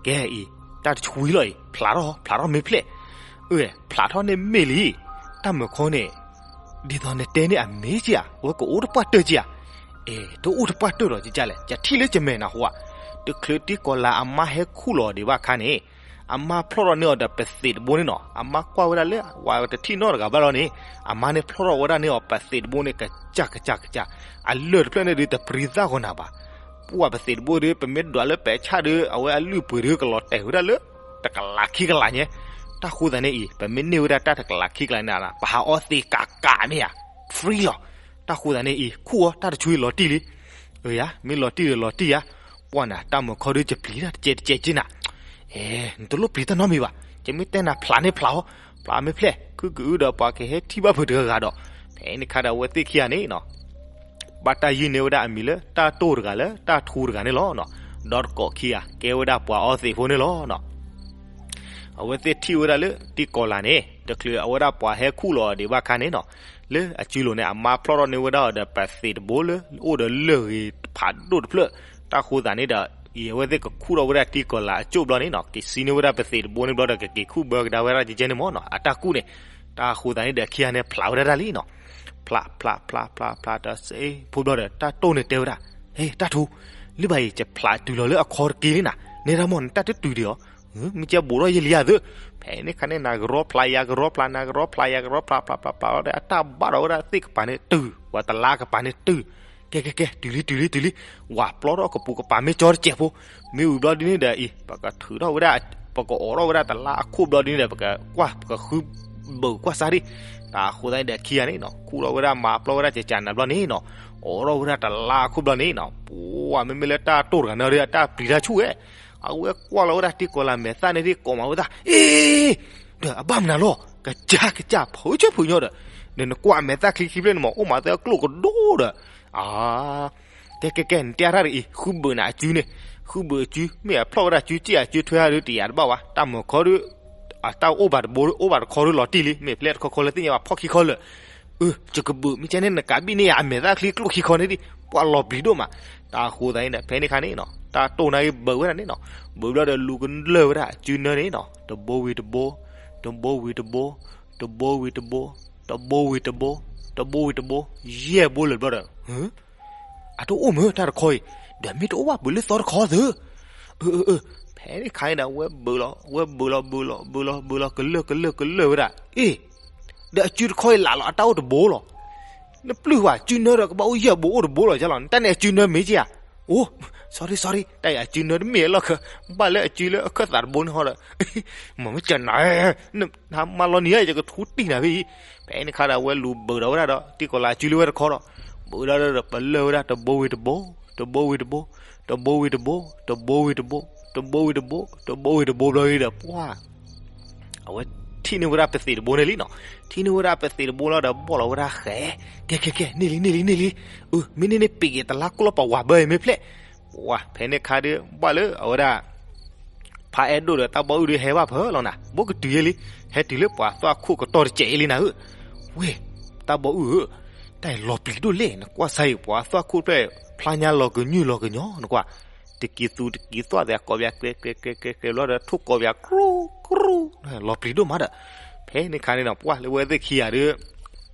ကဲအံၤ, တၢ်တဆှံလီၤအံၤ, ဖျးထီၣ်, ဖျးထီၣ်မ့ၢ်ဖျဲၣ်, အၢ ဖျးထီၣ်န့ၣ်မ့ၢ်လံ, တၢ်မုၢ်ခီန့ၣ်, ဒ်သိးနတဲန့ၣ်အမ့ၢ်က့ဧါ, အဝဲကအိၣ်တပှၢ်တၢၢ်က့ဧါ, အဲ တအိၣ်တပှၢ်တၢၢ်ဒီးကကလဲၣ်, ယထံၣ်လၢယမဲာ်နဟူဧါ, တချုးတံၢ်ကီၤလၤအမါဟဲခူၣ်လီၤဒံးဘၣ်ခါန့ၣ်, အမါဖျီၣ်ထီၣ်န့ၢ်အီၤဒီးပသံးတဘိန့ၣ်နီၤ, အမါကွၢ်ဝဲဒၣ်လၢ ဝဲတထံၣ်နီတဂၤဘၣ်လီၤန့ၣ်, အမါန့ၣ်ဖျီၣ်ထီၣ်ဝဲဒၣ်န့ၢ်အီၤပသံးတဘိန့ၣ် ကစၢ်ကစၢ်ကစၢ်, အလၢၢ်တဖျၢၣ်န့ၣ်ဒုးတပြံသၣ်ဂီၤနၤဘၣ်, ပှၢ်ပသံးတဘိဒီး ပမ့ၢ်ဒွးလၢပဲာ်ဆၣ်ဒီး အဝဲအလုၢ်အပှ့ၤဒီးကလီၤတဲာ်ဝဲဒၣ်လၢ တကလးခံကလးညါ, တၢ်ဃိသတးန့ၣ်အံၤ ပမ့ၢ်န့ၢ်ဝဲဒၣ်တၢ်တကလးခံကလးန့ၣ် ပဟးအီသံးကးကးမ့ၢ်ဧါ, free လီၤ, တၢ်ဃိသတးန့ၣ်အံၤ ခူၣ်အီၤ တၢ်တဆှံလီၤတံၢ်လံ, အၢယၤ မ့ၢ်လီၤတံၢ်ဒီးလီၤတံၢ်ယၤ, ပှၢ်နၤ တၢ်မုၢ်ခီဒီးယပျံၤတၢ်တကဲးတကဲးက့နၤ, အဲ နတလိၣ်ပျံၤတၢ်နီတမံၤဘၣ်, ယမ့ၢ်တဲနၤဖျးန့ၣ်ဖျးအီၤ, ဖျးမ့ၢ်ဖျဲၣ် ခုကအုဒီးပှၤကဟဲထံၣ်ဘၣ်ဖုးတဂၤဂၤဒီး, ဖဲန့ၣ်ခါဒီးအဝဲသ့ၣ်ခံဂၤန့ၣ်နီၤ ဘၣ်တၢ်ယုၢ်န့ၢ်ဝဲဒၣ်အမံၤလၢတၢ်တိၢ်တဂၤလၢတၢ်ထူတဂၤန့ၣ်လီၤနီၤ, ဒီတကိးခံဂၤ ကဲဝဲဒၣ်ပှၤအီသံးဖိန့ၣ်လီၤနီၤ. အဝဲသ့ၣ်ထံၣ်ဝဲဒၣ်လၢတံၢ်ကီၤလၤန့ၣ် တချုးအဝဲဒၣ်ပှၤဟဲခူၣ်လီၤအီၤဒံးဘၣ်ခါန့ၣ်နီၤ, လၢအစုလိၤန့ၣ် အမါဖျီၣ်ထီၣ်န့ၢ်ဝဲဒၣ်အီၤဒီးပသံးတဘိလၢအိၣ်ဒီးလၢၢ်ဂ့ၤ ဖးဒိၣ်တဖျၢၣ်. တၢ်ဃိသးန့ၣ်ဒီး အံၤအဝဲသ့ၣ်ကခူၣ်ထီၣ်ဝဲဒၣ်တံၢ်ကီၤလၤအကၠိၣ်ဘျီန့ၣ်နီၤ, က့ၤစံန့ၢ်ဝဲဒၣ်ပသံးတဘိန့ၣ်ဘျီဒီး ကက့ၤခူၣ်ဘၢကဒါဝဲဒၣ်ကကဲန့ၣ်မ့ၢ်နီၤ, အတၢ်ကူၣ်န့ၣ်. တၢ်ဃိသးန့ၣ်ဒီးခံဂၤန့ၣ်ဖျးဝဲဒၣ်တၢ်လံနီၤ. ဖျး ဖျး ဖျး ဖျး ဖျး တစဲးဖိဘျီဒီး တၢ်တိၢ်န့ၣ်တဲဝဲဒၣ်, ဟ့ တၢ်ထူ, လၢဘၣ်အံၤ ယဖျးတုၤလီၤလၢအခီတက့ၢ်လံနၤ, နဲဒၣ်မ့ၢ်နတၢ်တတုၤဒံးအီၤ, မ့ၢ်ကဲဘူးထီၣ်ယဲလံဧါသၢ. ဖဲန့ၣ်ခါန့ၣ် နကရီဖျးယၤကရီဖျး နကရီဖျးယၤကရီဖျး ဖျး ဖျး ဖျး ဒီး အတၢ်ဘၣ်ဒီးဝဲဒၣ်သ့ၣ်ကပၤန့ၣ်တုၤ, ပှၤတလါကပၤန့ၣ်တုၤ. ကဲ ကဲ ကဲ တုၤလံ တုၤလံ တုၤလံ, ဝၤပျီထီၣ်ကပူၤကပၤမ့ၢ်ကၠီတစဲးဖိ, မ့ၢ်ဝံၤဘျီဒ်န့ၣ်ဒီးအံၤ ပကထုးထီၣ်ဝဲဒၣ်, ပကအိးထီၣ်ဝဲဒၣ်တလါအခိၣ်ဘျီဒ်န့ၣ်ဒီး ပကကွၢ် ပကဃုဘုးကွၢ်စၢ်ဒံး. တၢ်ဃိသးန့ၣ်ဒီးခံဂၤန့ၣ်နီၤ ခူၣ်ထီၣ်ဝဲဒၣ်မၤပျီဝဲဒၣ်ကကနၤဘျီန့ၣ်နီၤ, အိးထီၣ်ဝဲဒၣ်တလါအခိၣ်ဘျီန့ၣ်နီၤ, ပှၤမ့မ့ၢ်လၢတၢ်တိၢ်တဂၤန့ၣ်ဒီး အတၢ်ပျံၤတၢ်ဆူၣ်ဝဲ, အဝဲကွၢ်လီၤဝဲဒၣ်တံၢ်ကီၤလၤမဲာ်သၣ်န့ၣ်ဒ်ကိးမးဝဲသး, အ့ ဒီးအဘၣ်မနုၤလီၤ, ကစၢ်ကစၢ် ဖုးဆၢဖုးညီဒီး, ဒီးနကွၢ်မဲာ်သၣ်ချံခံဖျၢၣ်န့ၣ်မး အိၣ်မးသၢကျိၣ်ကဒိၣ်ဒီး, အါ ကဲ ကဲ ကဲ နတဲအါတၢ်ဒီးအံၤ ဃုဘုးနၤအစုန့ၣ်, ဃုဘုးအစု မ့ၢ်အဖျီၣ်ဝဲဒၣ်စုစ့ၢ်အစုထွဲဧါဒီးတယာ်တဘၣ်ဝဲ, တၢ်မၤခီဒီး, အတၢ်အိၣ်ဘၣ်တဘိ အိၣ်ဘၣ်တခီဒီးလီၤတံၢ်လံ, မ့ၢ်ဖျဲၣ်တခီခီလၢသ့ၣ်ညါဘၣ်ဖီၣ်ခံခီလၢာ် အၢ ယကဘုး မ့ၢ်ကဲန့ၣ် နကးဘံၣ်န့ၢ်ယၤအမဲာ်သၣ်ချံကျိၣ်ခံခီန့ၣ်ဒံး, ပှၤလီၤပျံၤဒိၣ်မး. တၢ်ဃိသးန့ၣ်ဒီး ဖဲန့ၣ်ခါန့ၣ်နီၤ တၢ်တိၢ်နၤဂ့ၤဘုးဝဲဒၣ်န့ၣ်နီၤ, ဘုးဘျီဒီးလူၤကလၢာ်ဝဲဒၣ်အစုနၢန့ၣ်နီၤ, တဘိဝံၤတဘိ, တဘိဝံၤတဘိ, တဘိဝံၤတဘိ, တဘိဝံၤတဘိ, တဘိဝံၤတဘိ, ယဲၢ်ဘိလၢာ်ဘျီဒီး အတအိၣ်မ့ၢ်တၢ်တခီအံၤ, ဒီးမ့ၢ်တအိၣ်ဘၣ်ဘုးလၢသီတခီသၢ. အၢ အၢ အၢ ဖဲန့ၣ်ခါန့ၣ်ဒီး ဝဲဘုးလီၤ ဝဲဘုးလီၤ ဘုးလီၤ ဘုးလီၤ ဘုးလီၤ ကလၢာ် ကလၢာ် ကလၢာ်ဝဲဒၣ်, အ့ ဒီးအစုတခီအံၤလၢ်လီၤ အတၢ်အိၣ်တဘိလီၤ. နပျုၢ်ဝဲ စုနၢဒီးကဘၣ်အိၣ်ယဲၢ်ဘိအိၣ်တဘိလီၤ ယလီၤ နတၢ်န့ၣ်အစုနၢမ့ၢ်က့ဧါ. အိ sorry sorry တၢ်အံၤအစုနၢတမ့ၢ်လီၢ်ခၢ, ဘၣ်လၢအစုလၢအခၢၣ်သးတဘိန့ၣ်ဟီဒီး, မ့ၢ်မ့ၢ်ကနၤ နမၤလီၤနံၤဧါ ယကထူတံၢ်နၤဖဲအံၤ. ဖဲန့ၣ်ခါဒီး အဝဲလူၤဘုးဒီးဝဲဒၣ်ဒီး တံၢ်ကီၤလၤအစုလၢဝဲတခီဒီး, ဘုးဒီးဒီးပလၢာ်ဝဲဒၣ် တဘိဝံၤတဘိ, တဘိဝံၤတဘိ, တဘိဝံၤတဘိ, တဘိဝံၤတဘိ, တဘိဝံၤတဘိ, တဘိဝံၤတဘိဘျီဒီး ပှၤ အဝဲထံၣ်န့ၢ်ဝဲဒၣ်ပသံးတဘိန့ၣ်လံနီၤ. ထံၣ်န့ၢ်ဝဲဒၣ်ပသံးတဘိလီၤဒီး ဘီၣ်လီၤဝဲဒၣ်ဃဲ, ကဲ ကဲ ကဲ န့ၢ်လံ န့ၢ်လံ န့ၢ်လံ, အၢ မ့ၢ်န့ၢ်န့ၣ် ပ့ၤက့ၤတလါကိၣ်လီၤ ပှၤဝၤဘၢအံၤမ့ၢ်ဖျဲၣ်. ပှၤ ဖဲန့ၣ်ခါဒီး ဘၣ်လၢအဝဲဒၣ် ဖးအဲၣ်ဒိၣ်ဒီးတၢ်ဘီအုၣ်ဒီးဟဲဘၣ်ဖဲလီၤနၤ, ဘိကတုၤယဲလံ, ဟဲတုၤလၢပှၤသွၣ်ခိၣ်ကတီၢ်တစဲးအံၤလံနၤဧၢ. ဝ့ၢ် တၢ်ဘီအုၣ်ဧၢ, တၢ်အံၤလီၤပျံၤဒိၣ်လဲၣ် နကွၢ်စၢ်အံၤ ပှၤသွၣ်ခိၣ်ဖျဲၣ် ဖျါညါလီၤကညွၢ်လီၤကညီ နကွၢ်, တက့ၤသူတက့ၤသွၣ်သ့ၣ် ကိးပၠးကျဲကျဲကျဲကျဲကျဲဘျီဒီး ထိၣ်ကိးပၠးကျူကျူ, လီၤပျံၤဒိၣ်မးဒီး, ဖဲန့ၣ်ခါန့ၣ်နီၤ ပှၤလၢဝဲသ့ၣ်ခံဂၤဒီး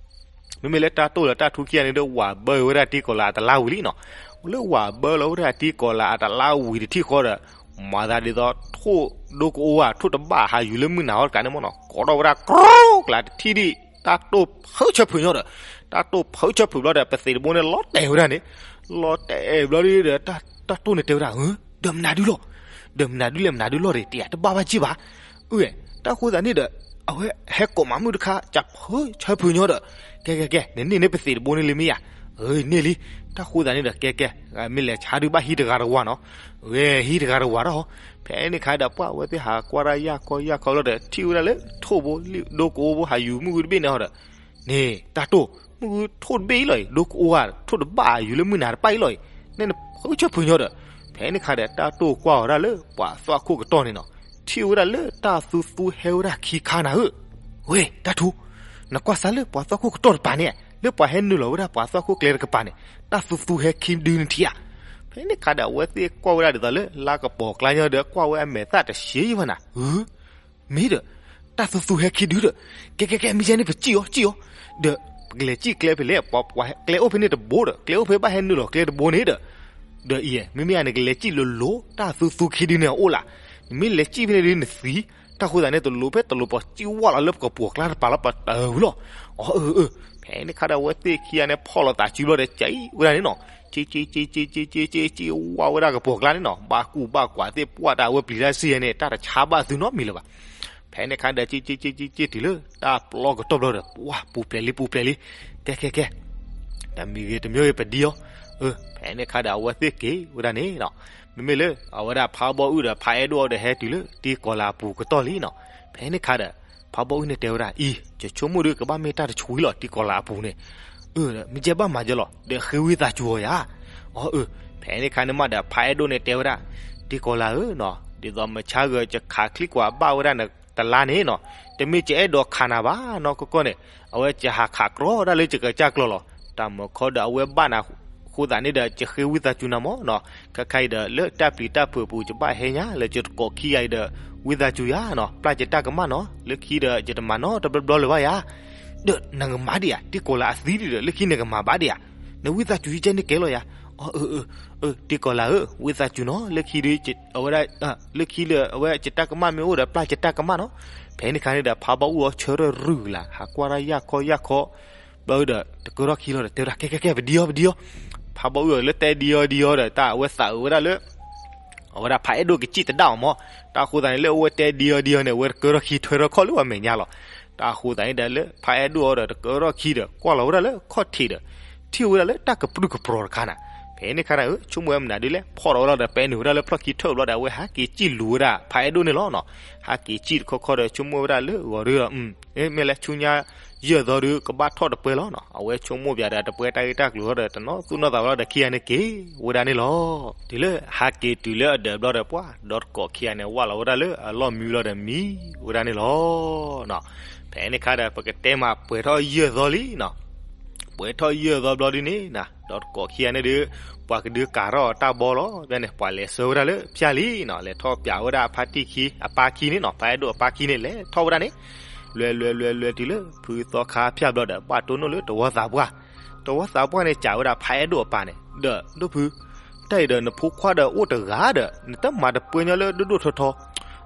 မ့မ့ၢ်လၢတၢ်တိၢ်လၢတၢ်ထူခံဂၤန့ၣ်ဒီး ဝၤဘၢဝဲဒၣ်တံၢ်ကီၤလၤအတလါဝံၤလံနီၤ. လၢဝၤဘၢလီၤဝဲဒၣ်တံၢ်ကီၤလၤအတလါဝံၤတထံၣ်ဃီဒီး မၤသးဒ်သိးထိၣ်ဒိကအိဧါ ထိၣ်တဘၣ်ဟးယူၤလၢမုၢ်နၤဟီတကးန့ၣ်မ့ၢ်နီၤ ကိးထီၣ်ဝဲဒၣ် ကြိကလးတထံၣ်ဒံး တၢ်တိၢ်ဖုးဆၢဖုးညီဒီး, တၢ်တိၢ်ဖုးဆၢဖုးဘျီဒီး ပသံးတဘိန့ၣ် လီၤတဲာ်ဝဲဒၣ်န့ၣ်, လီၤတဲာ်ဘျီဒီး တၢ်တိၢ်န့ၣ်တဲဝဲဒၣ်, ဒီးမနုၤဒုလီၤ, ဒီးမနုၤဒုလဲၣ် မနုၤဒုလီၤဒီး တယၤတဘၣ်ဘၣ်က့ၢ်ဘၣ်. အၢ တၢ်ဃိသးန့ၣ်ဒီး အဝဲဟဲကိးမးမုၣ်တခါ ကဖုးဆၢဖုးညီဒီး, ကဲကဲကဲ နန့ၢ်န့ၢ်ပသံးတဘိန့ၣ်လံမ့ၢ်ယၤ. အၢ န့ၢ်လံ. တၢ်ဃိသးန့ၣ်ဒီး ကဲကဲ မ့ၢ်လဲၤဆါဒုးဘၣ်ဟံးတဂၤတဝၤနီၤ. ဝဲဟံးတဂၤတဝၤတၢ်ဟီ. ဖဲန့ၣ်ခါဒီး ပှၤဝဲသ့ၣ်ဟးကွၢ်တၢ်ယၢ်ခီယၢ်ခီလီၤဒီး ထံၣ်ဝဲဒၣ်လၢထိၣ်ဘိ ဒိကအိဘိ ဟးယူၤမုၢ်ဂုၢ်တဘ့ၣ်န့ၣ်ဟီဒီး, န့ၣ် တၢ်တိၢ် မုၢ်ဂုၢ်ထိၣ်တဘ့ၣ်အံၤလီၤအံၤ ဒိကအိဧါ ထိၣ်တဘၣ်ယူၤလၢမုၢ်နၤတပၣ်အံၤလီၤအံၤ, နဲနဖုးဆၢဖုးညီဒီး. ဖဲန့ၣ်ခါဒီး တၢ်တိၢ်ကွၢ်အီၤဒၣ်လၢပှၤသွၣ်ခိၣ်ကတီၢ်န့ၣ်နီၤ, ထံၣ်ဝဲဒၣ်လၢတၢ်သူသူဟဲဝဲဒၣ်ခံခါနၤဧၢ. ဝဲ တၢ်ထူ, နကွၢ်စၢ်လၢပှၤသွၣ်ခိၣ်ကတီၢ်တပၤန့ၣ်, လၢပှၤဟဲနုာ်လီၤဝဲဒၣ်ပှၤသွၣ်ခိၣ်ကျဲတကပၤန့ၣ်, တၢ်သူသူဟဲခံဒုန့ၣ်ထံၣ်ဧါ. ဖဲန့ၣ်ခါဒီး အဝဲသ့ၣ်ကွၢ်ဝဲဒၣ်ဒ်သိးလၢ လါကပီၤကျါညီဒီး ကွၢ်ဝဲအမဲာ်သၣ်တဆှံယံၤဘၣ်နၤ. မ့ၢ်ဒီး တၢ်သူသူဟဲခံဒုဒီး, ကဲကဲကဲ မ့ၢ်ယဲန့ၣ် ပစံၣ်အီၤ စံၣ်အီၤ, ဒီး ပကလဲၤစံၣ်ကျဲဖဲလဲၣ်, ပှၤကျဲအိၣ်ဖဲန့ၣ်တဘိဒီး ကျဲအိၣ်ဖဲဘၣ်ဟဲနုာ်လီၤကျဲတဘိန့ၣ်ဒီး, ဒီးအံၤ မ့မ့ၢ်ယၤန့ၣ် ကလဲၤစံၣ်လိၤလိၤ တၢ်သူသူခံဒုန့ၣ်အအိၣ်လၢ်, နမ့ၢ်လဲၤစံၣ်ဖဲန့ၣ်ဒုနသံ, တၢ်ဃိသးန့ၣ် တလိၤဖဲတလိၤ ပစံၣ်ဝဲလီၤလၢပကပီၤကျါတပၤလီၤ ပတၢ်ဝံၤလီၤ. အၢ အၢ အၢ, ဖဲန့ၣ်ခါဒီး အဝဲသ့ၣ်ခံဂၤန့ၣ် ဖီၣ်လိာ်သးစုဘျီဒီး ကံဝဲဒၣ်န့ၣ်နီၤ, ကံ ကံ ကံ ကံ ကံ ကံ ကံဝဲဒၣ်ကပီၤကျါန့ၣ်နီၤ, ဘၣ်ကူၣ်ဘၣ်ကွၢ်သ့ၣ်ပှၢ်တၢ်အဝဲပျံၤတၢ်စံၣ်ယဲန့ၣ် တၢ်တဆါဘၣ်သုနီတမံၤလၢၤဘၣ်. ဖဲန့ၣ်ခါဒီး ကံ ကံ ကံ ကံ ကံ တုၤလၢတၢ်ပျီကတီၢ်ဘျီဒီး ပှၤပူၤပျဲၤလံ ပူၤပျဲၤလံ, ကဲ ကဲ ကဲ တမံၤဂ့ၤတမံၤဂ့ၤပဒံအီၤ. အၢ ဖဲန့ၣ်ခါဒီး အဝဲသ့ၣ်က့ၤဝဲဒၣ်န့ၣ်နီၤ, မ့မ့ၢ်လၢ အဝဲဒၣ်ဖးဘီအုၣ်ဒီးဖးအဲၣ်ဒိၣ်အီၤဒီး ဟဲတုၤလၢတံၢ်ကီၤလၤအပူၤကတီၢ်လံနီၤ. ဖဲန့ၣ်ခါဒီး ဖးဘီအုၣ်န့ၣ်တဲဝဲဒၣ် အံၤ ယဆိကမိၣ်ဒုး ကဘၣ်မ့ၢ်တၢ်တဆူၣ်အံၤလီၤ တံၢ်ကီၤလၤအပူၤန့ၣ်. အၢ မ့ၢ်ကဲဘၣ်မၤကဲလီၤ ဒီးဃ့ဝံသးစူၤအီၤယၤ. အီ အၢ ဖဲန့ၣ်ခါန့ၣ်မးဒီး ဖးအဲၣ်ဒိၣ်န့ၣ်တဲဝဲဒၣ် တံၢ်ကီၤလၤဧၢနီၤ, ဒ်သိးမုၢ်ဆါဂၤ ယခးချံကွၢ်ဘၣ်ဝဲဒၣ်နတလါန့ၣ်နီၤ, တမ့ၢ်ယအဲၣ်ဒိးခးနၤဘၣ်နီၤ ကီကီန့ၣ်, အဝဲယဟးခးကြီဒၣ်လၢယကစၢ်ကျီၢ်လီၤ. တၢ်မုၢ်ခီဒီး အဝဲဘၣ်နၤ အဃိသတးန့ၣ်ဒီး ယဃ့ဝံသးစူၤနၤမ့ၢ်နီၤ, ခဲခါအံၤဒီး လၢတၢ်ပျံၤတၢ်ဖုးအပူၤ ယဘၣ်ဟဲညါလၢယတကိးခံဂၤအံၤဒီး ဝံသးစူၤယၤနီၤ, ပျၢ်ယတၢ်ကမၣ်နီၤ, လၢခံဒီး ယတမၤနီတဘျီဘျီလၢၤဘၣ်ယၤ, ဒီးနကမၤဒံးဧါ, တံၢ်ကီၤလၤအသံဒံးဒီး လၢခံနကမၤဘၣ်ဒံးဧါ, နဝံသးစူၤယကဲန့ၣ်ကဲလီၤယၤ, အၢ အၢ အၢ တံၢ်ကီၤလၤဧၢ, ဝံသးစူၤနီၤ, လၢခံဒီး အဝဲဒၣ် လၢခံလၢအဝဲယတၢ်ကမၣ်မ့ၢ်အိၣ်ဒီး ပျၢ်ယတၢ်ကမၣ်နီၤ, ဖဲန့ၣ်ခါန့ၣ်ဒီး ဖးဘီၣ်အူအီၤဆၢထၢၣ်ရုၢ်လၢ် ဟးကွၢ်တၢ်ယၢ်ခီယၢ်ခီ ဘျီဒီး တကၢထီၣ်ခံလီၤဒီး တဲဝဲဒၣ် ကဲ ကဲ ကဲ ပဒံအီၤ ပဒံအီၤ, ဖးဘီၣ်အူအီၤလၢတဲဒံအီၤဒံအီၤဒီး တၢ်အဝဲသးအုးဝဲဒၣ်လၢ အဝဲဒၣ်ဖးအဲၣ်ဒိၣ်ကစံၣ်တဒၣ်အီၤမး, တၢ်အဃိသတးန့ၣ် လၢအဝဲတဲဒံအီၤဒံအီၤန့ၣ် အဝဲတကၢထီၣ်ခံထွဲထီၣ်ခီၣ်လၢပှၤမဲာ်ညါလီၤ, တၢ်အဃိသတးန့ၣ်ဒီး လၢဖးအဲၣ်ဒိၣ်အီၤဒီး တကၢထီၣ်ခံဒီး ကွၢ်လီၤဝဲဒၣ်လၢခီၣ်ထံးဒီး ထံၣ်ဝဲဒၣ်လၢတၢ်ကပြုၢ်ကပြီၤတခါနၤ, ဖဲန့ၣ်ခါန့ၣ် ဆိကမိၣ်ဝဲမနုၤဒ်လဲၣ် ဖီၣ်ထီၣ်ဝဲလီၤဒီး ပဲနုာ်ဝဲဒၣ်လၢဖျီၣ်ခံထၢၣ်ဘျီဒီး အဝဲဟးက့ၤစံၣ်လူၤဝဲဒၣ်ဖးအဲၣ်ဒိၣ်န့ၣ်လီၤနီၤ, ဟးက့ၤစံၣ်တခီခီဒီး ဆိကမိၣ်ဝဲဒၣ်လၢဂီၤဒီး မ့ၢ်လဲၤဆူညါ ယဲၢ်သီဒီး ကဘၣ်ထီၣ်တပှဲၤလီၤနီၤ, အဝဲဆိကမိၣ်ပၠးဒီး တပှဲၤတၢ်ဂ့ၢ်တၢ်ကျိၤထီၣ်ဒီး တနီၤသူၣ်နီၤသးဝဲလီၤဒီး ခံဂၤန့ၣ်က့ၤဝဲဒၣ်န့ၣ်လီၤ, တုၤလၢဟးက့ၤတုၤလၢအဒၢးဘျီဒီး ပှၢ်ဒီတကိးခံဂၤန့ၣ် ဝၢ်လီၤဝဲဒၣ်လၢအလီၢ်မံဘျီဒီးမံဝဲဒၣ်န့ၣ်လီၤနီၤ, ဖဲန့ၣ်ခါဒီး ပကတဲမးပှဲၤထီၣ်ယဲၢ်သီလံနီၤ ပှဲၤထီၣ်ယဲၢ်သီဘျီဒ်န့ၣ်နၤ ဒီးတကိးခံဂၤန့ၣ်ဒီး ပှၤကဒုးကၤထီၣ်တၢ်ဘီလီၤ, ဖဲန့ၣ် ပှၤလဲၤဆှၢဝဲဒၣ်လၢဖၠၣ်လံနီၤ, လဲၤထီၣ်ပၠးဝဲဒၣ်အဖါတံၢ်ခံ အပၢ်ခံန့ၣ်နီၤ, ဖးအဲၣ်ဒိၣ်အပၢ်ခံန့ၣ် လဲၤထီၣ်ဝဲဒၣ်န့ၣ်, လွဲၤလွဲၤလွဲၤလွဲၤတုၤလၢဖုသီခါဖၠၣ်ဘျီဒီး ဘၣ်တိၢ်နီၣ်လၢတဝီသးပှၢ်, တဝီသးပှၢ်န့ၣ် ကးဝဲဒၣ်ဖးအဲၣ်ဒိၣ်အပၢ်န့ၣ် ဒီး ဒိၣ်ဖု တၢ်အံၤဒီးနဖိခွါဒီးအိၣ်တဂၤဒီး နတမၤတပှဲၤညီလၢဒိၣ်ဒိၣ်ထီထီ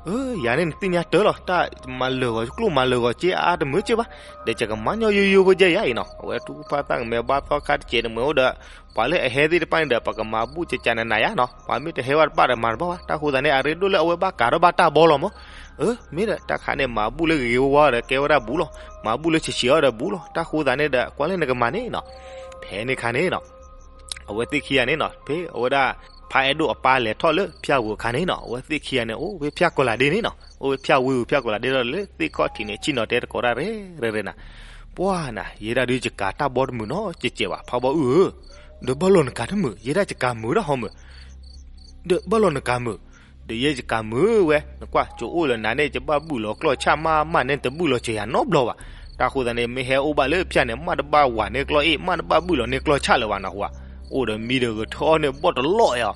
အၢ ယၤန့ၣ်နသ့ၣ်ညါတၢ်လီၤ, တၢ်မၤလၢာ်ဂီၤကျိၣ်မၤလၢာ်ဂီၤစ့ အါတမုာ်စ့ဘၣ်, ဒီးယကမၤညီယိယိဖိယဲယၤအံၤနီၤ, အဝဲထူဖးသၣ်ကမဲာ်ဘါသီခါတစဲးတမုာ်အိၣ်ဒီး ပှၤလၢအဟဲသ့ၣ်တဖၣ်န့ၣ်ဒီး ပကမၤဘူၣ်ကကနနၤယၤနီၤ, ပှၤမ့ၢ်တဟဲဘၣ်တဘၣ်ဒီးမၤတဘၣ်ဘၣ်, တၢ်ဃိသးန့ၣ် အရ့ဒိၣ်လၢအဝဲဘၣ်ကၤထီၣ်ဘၣ်တၢ်ဘီလီၤမး, အၢ မ့ၢ်ဒီးတၢ်ခါန့ၣ် မၤဘူၣ်လၢဂ့ၤဂ့ၤဝါဝါဒီးကဲဝဲဒၣ်ဘူးလီၤ, မၤဘူၣ်လၢဆံးဆံးအီၤဒီးဘူးလီၤ, တၢ်ဃိသးန့ၣ်ဒီး ကွၢ်လၢနကမၤန့ၣ်နီၤ, ဖဲန့ၣ်ခါန့ၣ်နီၤ အဝဲသ့ၣ်ခံဂၤန့ၣ်နီၤ ဖဲအဝဲဒၣ် ဖးအဲၣ်ဒိၣ်အပၢ်လဲၤထီၣ်လၢဖၠၣ်ပူၤအခါန့ၣ်နီၤ အဝဲသ့ၣ်ခံဂၤန့ၣ် အိၣ်ဝဲဖၠၣ်ကီၤလၤဒ့န့ၣ်နီၤ အိၣ်ဝဲဖၠၣ်ဝ့ၢ်ပူၤဖၠၣ်ကီၤလၤဒ့ဒီးလၢသ့ၣ်ခီၣ်ထံးန့ၣ် ဆ့ၣ်နီၤတဲတကိးတၢ်ရဲၣ်ရဲၣ်န့ၣ်, ပှၢ်နၤ ယဲဒၣ်ဒုးယကၤတၢ်ဘီတမုာ်နီတစဲးဘၣ် ဖးဘီအူဧၢ, ဒီးဘၣ်လီၤနကၤတမုာ် ယဲဒၣ်ယကၤမုာ်ဒၣ်ဟီမုာ် ဒီးဘၣ်လီၤနကၤမုာ်, ဒီးယဲယကၤမုာ်ဝဲ နကွၢ် ကအိၣ်လၢနၤန့ၣ် ယဘၣ်ဘုၣ်လီၤကျီၢ်ဆၣ်မးမးန့ၣ် တဘုၣ်လီၤစၢၤယၤနီတဘျီဘၣ်, တၢ်ဃိသးန့ၣ် မ့ၢ်ဟဲအိၣ်ဘၣ်လၢဖၠၣ်န့ၣ် မ့ၢ်တဘၣ်ဝၤန့ၢ်ကျီၢ်အ့ၣ် မ့ၢ်တဘၣ်ဘုၣ်လီၤန့ၢ်ကျီၢ်ဆၣ်လၢၤဘၣ်နဟူဧါ, အိၣ်ဒီးမံဒီးဂထၢအီၣ်န့ၣ်ဘီၣ်တလီၢ်အီၤ,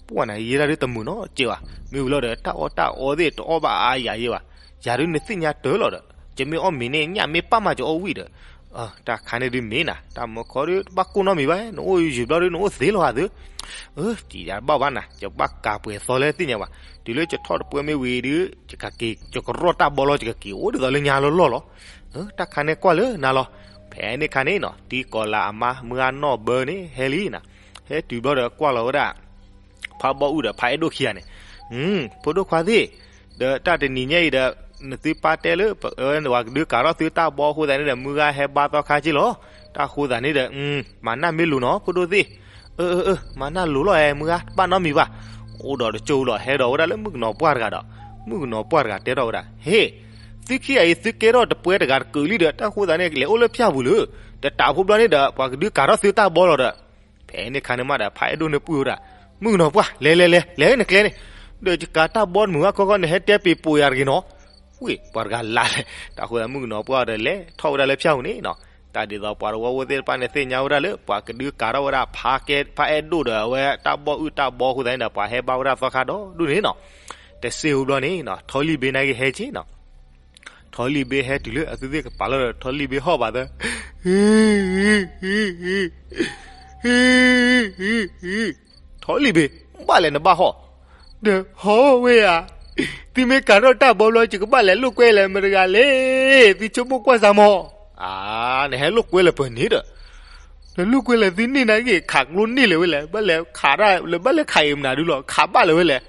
ပှၢ်နၤ ယဲဒၣ်ဒုးတမုာ်နီတစဲးဘၣ်, မ့ၢ်ဝံၤလီၤဒီး တၢ်အီၣ်တၢ်အီသ့ၣ်တအီၣ်ဘၣ်အါယၤယဲဘၣ်, ယၤဒုးနသ့ၣ်ညါတၢ်လီၤဒီး ယမ့ၢ်အီၣ်မ့ၤန့ၣ် ညၣ်မ့ၢ်ပၣ်မးယအီၣ်ဝံၣ်ဒီး တၢ်ခါန့ၣ်ဒုးမ့ၢ်နၤ တၢ်မၢခီဒုးတဘၣ်ကိၢ်နီတမံၤဘၣ်, နအိၣ်ယုာ်ဘျီဒုးနအိၣ်သ့လီၤဧါသု, အၢ ယၤတဘၣ်ဘၣ်နၤ ယဘၣ်ကၤပှဲၤသီလၢသ့ၣ်ညါဘၣ်, တုၤလၢယထီၣ်တပှဲၤမ့ၢ်ဝံၤဒုး ယကက့ၤ ယကရီၣ်တၢ်ဘီလီၤ ယကက့ၤအိၣ်ဒ်သိးလၢညါလီၢ်လီၢ်လီၤ, တၢ်ခါန့ၣ်ကွၢ်လၢနၤလီၤ, ဖဲန့ၣ်ခါန့ၣ်နီၤ တံၢ်ကီၤလၤအမါမုၢ်ဂၤနီၢ်ဘၢန့ၣ် ဟဲလံနၤ, ဟဲတုၤဘျီဒီးကွၢ်လီၤဝဲဒၣ် ဖးဘီအူဒီးဖးအဲၣ်ဒိၣ်ခံဂၤန့ၣ်, ဖိဒိၣ်ခွါသ့ၣ်, ဒီးတၢ်တနံၤညါအံၤဒီး နသုပၢ်တဲလၢ ပဝဲဒၣ်ကဒုးကၤထီၣ်သုတၢ်ဘီအဃိသတးန့ၣ်ဒီး မုၢ်ဂၤဟဲဘါသီခါက့လီၤ, တၢ်ဃိသးန့ၣ်ဒီး မၤနၢ်မ့ၢ်လိၤနီၤ ဖိဒိၣ်သ့ၣ်, အၢ အၢ အၢ မၤနၢ်လိၤလီၤအဲ မုၢ်ဂၤ တဘၣ်နီတမံၤဘၣ်, အိၣ်ဒီးတကၠိလီၤ ဟဲဒီးဝဲဒၣ်လၢမုၣ်ကနီၤပှၢ်တဂၤဒီး, မုၣ်ကနီၤပှၢ်တဂၤတဲထီၣ်ဝဲဒၣ် ဟ့ၣ်, သုခံဂၤအံၤသုကဲထီၣ်တပှဲၤတဂၤတကုာ်လံဒီး တၢ်ဃိသးန့ၣ် လဲၤအိၣ်လၢဖၠၣ်ပူၤလၢ, တတးဖိဘျီန့ၣ်ဒီး ပှၤကဒုးကၤထီၣ်သုတၢ်ဘီလီၤဒီး ဖဲန့ၣ်ခါန့ၣ်မးဒီး ဖးအဲၣ်ဒိၣ်န့ၣ်ပှံၢ်ဝဲဒၣ်, မုၣ်ကနီၤပှၢ် လဲၤလဲၤလဲၤ လဲၤနကျဲန့ၣ်, ဒီးယကၤတၢ်ဘီတမုာ်ဘၣ်ခီခီ နဟဲတဲပ့ၤပိာ်ယၤတဂ့ၤနီၤ, ဝ့ၢ် ပှၤတဂၤလါလဲၣ်, တၢ်ဃိသးမုၣ်ကနီၤပှၢ်ဒီးလဲၤထီၣ်ဝဲဒၣ်လၢဖၠၣ်ပူၤန့ၣ်နီၤ, တၢ်ဒ်သိးပှၤတဝီဖိသ့ၣ်တဖၣ်န့ၣ်သ့ၣ်ညါဝဲဒၣ်လၢ ပှၤကဒုးကၤထီၣ်ဝဲဒၣ် ဖးအဲၣ်ဒိၣ်ဒီးအဝဲတၢ်ဘီအုၣ်တၢ်ဘီအဃိသတးန့ၣ်ဒီး ပှၤဟဲဘါဝဲဒၣ်သီခါဒီဒူၣ်န့ၣ်နီၤ, တစ့ၢ်ဖိဘျီန့ၣ်နီၤ ထီလံၣ်ဘ့နာ်က့ဟဲက့နီၤ ထီလံၣ်ဘ့ဟဲတုၤလၢအသုသ့ၣ်ကပၤလီၤဒီး ထီလံၣ်ဘ့ဟီၣ်ဘၣ်သၢ, ထီလံၣ်ဘ့, ဘၣ်လဲၣ်နဘၣ်ဟီၣ်, ဒီးဟီၣ်ဝဲဧါ, သုမ့ၢ်ကၤထီၣ်တၢ်ဘီဘျီ ယကဘၣ်လဲၤလိာ်ကွဲလဲၣ်မတၤတဂၤလဲၣ်, သုဆိကမိၣ်ကွၢ်စၢ်မီၤ, အါ, နဟဲလိာ်ကွဲလၢၤပှဲၤန့ၣ်ဒီး နလိာ်ကွဲလၢၤသုန့ၣ်နာ်က့ ခးကျိန့ၢ်လၢၤဝဲလဲၣ်, ဘၣ်လဲၤခးတၢ်လၢၤ ဘၣ်လဲၤခးအံၤမနုၤဒုလီၤ ခးဘၣ်လၢၤဝဲလဲၣ်,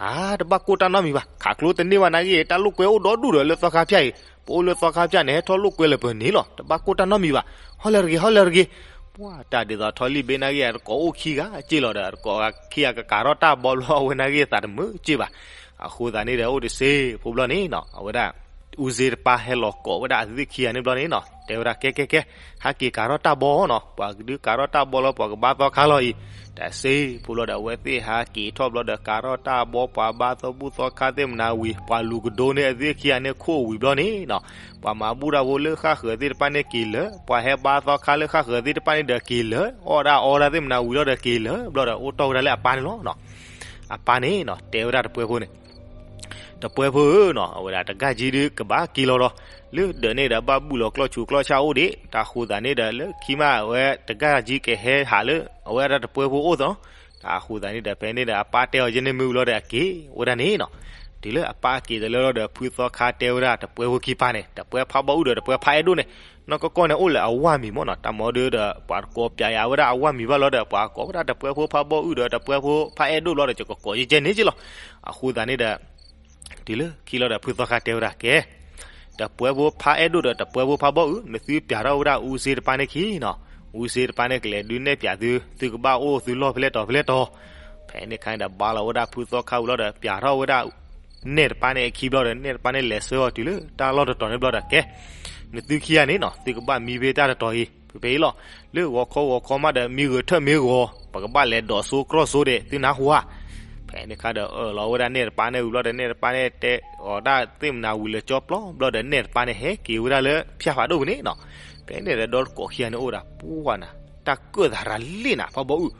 အါ, တဘၣ်ကိၢ်တၢ်နီတမံၤဘၣ်, ခးကျိတန့ၢ်ဘၣ်နာ်က့ တၢ်လိာ်ကွဲအိၣ်ဒီဒူၣ်ဒီးလၢသီခါဖၠၣ်အံၤ, ပအိၣ်လၢသီခါဖၠၣ်န့ၣ် ဟဲထီၣ်လိာ်ကွဲလၢၤပှဲၤန့ၣ်လီၤ, တဘၣ်ကိၢ်တၢ်နီတမံၤဘၣ်, ဟီၣ်လၢၤတဂ့ၤ ဟီၣ်လၢၤတဂ့ၤ, ပှၢ်တၢ်ဒ်သိးထီလံၣ်ဘ့နာ်က့ အတကိးအိၣ်ခံဂၤက့လီၤဒီး အတကိးခံဂၤကကၤထီၣ်တၢ်ဘီဘျီအဝဲနာ်က့သးတမုာ်က့ဘၣ်, အဃိသတးန့ၣ်ဒီး အိၣ်တစ့ၢ်ဖိဘျီန့ၣ်နီၤ အဝဲဒၣ် အူစ့တပၤဟဲလီၤကိးဝဲဒၣ်အသုခံဂၤန့ၣ်ဘျီန့ၣ်နီၤ, တဲဝဲဒၣ် ကဲ ကဲ ကဲ, ဟးက့ၤကၤထီၣ်တၢ်ဘီနီၤ, ပှၤကဒုးကၤထီၣ်တၢ်ဘီလီၤ ပှၤကဘါသီခါလီၤအံၤ. တၢ်စ့ဖိလီၤဒီး အဝဲသ့ၣ်ဟးက့ၤထီၣ်ဘျီဒီး ကၤထီၣ်တၢ်ဘီ, ပှၤဘါသီဘူၣ်သီခါသ့ၣ်မနၤဝံၤ, ပှၤလူၤကဒိန့ၢ်အသုခံဂၤန့ၣ်ခိၣ်ဝံၤဘျီန့ၣ်နီၤ, ပှၤမၤဘူၣ်တၢ်ဖိလၢဃၣ်ဃၢၤသ့ၣ်တဖၣ်န့ၣ်က့ၤလၢာ်, ပှၤဟဲဘါသီခါလၢဃၣ်ဃၢၤသ့ၣ်တဖၣ်န့ၣ်ဒီးက့ၤလၢာ်, အီၣ်ဒၣ်အီဒၣ်သ့ၣ်မနၤဝံၤလီၤဒီးက့ၤလၢာ်ဘျီဒီး အိၣ်တီၢ်ဝဲဒၣ်လၢအပၢ်န့ၣ်လီၤ. အပၢ်န့ၣ်နီၤ တဲဝဲဒၣ်တပှဲၤဖိန့ၣ်, တပှဲၤဖိဧၢနီၤ, အဝဲဒၣ်တဂၤကံဒီးကဘၣ်က့ၤလီၤဒီး, လၢဒၢးန့ၣ်ဒီးဘၣ်ဘူၣ်လီၤကျီၢ်ဆူးကျီၢ်ဆၣ်အိၣ်ဒံး, တၢ်ဃိသးန့ၣ်ဒီး လၢခံမးအဝဲတဂၤကံကဟဲဟးလၢ အဝဲဒၣ်တပှဲၤဖိအိၣ်သီ, တၢ်ဃိသးန့ၣ်ဒီး ဖဲန့ၣ်ဒီးအပၢ်တဲအီၤယဲန့ၣ်မ့ၢ်ဝံၤလီၤဒီးအက့ၤဝဲဒၣ်န့ၣ်နီၤ. တုၤလၢအပၢ်က့ၤတလၢလီၤဒီး ဖုသီခါတဲဝဲဒၣ်တပှဲၤဖိခံပၢ်န့ၣ်, တပှဲၤဖးဘီအုၣ်ဒီးတပှဲၤဖးအဲၣ်ဒိၣ်န့ၣ်, နီၢ်ကီၢ်ကီၢ်န့ၣ်အိၣ်လၢအဝၢ်မံၤမ့ၢ်နီၤ, တၢ်မၤဒီး ပှၤတကိးပျးယၤဝဲဒၣ်အဝၢ်မံၤဘၣ်လီၤဒီး ပှၤကိးဝဲဒၣ်တပှဲၤဖိဖးဘီအုၣ်ဒီးတပှဲၤဖိဖးအဲၣ်ဒိၣ်ဘျီဒီး ယကကိးယကဲန့ၣ်က့လီၤ. အဃိသတးန့ၣ်ဒီး တုၤလၢခံလီၤဒီး ဖုသီခါတဲဝဲဒၣ် ကဲ, တပှဲၤဖိဖးအဲၣ်ဒိၣ်ဒီးတပှဲၤဖိဖးဘီအုၣ် နသုပျးထီၣ်ဝဲဒၣ်အူစ့တပၤန့ၣ်ခံနီၤ, အူစ့တပၤန့ၣ်ကလဲၤဒုးနဲၣ်ပျးသု, သုကဘၣ်အိၣ်သုလီၢ်ဖဲလဲၣ်တီၤဖဲလဲၣ်တီၤ. ဖဲန့ၣ်ခါန့ၣ်ဒီး ဘါလီၤဝဲဒၣ်ဖုသီခါဝံၤလီၤဒီး ပျးထီၣ်ဝဲဒၣ်နဲၣ်တပၤန့ၣ်အခံဘျီဒီး နဲၣ်တပၤန့ၣ်လဲၤဆှၢအီၤတုၤလၢတၢ်လီၢ်တတီၤန့ၣ်ဘျီဒီး ကဲ, နသုခံဂၤန့ၣ်နီၤ သုကဘၣ်မံဖဲတၢ်တတီၤအံၤ ဖဲဖဲအံၤလီၤ. လၢဂီၤခီဂီၤခီမးဒီး မံဂဲၤထၢၣ်မ့ၢ်ဂီၤ ပကဘၣ်လဲၤဒိးစိကျီၢ်စိဒံး သုနၢ်ဟူဧါ. ဖဲန့ၣ်ခါဒီး အၢၣ်လီၤဝဲဒၣ်နဲၣ်တပၤန့ၣ်ဝံၤဘျီဒီး နဲၣ်တပၤန့ၣ်တဲအီၤတၢ်သ့ၣ်မနၤဝံၤ လဲၤကၠီပျီဘျီဒီး နဲၣ်တပၤန့ၣ်ဟဲက့ၤဝဲဒၣ်လၢဖၠၣ်ဖးဒိၣ်ပူၤန့ၣ်နီၤ. ဖဲန့ၣ်ဒီး ဒီတကိးခံဂၤန့ၣ်အိၣ်ဒၣ် ပှၢ်နၤ တၢ်ကၢၣ်သးရၤလံနၤ ဖးဘီအုၣ်,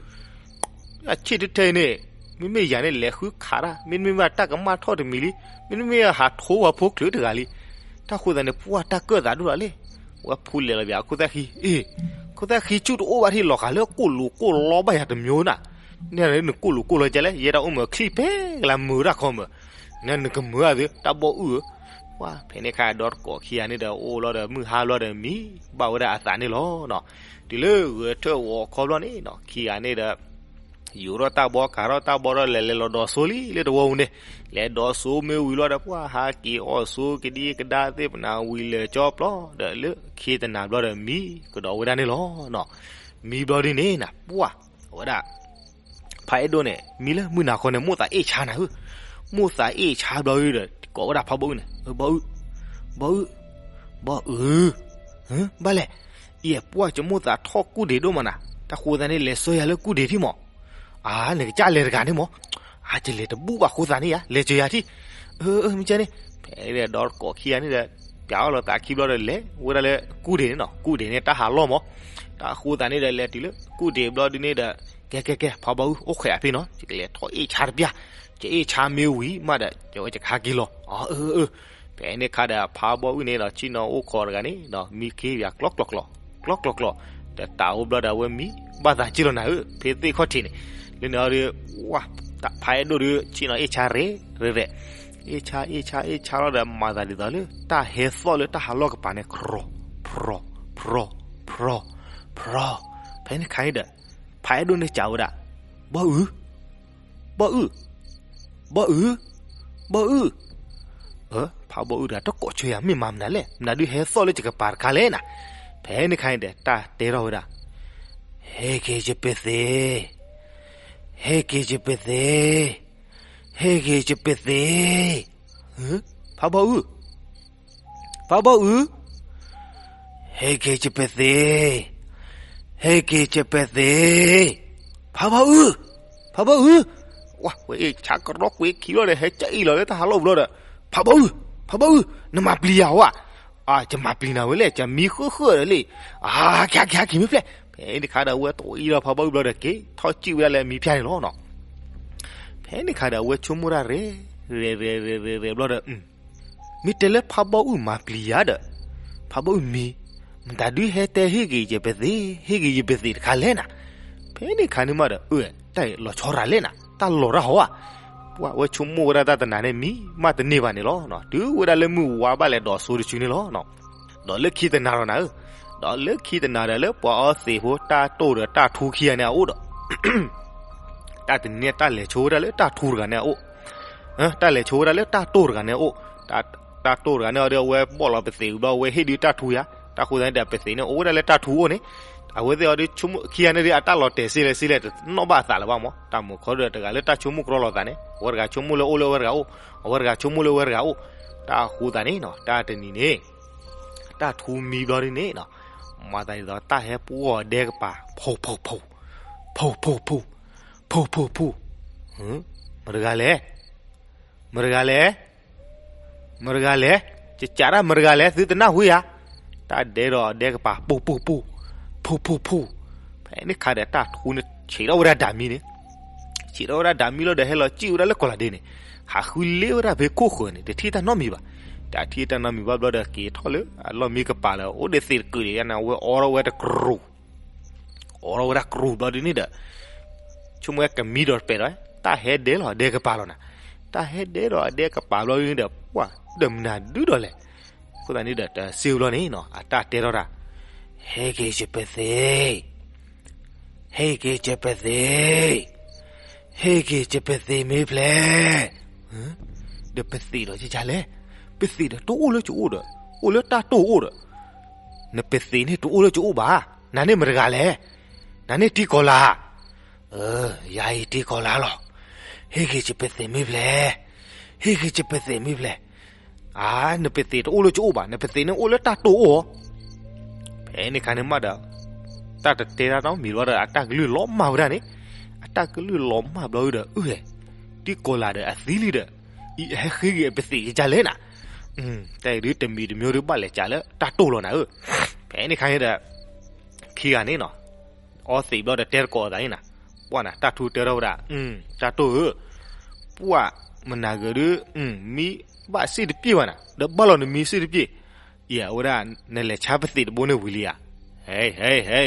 အဆ့ၣ်တထံၣ်န့ၣ် မ့မ့ၢ်ယၤန့ၣ် လဲၤဃုခးတၢ် မ့တမ့ၢ်ဘၣ် တၢ်ကမၣ်ထီၣ်တမံၤလံ, မ့တမ့ၢ်ဟးထိဝဲဖိချုးတဂၤလံ. တၢ်ဃိသတးန့ၣ် ပှၢ်တၢ်ကၢၣ်သးဒိၣ်လီၤလံ. ဝဲဖူလဲၤလီၤပၠးခိၣ်သၣ်ဃံ, အ့ၣ်, ခိၣ်သၣ်ဃံဆူၣ်တအိၣ်ဘၣ်ထံၣ်လီၤဃာ်လၢကိၣ်လိၤကိၣ်လီဘၣ်ယၤတမံၤနၤ, နနကိၣ်လိၤကိၣ်လီကဲလဲၣ် ယဲဒၣ်အိၣ်မးချံၣ်ဖဲကလၤမုာ်တၢ်ခီမး, နနကမုာ်ဧါသု တၢ်ဘီအုၣ်ဧၢ. ပှၢ်ဖဲန့ၣ်ခါဒီတကိးခံဂၤန့ၣ်ဒီး အိၣ်လီၤဒီးမုၢ်ဟါဘျီဒီးမံဘၣ်ဝဲဒၣ်အသးန့ၣ်လီၤ. တုၤလၢဂဲၤထၢၣ်ဂီၤခီဘျီန့ၣ်နီၤ ခံဂၤန့ၣ်ဒီး ယူၤထီၣ်တၢ်ဘီ ကၤထီၣ်တၢ်ဘီဒီး လဲၤလဲၤလီၤဒိးစိလံလၢတဝီပူၤန့ၣ်, လဲၤဒိးစိမ့ၢ်ဝံၤလီၤဒီး ပှၢ်ဟးက့ၤအီၣ်စိကဒံကဒါသ့ၣ်ပနၤဝံၤ လဲၤကၠီပျီဒီး လၢခံတနၤဘျီဒီးမံကဒီးဝဲဒၣ်န့ၣ်လီၤ. မံဘျီဒ်န့ၣ်နၤ ပှၢ် အဝဲဒၣ် ဖးအဲၣ်ဒိၣ်န့ၣ် မံလၢမုၢ်နၤခီန့ၣ် မိၣ်သးအ့ၣ်ဆါနၤဧၢ, မိၣ်သးအ့ၣ်ဆါဘျီဒီး ကိးဝဲဒၣ်ဖးဘီအုၣ်န့ၣ်, ဘီအုၣ်, ဘီအုၣ်, ဘီအုၣ်, ဘၣ်လဲၣ်, ယဲပှၢ် ယမိၣ်သးထီၣ်ကူၣ်ဒံးဒိၣ်မးနၤ, တၢ်ဃိသတးန့ၣ် လဲၤဆှၢယၤလၢကူၣ်ဒံးထံၣ်မး. အါ နကစၢ်လဲၤတဂၤန့ၣ်မး, အါ ယလဲၤတဘူၣ်ဘၣ်ဃိသတးန့ၣ်ယါ လဲၤစၢၤယၤထံၣ်, မ့ၢ်ကဲန့ၣ်, ဖဲဒီးကိးခံဂၤန့ၣ်ဒီး ပၠးအီၣ်လီၤသးခံဘျီဒီး လဲၤဝဲဒၣ်လၢကူၣ်ဒံးန့ၣ်နီၤ, ကူၣ်ဒံးန့ၣ်တၢ်ဟးလီၢ်မး, တၢ်ဃိသတးန့ၣ်ဒီး လဲၤတုၤလၢကူၣ်ဒံးဘျီဒ်န့ၣ်ဒီး ကဲ ကဲ ကဲ ဖးဘီအုၣ် အိၣ်ဃဲးအဖံနီၤ, ယကလဲၤထီၣ်အ့ၣ်ဆါတပျၢ်, ယအ့ၣ်ဆါမ့ၢ်ဝံၤမးဒီး ယဝဲယကဟးက့ၤလီၤ. အၢ အၢ အၢ, ဖဲန့ၣ်ခါဒီး ဖးဘီအုၣ်န့ၣ်ဒီး ဆ့ၣ်နီၤအိၣ်ခိးတဂၤန့ၣ်ဒီး မံခ့ယၤကျီကျီကျီ, ကျီကျီကျီ, တတးအိၣ်ဘျီဒီး အဝဲမံဘၣ်သးက့လီၤနၤဧၢ, ဖဲသ့ၣ်ခီၣ်ထံးန့ၣ်, လၢန့ၣ်အီၤဒီး ဝါ, ဖးအဲၣ်ဒိၣ်ဒီး ဆ့ၣ်နီၤအ့ၣ်ဆါရဲၣ်ရဲၣ်ရဲၣ်, အ့ၣ်ဆါ အ့ၣ်ဆါ အ့ၣ်ဆါလီၤဒီး မၤသးဒ်သိးလၢ တၢ်ဟဲသီၣ်လၢတၢ်ဟးလီၢ်ကပၤန့ၣ် ခြီး, ဖြီး, ဖြီး, ဖြီး, ဖြီး, ဖဲန့ၣ်ခါန့ၣ်ဒီး ဖးအဲၣ်ဒိၣ်န့ၣ်စံးဝဲဒၣ်, ဘီအုၣ်, ဘီအုၣ်, ဘီအုၣ်, ဘီအုၣ်, အၢ ဖးဘီအုၣ်တဂၤတကိးဆၢယၤ မ့ၢ်မၤမနုၤလဲၣ်, မနုၤဒုးဟဲသီၣ်လၢယကပၤတခါလဲၣ်နၤ, ဖဲန့ၣ်ခါန့ၣ်ဒီး တၢ်တဲထီၣ်ဝဲဒၣ်, ဟဲက့ၤယပသ့, ဟဲက့ၤယပသ့, ဟဲက့ၤယပသ့, ဖးဘီအုၣ် ဖးဘီအုၣ်, ဟဲက့ၤယပသ့, ဟဲက့ၤယပသ့, ဖးဘီအုၣ်, ဖးဘီအုၣ်, ဝဲအ့ၣ်ဆါကရီကွံာ်ခံဘျီဒီး ဟဲကၠီအ့ၣ်လီၤလၢတၢ်ဟးလီၢ်ပူၤလီၤဒီး, ဖးဘီအုၣ်, ဖးဘီအုၣ်, နမၤပျံၤယၤဧါ, အၢ ယမၤပျံၤနၤဝဲလဲၣ် ယမံဃၢဃၢဒီးလံ, အၢ ကဟဲက့ၤ ဟဲက့ၤမ့ၢ်ဖျဲၣ်, ဖဲန့ၣ်တခါဒီး အဝဲတအီလီၤဖးဘီအုၣ်ဘျီဒီး က့ၤထီၣ်စံၣ်ဝဲဒၣ်လၢအမံဖၠၣ်န့ၣ်လီၤနီၤ. ဖဲန့ၣ်တခါဒီး အဝဲဆိကမိၣ်တၢ်ရဲၣ်, ရဲၣ်ရဲၣ်ရဲၣ်ရဲၣ်ဘျီဒီး မ့ၢ်တဲလၢဖးဘီအုၣ်မၤပျံၤယၤဒီး, ဖးဘီအုၣ်မံ, မတၤဒုးဟဲတဲဟ့ၣ်ဂ့ၤယပသ့, ဟ့ၣ်ဂ့ၤယပသ့တခါလဲၣ်နၤ, ဖဲန့ၣ်ခါန့ၣ်မးဒီး အၢ တၢ်လီၤဆီရၤလဲၣ်နၤ, တၢ်လီၤတၢ်ဟီဧါ, ပှၢ်ဝဲဆိကမိၣ်ဝဲဒၣ်တၢ်တနၤန့ၣ် မံမးတန့ၢ်ဘၣ်န့ၣ်လီၤ. တုၤဝဲဒၣ်လၢမုၢ်ဝါဘၣ်လဲၤဒိးစိတစုန့ၣ်လီၤ. ဒီးလၢခံတနၤဒီးနၤဧၢ, ဒီးလၢခံတနၤဒီးလၢပှၤအီသံးဖိတၢ်တိၢ်ဒီးတၢ်ထူခံဂၤန့ၣ်အအိၣ်ဒီး တၢ်တနံၤန့ၣ် တၢ်လဲၤဆိဝဲဒၣ်လၢတၢ်ထူတဂၤန့ၣ်အအိၣ်, တၢ်လဲၤဆိဝဲဒၣ်လၢတၢ်တိၢ်တဂၤန့ၣ်အအိၣ်, တၢ်တိၢ်တဂၤန့ၣ်အီၤဒီး အဝဲဘီၣ်လီၤပသံးဝံၤဘျီ အဝဲဟ့ၣ်ဒုးတၢ်ထူယါ, တၢ်ဃိသတးန့ၣ်ဒီး ပသံးန့ၣ်အိၣ်ဝဲဒၣ်လၢတၢ်ထူအိၣ်န့ၣ်, အဝဲသ့ၣ်အီၤဒုး ခံဂၤန့ၣ်ဒုး အတၢ်လီၤတဲာ်စ့လဲၣ်စ့လဲၣ် တနီၣ်ဘၣ်အသးလၢၤဘၣ်မး, တၢ်မုာ်ခီဒီးတဂၤလၢတၢ်ဆိကမိၣ်ကြီလီၤသးန့ၣ် အဝဲတဂၤဆိကမိၣ်လၢအိၣ်လၢအဝဲတဂၤအိၣ်, အဝဲတဂၤဆိကမိၣ်လၢအဝဲတဂၤအိၣ်, တၢ်ဃိသးန့ၣ်နီၤ တၢ်တနံၤန့ၣ် တၢ်ထူမံဘျီဒ်န့ၣ်နီၤ, မၤသးဒ်သိးတၢ်ဟဲပှီၢ်အီၤဒဲကပၤ ဖိ ဖိ ဖိ ဖိ ဖိ ဖိ ဖိ ဖိ ဖိ မတဂၤလဲၣ်, မတဂၤလဲၣ်, မတဂၤလဲၣ်, ကကးတၢ်မတဂၤလဲၣ် သုတနၢ်ဟူဧါ, တၢ်ဒဲဒီးဒဲကပၤ ပိၢ်ပိၢ်ပိၢ်, ဖိ ဖိ ဖိ, ဖဲန့ၣ်ခါဒီးတၢ်ထူန့ၣ် ဆံးထီၣ်ဝဲဒၣ်ဒၣ်မံန့ၣ်, ဆံးထီၣ်ဝဲဒၣ်ဒၣ်မံလီၤဒီးဟဲလီၤစံၣ်ဝဲဒၣ်လၢကီၢ်လၤဒ့န့ၣ်, ဟးဃုလ့ဝဲဒၣ်ဖဲခိၣ်ဃၢၤန့ၣ် တထံၣ်တၢ်နီတမံၤဘၣ်, တထံၣ်တၢ်နီတမံၤဘၣ်ဘျီဒီးက့ၤထီၣ်လၢအလီၢ်မံကပၤလၢ အိၣ်ဒီးသ့ၣ်တကုာ်န့ၣ် ယန့ၣ် အဝဲအိးထီၣ်ဝဲတကြူး အိးထီၣ်ဝဲဒၣ်ကြူးဘျီဒ်န့ၣ်ဒီး ဆိကမိၣ်ဝဲကမံဒီးပဲာ်ဒီး တၢ်ဟဲဒဲလီၤအဒဲကပၤလီၤနၤ, တၢ်ဟဲဒဲလီၤအဒဲကပၤဘျီဒ်န့ၣ်ဒီး ပှၢ်ဒီးမနၤဒုဒီးလဲၣ်, အဃိသတးန့ၣ်ဒီးတစ့ဘျီန့ၣ်နီၤ အတၢ်တဲထီၣ်တၢ်, ဟ့ၣ်က့ၤယပသ့ၣ် ဟ့ၣ်က့ၤယပသ့ၣ်, ဟ့ၣ်က့ၤယပသ့ၣ်မ့ၢ်ဖျဲၣ်, ဒီးပသ့ၣ်ဒီးယကလဲၣ်, ပသ့ၣ်ဒီးတအိၣ်လၢယအိၣ်ဒီး အိၣ်လၢတၢ်တိၢ်အိၣ်ဒီး, နပသ့ၣ်န့ၣ်တအိၣ်လၢယအိၣ်ဘၣ်, နၤန့ၣ်မတဂၤလဲၣ်, နၤန့ၣ်ထံကီၢ်လၤ, ယၤအံၤထံကီၢ်လၤလီၤ, ဟ့ၣ်က့ၤယပသ့ၣ်မ့ၢ်ဖျဲၣ်, ဟ့ၣ်က့ၤယပသ့ၣ်မ့ၢ်ဖျဲၣ် အါ နပသ့ၣ်တအိၣ်လၢယအိၣ်ဘၣ်, နပသ့ၣ်န့ၣ်အိၣ်လၢတၢ်တိၢ်အိၣ်ဧါ, ဖဲန့ၣ်ခါန့ၣ်မးဒီး တၢ်တတဲတၢ်နီတမံၤဘျီဒီး အတၢ်ကလုၢ်လီၤမၢ်ဝဲဒၣ်န့ၣ်, အတၢ်ကလုၢ်လီၤမၢ်ဘျီဒီး အၢ ထံကီၢ်လၤဒီးအသံလံဒီး အဟဲဃ့က့ၤအပသ့ၣ်ယကလဲၣ်နၤ, တၢ်အံၤဒုးတမံၤတမံၤဒုးဘၣ်လဲၤကးလၢတၢ်တိၢ်လီၤနၤဧၢ, ဖဲန့ၣ်ခါန့ၣ်ဒီး ခံဂၤန့ၣ်နီၤ အီသံးဘျီဒီးတဲတကိးအသးန့ၣ်နၤ, ပှၢ်နၤ တၢ်ထူတဲထီၣ်ဝဲဒၣ်, တၢ်တိၢ်ဧၢ, ပှၢ်မနၤဂၤဒုး မံဘၣ်စ့ၣ်တပျ့ၢ်ဘၣ်နၤ, ဒီးဘၣ်လီၤနမံစ့ၣ်တပျ့ၢ်, ယဝဲဒၣ် နလဲၤဆါပသံးတဘိန့ၣ်ဝံၤလံဧါ, ဟဲ ဟဲ ဟဲ,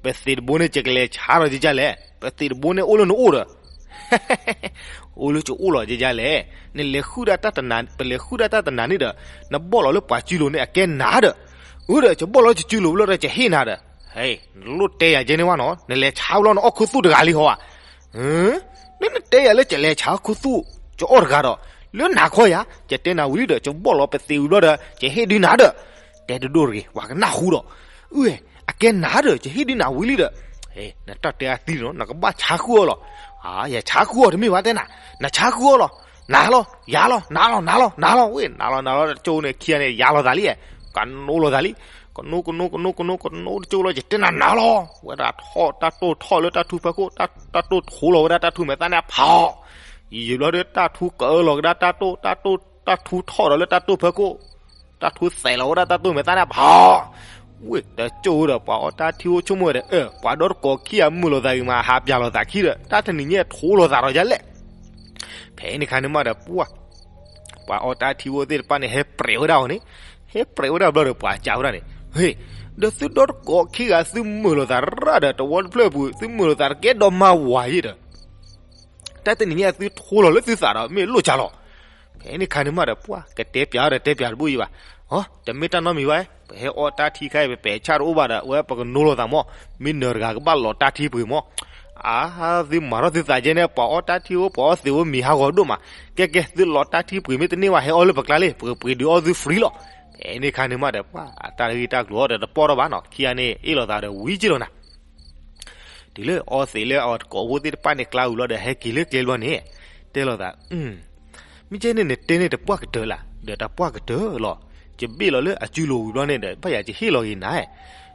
ပသံးတဘိန့ၣ် ယကလဲၤဆါဒီးယကလဲၣ်, ပသံးတဘိန့ၣ်အိၣ်လၢနအိၣ်ဒီး အိၣ်လၢယအိၣ်လီၤယကလဲၣ်, နလဲၤဃုဒၣ်တၢ်တနၤ ပလဲၤဃုဒၣ်တၢ်တနၤန့ၣ်ဒီး နဘီၣ်လီၤလၢပှၤစုလိၤန့ၣ် အကဲနၤဒီး, အၢဒီး ယဘီၣ်လီၤယစုလိၤဘျီဒီး ယဟ့ၣ်နၤဒီး, ဟဲ နလိၣ်တဲယၤကဲန့ၣ်ဝဲနီၤ, နလဲၤဆါဝဲလီၤနအီၣ်ခူသူၣ်တဂၤလံဟီဧါ, နနတဲယၤလၢယလဲၤဆါခူသူၣ် ယအီၣ်တဂၤဒီး လၢနၤခီယၤ ယတဲနၤဝံၤလံဒီး ယဘီၣ်လီၤပသံးဝံၤဘျီဒီး ယဟ့ၣ်ဒုးနၤဒီး, တဲတဒိၣ်တဂ့ၤ ပှၤကနၢ်ဟူဒီး, အၢ အကဲနၤဒီး ယဟ့ၣ်ဒုးနၤဝံၤလံဒီး, နတၢ်တဲအသံလီၤ နကဘၣ်ဆါဃုာ်အီၤလီၤ, ယဆါဃုာ်အီၤတမ့ၢ်ဘၣ်တဲနၤ, နဆါဃုာ်အီၤလီၤ, နၤလီၤ ယၤလီၤ နၤလီၤ နၤလီၤ နၤလီၤ ဝဲ နၤလီၤ နၤလီၤ တကၠိန့ၣ် ခံဂၤန့ၣ် ယၤလီၤသးလံ, ကနိလီၤသးလံ, ကနိ ကနိ ကနိ ကနိ ကနိတကၠိလီၤ ယတဲနၤနၤလီၤ, ဝဲဒၣ်ထီၣ်တၢ်တိၢ်ထီၣ်လၢတၢ်ထူဖၢခိၣ်, တၢ်တိၢ်ထူလီၤဝဲဒၣ်တၢ်ထူမဲာ်သၣ်န့ၣ်ဖး, ယံာ်ယံာ်ဘျီဒီး တၢ်ထူကအၢလီၤကဒါတၢ်တိၢ်, တၢ်ထူထီၣ်ဒီးလၢတၢ်တိၢ်ဖၢခိၣ်, တၢ်ထူသဲးလီၤဝဲဒၣ်တၢ်တိၢ်မဲာ်သၣ်န့ၣ်ဖး, ဝဲတကၠိဒီး ပှၤအီတၢ်ထံအိၣ်ဆိကမိၣ်ဝဲဒီး အၢ ပှၤဒီတကိးခံဂၤမုာ်လိာ်သးဂ့ၤမး ဟးပၠးလိာ်သးခံဒီး တၢ်တနံၤညါထူလိာ်သးဒီးယၤလဲၣ်, ဖဲန့ၣ်ခါန့ၣ်မးဒီး ပှၢ် ပှၤအီတၢ်ထံအိၣ်သ့ၣ်တဖၣ်န့ၣ် ဟဲပြဲးဝဲဒၣ်အီၤန့ၣ်, ဟဲပြဲးဝဲဒၣ်ဘျီဒီး ပှၤစံးဝဲဒၣ်န့ၣ်, ဟ့ၣ်, ဒီးသုဒီတကိးခံဂၤသုမုာ်လိာ်သးရၣ်ဒီး တဝီတဖျၢၣ်ပူၤ သုမုာ်လိာ်သးတကဲဒီးမၤဝၤယ့ၣ်ဒီး တၢ်တနံၤညါသုထူလီၤလၢသုသးဒီး မ့ၢ်လိၣ်ကၢ်လီၤ, ဖဲန့ၣ်ခါန့ၣ်မးဒီး ပှၢ် ကတဲပၠးဒီးတဲပၠးတဘၣ်ယံၤဘၣ်, အီ တမ့ၢ်တၢ်နီတမံၤဘၣ်, ပဟဲအီတၢ်ထံခါအံၤ ပပဲာ်ဆၣ်တအိၣ်ဘၣ်ဒီး အဝဲပကနိလိာ်သးမး, မ့ၢ်နၢၤတဂၤကဘၣ်လီၤတၢ်ထံပှ့ၤမး, အါ သုမၤထီၣ်သုသးကဲန့ၣ် ပှၤအီတၢ်ထံအိၣ် ပှၤအီသံးအိၣ်မံၤဟးဂီၤဒိၣ်မး, ကဲကဲ သုလီၤတၢ်ထံပှ့ၤမ့ၢ်တန့ၢ်ဘၣ် ဟဲအီလၢပကျါလံ ပကပှ့ၤဒုးအီသု free လီၤ, ဖဲန့ၣ်ခါန့ၣ်မးဒီး ပှၢ် အတၢ်ဂ့ၢ်တၢ်ကျိၤအီဒီးတပီၢ်ထီၣ်ဘၣ်နီၤ ခံဂၤန့ၣ် အ့ၣ်လိာ်သးဒီးဝံက့ၢ်လီၤနၤ တုၤလၢအီသံးလၢအကိးဖိသ့ၣ်တဖၣ်န့ၣ်ကျါဝံၤဘျီဒီး ဟဲက့ၤလၢကျဲဘျီန့ၣ်, တဲလိာ်သး, မ့ၢ်ကဲန့ၣ်နတဲန့ၣ်တပှၢ်ကတၢၢ်လၢ်, ဒီးတပှၢ်ကတၢၢ်လီၤ, ယဘ့ၣ်လီၤလၢအစုလိၤဝံၤဘျီန့ၣ်ဒီး ဘၣ်ယၤယဟ့ၣ်လီၤက့ၤနၤ,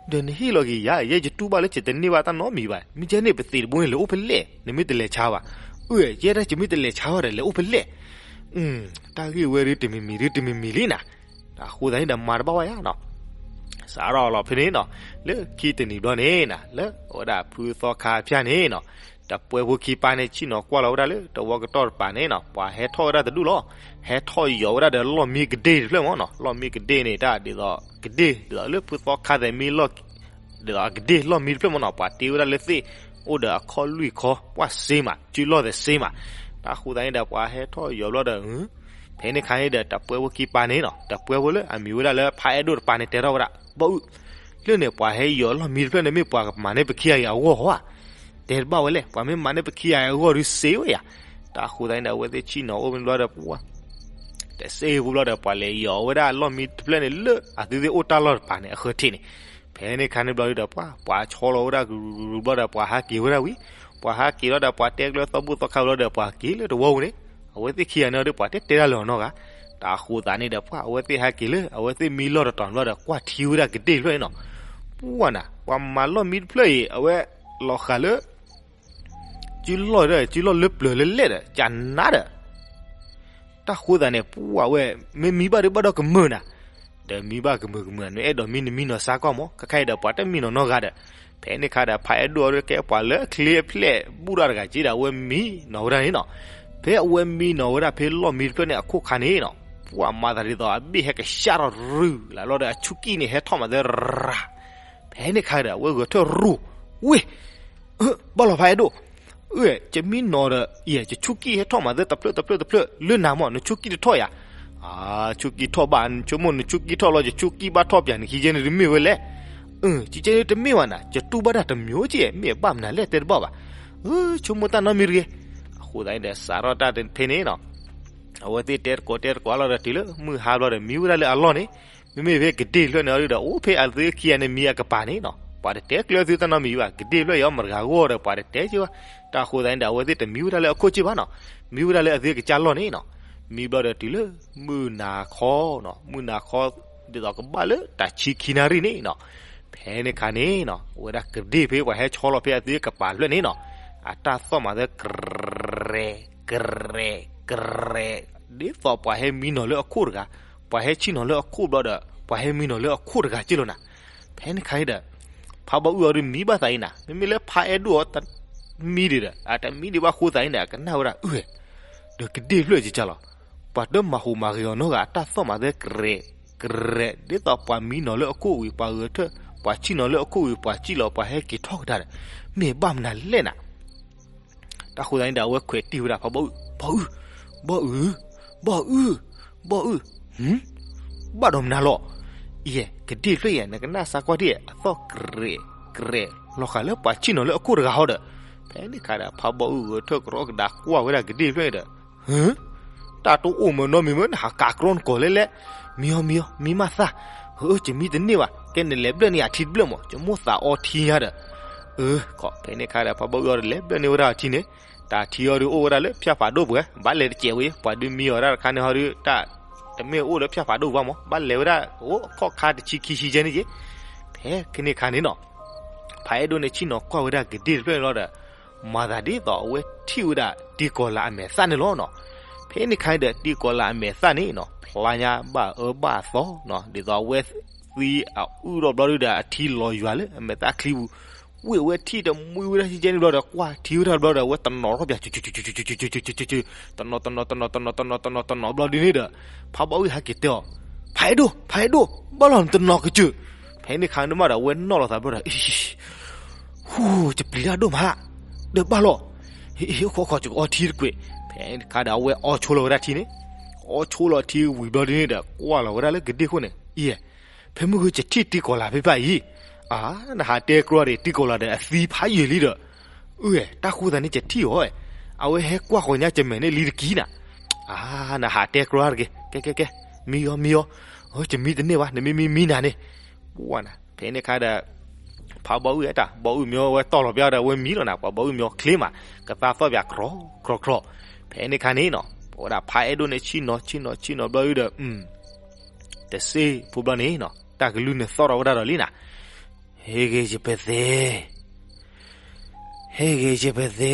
ဒီးနဟ့ၣ်လီၤက့ၤယၤ ယဲယတူၢ်ဘၣ်လၢယတန့ၢ်ဘၣ်တၢ်နီတမံၤဘၣ်, မ့ၢ်ကဲန့ၣ်ပသံးတဘိန့ၣ် လဲၤအိၣ်ဖဲလဲၣ်, နမ့ၢ်တလဲၤဆါဘၣ်, အၢ ယဲဒၣ်ယမ့ၢ်တလဲၤဆါဘၣ်ဒီး လဲၤအိၣ်ဖဲလဲၣ် တၢ်ဂ့ၢ်ဝဲဒၣ်တမံၤမံၤဒုတမံၤမံၤလံနၤ, အဃိသတးန့ၣ်ဒီးမၤတဘၣ်ဝဲယါနီၤ, စးထီၣ်လီၤဖဲန့ၣ်နီၤ, လၢခံတနံၤဘျီန့ၣ်နၤ လၢအဝဲဒၣ်ဖုသီခါဖၠၣ်န့ၣ်နီၤ, တပှဲဖိခံပၢ်န့ၣ် ဆ့ၣ်နီၤကွၢ်လီၤဝဲဒၣ်လၢတဝီကတီၢ်တပၤန့ၣ်နီၤ ပှၤဟဲထီၣ်ဝဲဒၣ်တဒူၣ်လီၤ, ဟဲထီၣ်ယီၤဝဲဒၣ်ဒီးလီၢ်မံကဒ့ၣ်တဖျၢၣ်မးနီၤ, လီၢ်မံကဒ့ၣ်န့ၣ် တၢ်ဒ်သိးကဒ့ၣ် ဒ်သိးလၢဖုသီခါသဲးမံလီၢ် ဒ်သိးအကဒ့ၣ်လီၢ်မံတဖျၢၣ်မးနီၤ ပှၤတ့ဝဲဒၣ်လၢသ့ၣ်, အိၣ်ဒီးအခီၣ်လွံၢ်ခီ ပှၢ်စ့မး စုလီၢ်သဲးစ့မး, တၢ်ဃိသတးန့ၣ်ဒီးပှၤဟဲထီၣ်ယီၤဘျီဒီး, ဖဲန့ၣ်ခါန့ၣ်ဒီး တပှဲဖိခံပၢ်န့ၣ်နီၤ တပှဲဖိလၢအမံၤဝဲဒၣ်လၢဖးအဲၣ်ဒိၣ်တပၤန့ၣ် တဲထီၣ်ဝဲဒၣ်, ဘီအုၣ်, လၢန့ၣ် ပှၤဟဲယီၤလီၢ်မံတဖျၢၣ်န့ၣ် မ့ၢ်ပှၤကမၤန့ၢ်ပခံဂၤအံၤအဂီၢ်ဧါ, တဲတဘၣ်ဝဲလဲၣ် ပှၤမ့ၢ်မၤန့ၢ်ပခံဂၤအံၤအဂီၢ်ဒီးစ့ဝဲယါ, တၢ်ဃိသတးန့ၣ်ဒီး အဝဲသ့ၣ်ဆ့ၣ်နီၤအိၣ်မ့ၢ်ဘျီဒီးပှၢ် တစ့ပူၤဘျီဒီး ပှၤလဲၤယီၤဝဲဒၣ်လီၢ်မံတဖျၢၣ်န့ၣ်လၢအသုသ့ၣ်အိၣ်တၢ်လီၢ်တပၤန့ၣ် အဃၢၤထံးန့ၣ်, ဖဲန့ၣ်ခါန့ၣ်ဘျီဒီးပှၤ ပှၤဆီလီၤဝဲဒၣ်ကရူၤကရူၤဘျီဒီး ပှၤဟးက့ၤဝဲဒၣ်ဝံၤ, ပှၤဟးက့ၤလီၤဒီး ပှၤတဲကျၢၤသီဘူၣ်သီခါဘျီဒီး ပှၤက့ၤလၢတဝီပူၤန့ၣ်, အဝဲသ့ၣ်ခံဂၤန့ၣ်ဒီး ပှၤတဲတဲတၢ်လၢာ်အီၤနီတဂၤ, တၢ်ဃိသးန့ၣ်ဒီး ပှၤအဝဲသ့ၣ်ဟဲက့ၤလၢ အဝဲသ့ၣ်မံလီၢ်တတီၤဘျီဒီး ကွၢ်ထံဝဲဒၣ်ကဒ့ၣ်တဖျၢၣ်န့ၣ်နီၤ. ပှၤနၤ ပှၤမၤလီၢ်မံတဖျၢၣ်အံၤ အဝဲလီၤဃာ်လၢ စုလီၢ်ဒီး စုလီၢ်လၢပျၢၤလၢလဲၣ်ဒီး ကနါဒီး တၢ်ဃိသးန့ၣ် ပှၤဝဲ မ့ၢ်မံဘၣ်ဒီးဘၣ်ဒီးကမၢၢ်နၤ, ဒီးမံဘၣ်ကမၢၢ်ကမၢၢ် နအဲၣ်ဒိးမံနမံနီၤစါကီၢ်မး ခဲခါအံၤဒီးပှၤတမံနီၤနီတဂၤဒီး, ဖဲန့ၣ်ခါဒီး ဖးအဲၣ်ဒိၣ်အီၤဒီးကဲပှၤလၢအချ့အဖျဲၣ်ဘူၣ်ထီၣ်တဂၤက့ဒီး အဝဲမံနီၤဝဲဒၣ်န့ၣ်နီၤ. ဖဲအဝဲမံနီၤဝဲဒၣ်ဖဲလီၢ်မံတဖျၢၣ်န့ၣ်အခိၣ်ခါန့ၣ်နီၤ ပှၤမၤသးဒ်သိးအဘ့ၣ်ဟဲကစၢ်ထီၣ်ရုၢ်လၢ်လီၤဒီး အဆူၣ်ကံၣ်န့ၣ်ဟဲထီၣ်မးသဲရၤ, ဖဲန့ၣ်ခါဒီး အဝဲဂဲၤထၢၣ်ရူၢ်, ဝ့ၢ် ဘၣ်လီၤဖးအဲၣ်ဒိၣ်, ယမံနီၤဒီး ယဆူၣ်ကံၣ်ဟဲထီၣ်မးသဲတဖျၢၣ်တဖျၢၣ်တဖျၢၣ် လၢနၤမး နဆူၣ်ကံၣ်တထီၣ်ယၤ, ဆူၣ်ကံၣ်ထီၣ်ဘၣ် ဆိကမိၣ်နဆူၣ်ကံၣ်ထီၣ်လီၤ ယဆူၣ်ကံၣ်ဘၣ်ထီၣ်ပၠးနခံယဲန့ၣ်တမ့ၢ်ဝဲလဲၣ်, ကကဲန့ၣ်တမ့ၢ်ဘၣ်နၤ ယတူၢ်ဘၣ်တၢ်တမျိုးကဲ မ့ၢ်ဘၣ်မနုၤလဲၣ်တဲတဘၣ်ဘၣ်, ဆိကမိၣ်တၢ်နီတမံၤတဂ့ၤ, အဃိသတးန့ၣ်ဒီး စးထီၣ်တၢ်ဖဲန့ၣ်နီၤ အဝဲသ့ၣ်တဲတကိးတဲတကိးလီၤဒီးတုၤလၢမုၢ်ဟါဘျီဒီး မံဝဲဒၣ်လၢအလီၢ်န့ၣ်, မ့မ့ၢ်ဖဲကဒ့ၣ်တဖျၢၣ်န့ၣ်အီၤဒီး အိၣ်ဖဲအသုခံဂၤန့ၣ်မံအကပၤန့ၣ်နီၤ ပှၤတတဲကျၢၤသုတၢ်နီတမံၤဘၣ် ကဒ့ၣ်တဖျၢၣ်အံၤအီၤမတဂၤဂီၢ်ဒီး ပှၤတတဲက့ၤဘၣ်, တၢ်ဃိသတးန့ၣ်ဒီး အဝဲသ့ၣ်တမံဝဲဒၣ်လၢအခိၣ်က့ဘၣ်နီၤ, မံဝဲဒၣ်လၢအသုကစၢ်လီၢ်န့ၣ်နီၤ, မံဘျီဒီးတုၤလၢမုၢ်နၤခီနီၤ မုၢ်နၤခီ ဒ်သိးကဘၣ်လၢတၢ်ဆံခံနၣ်ရံၣ်န့ၣ်နီၤ, ဖဲန့ၣ်ခါန့ၣ်နီၤ အဝဲဒၣ်ကဒ့ၣ်ဖဲပှၤဟဲဆီလီၤဖဲအသုကပၤတဖျၢၣ်န့ၣ်နီၤ, အတၢ်သီၣ်မးသဲ ကရဲၣ် ကရဲၣ် ကရဲၣ်, ဒ်သိးပှၤဟဲမံနီၤလၢအခိၣ်တဂၤ, ပှၤဟဲဆံၣ်နီၤလၢအခိၣ်ဘျီဒီး ပှၤဟဲမံနီၤလၢအခိၣ်တဂၤက့လီၤနၤ, ဖဲန့ၣ်ခါန့ၣ်ဒီး ဖးဘီအုၣ်အီၤဒီးမံဘၣ်သးအံၤနၤ မ့မ့ၢ်လၢဖးအဲၣ်ဒိၣ်အီၤတမံဒံးဘၣ်ဃိသးန့ၣ်ဒီး အကနၣ်ဝဲဒၣ်အုၣ်ဝဲ, ဒီးကဒ့ၣ်တဖျၢၣ်ကကၢ်လီၤ, ပှၤတမၤဟူးမၤဂ့ၤအီၤနီတဂၤ အတၢ်သီၣ်မးသဲ ကရဲၣ် ကရဲၣ် ဒ်သိးပှၤမံနီၤလၢအခိၣ်ဝံၤ ပှၤဂဲၤထၢၣ် ပှၤဆံၣ်နီၤလၢအခိၣ်ဝံၤ ပှၤစံၣ်လီၤ ပှၤဟဲက့ၤထီၣ်ကဒါဒီး မ့ၢ်ဘၣ်မနုၤလဲၣ်နၤ တၢ်ဃိသတးန့ၣ်ဒီး အဝဲခွဲးတံၢ်ဝဲဒၣ်ဖးဘီအုၣ်, ဘီအုၣ်, ဘီအုၣ်, ဘီအုၣ်, ဘီအုၣ်, ဘၣ်ဒီးမနုၤလီၤ, ယဲ ကဒ့ၣ်တဖျၢၣ်ယဲ နကနၣ်စါကွၢ်ဒံး အသီၣ်ကရဲၣ် ကရဲၣ် လီၤဃာ်လၢပှၤဆံၣ်နီၤလၢအခိၣ်တဂၤဟီဒီး, ဖဲန့ၣ်ခါဒီး ဖးဘီအုၣ်ဂဲၤထၢၣ်ကြီကဒါကွၢ်ဝဲဒၣ်ကဒ့ၣ်တဖျၢၣ်ဒီး ဟၢ တၢ်တအိၣ်မးနီတမံၤမး နဟးကးကြီနကိးလဲၣ်လဲၣ်, မံအီၤ မံအီၤ မံမးသၣ်, ဟၢ ယမံတန့ၢ်ဘၣ်, ကဲနလဲၤဘျၢၣ်န့ၢ်အထံတဘျၢၣ်မး ယမိၣ်သးအီထံညါဒီး, အၢ ခီ ဖဲန့ၣ်ခါဒီး ဖးဘီအုၣ်အီၤဒီးလဲၤဘျၢၣ်န့ၢ်ဝဲဒၣ်အထံန့ၣ်, တၢ်ထံအီၤဒုးအိၣ်ဝဲဒၣ်လၢဖၠၣ်ဖးဒိၣ်ပှဲၤ, ဘၣ်လဲၤတစဲးဝဲ ပှၤဒုးမံအီၤဒၣ်တခါန့ၣ်ဟီဒုး တၢ် တမ့ၢ်အိၣ်လၢဖၠၣ်ဖးဒိၣ်ဘၣ်မး ဘၣ်လဲၤဝဲဒၣ် အိၣ်ခီၣ်ခါတဆံခံဆံယဲန့ၣ်က့, ဖဲန့ၣ်ခါန့ၣ်နီၤ ဖးအဲၣ်ဒိၣ်န့ၣ်ဆ့ၣ်နီၤကွၢ်ဝဲဒၣ်ကဒ့ၣ်တဖျၢၣ်န့ၣ်လီၤဒီး, မၤသးဒ်သိးအဝဲထံၣ်ဝဲဒၣ်တံၤကီၤလၤအမဲာ်သၣ်န့ၣ်လီၤနီၤ. ဖဲန့ၣ်ခါန့ၣ်ဒီး တံၤကီၤလၤအမဲာ်သၣ်န့ၣ်နီၤ ဖျါညါဘၣ်အၢဘၣ်သီနီၤ ဒ်သိးအဝဲသံအအုၣ်ထီၣ်ဘျီဒုဒီး အထံလီၤယွၤလၢအမဲာ်သၣ်ချံပူၤ, ဝံၤအဝဲထံၣ်တမှံဝဲဒၣ်ယဲန့ၣ်ဘျီဒီး ကွၢ်ထံဝဲဒၣ်ဘျီဒီး အဝဲတနီၤထီၣ်ပၠး တနီၤတနီၤတနီၤတနီၤတနီၤတနီၤဘျီဒုန့ၣ်ဒီး ဖးဘီအုၣ်ဟဲက့ၤတဲအီၤ, ဖးအဲၣ်ဒိၣ် ဖးအဲၣ်ဒိၣ် ဘၣ်လီၤနတနီၤကစၢၢ်. ဖဲန့ၣ်ခါန့ၣ်မးဒီး အဝဲနီၣ်လီၤသးဘျီဒီး ဟူ ယပျံၤတၢ်ဒိၣ်မး, ဒီးဘၣ်လီၤ, ဟ့ၣ် ဟ့ၣ် ခီခီ ယကအီထံတကွံာ်. ဖဲန့ၣ်ခါဒီး အဝဲအီဆိလီၤဝဲဒၣ်ထံန့ၣ်, အီဆိလီၤထံဝံၤဘျီဒုန့ၣ်ဒီး ကွၢ်လီၤဝဲဒၣ်လၢကဒ့ၣ်ခိၣ်န့ၣ်, ယဲ, ဖဲမုၢ်ဂီၤယထံၣ်တံၤကီၤလၤဖဲဖဲအံၤ, အါ နဟးတဲကြီဒီး တံၤကီၤလၤဒီးအသံဖးယံာ်လံဒီး, အၢ တၢ်ဃိသတးန့ၣ် ယထံၣ်အီၤ, အဝဲဟဲကွၢ်ဃီၤညါ ယမဲာ်န့ၣ်လံတကံၢ်နၤ, အါ နဟးတဲကြီတဂ့ၤ, ကဲကဲကဲ, မံအီၤ မံအီၤ, ယမံတန့ၢ်ဘၣ် နမ့ၢ်မံမံနၤန့ၣ်, ပှၢ်နၤ ဖဲန့ၣ်ခါဒီး ဖးဘီအုၣ်တၢ် ဘီအုၣ်မၠီဝဲတီၢ်လီၤပျါဒီး အဝဲမံလီၤနၤ ပှၤဘီအုၣ်မၠီချ့မး, ကသါသီၣ်ပၠးကြီကြီကြီ, ဖဲန့ၣ်ခါန့ၣ်နီၤ ပဝဲဒၣ်ဖးအဲၣ်ဒိၣ်န့ၣ် ဆ့ၣ်နီၤဆ့ၣ်နီၤဆ့ၣ်နီၤဘျီဒုဒီး တစ့ဖိဘျီန့ၣ်နီၤ တၢ်ကလုၢ်န့ၣ်သီၣ်ထီၣ်ဝဲဒၣ်ဒီးလံနၤ, ဟ့ၣ်ဂ့ၤယပသ့ ဟ့ၣ်ဂ့ၤယပသ့,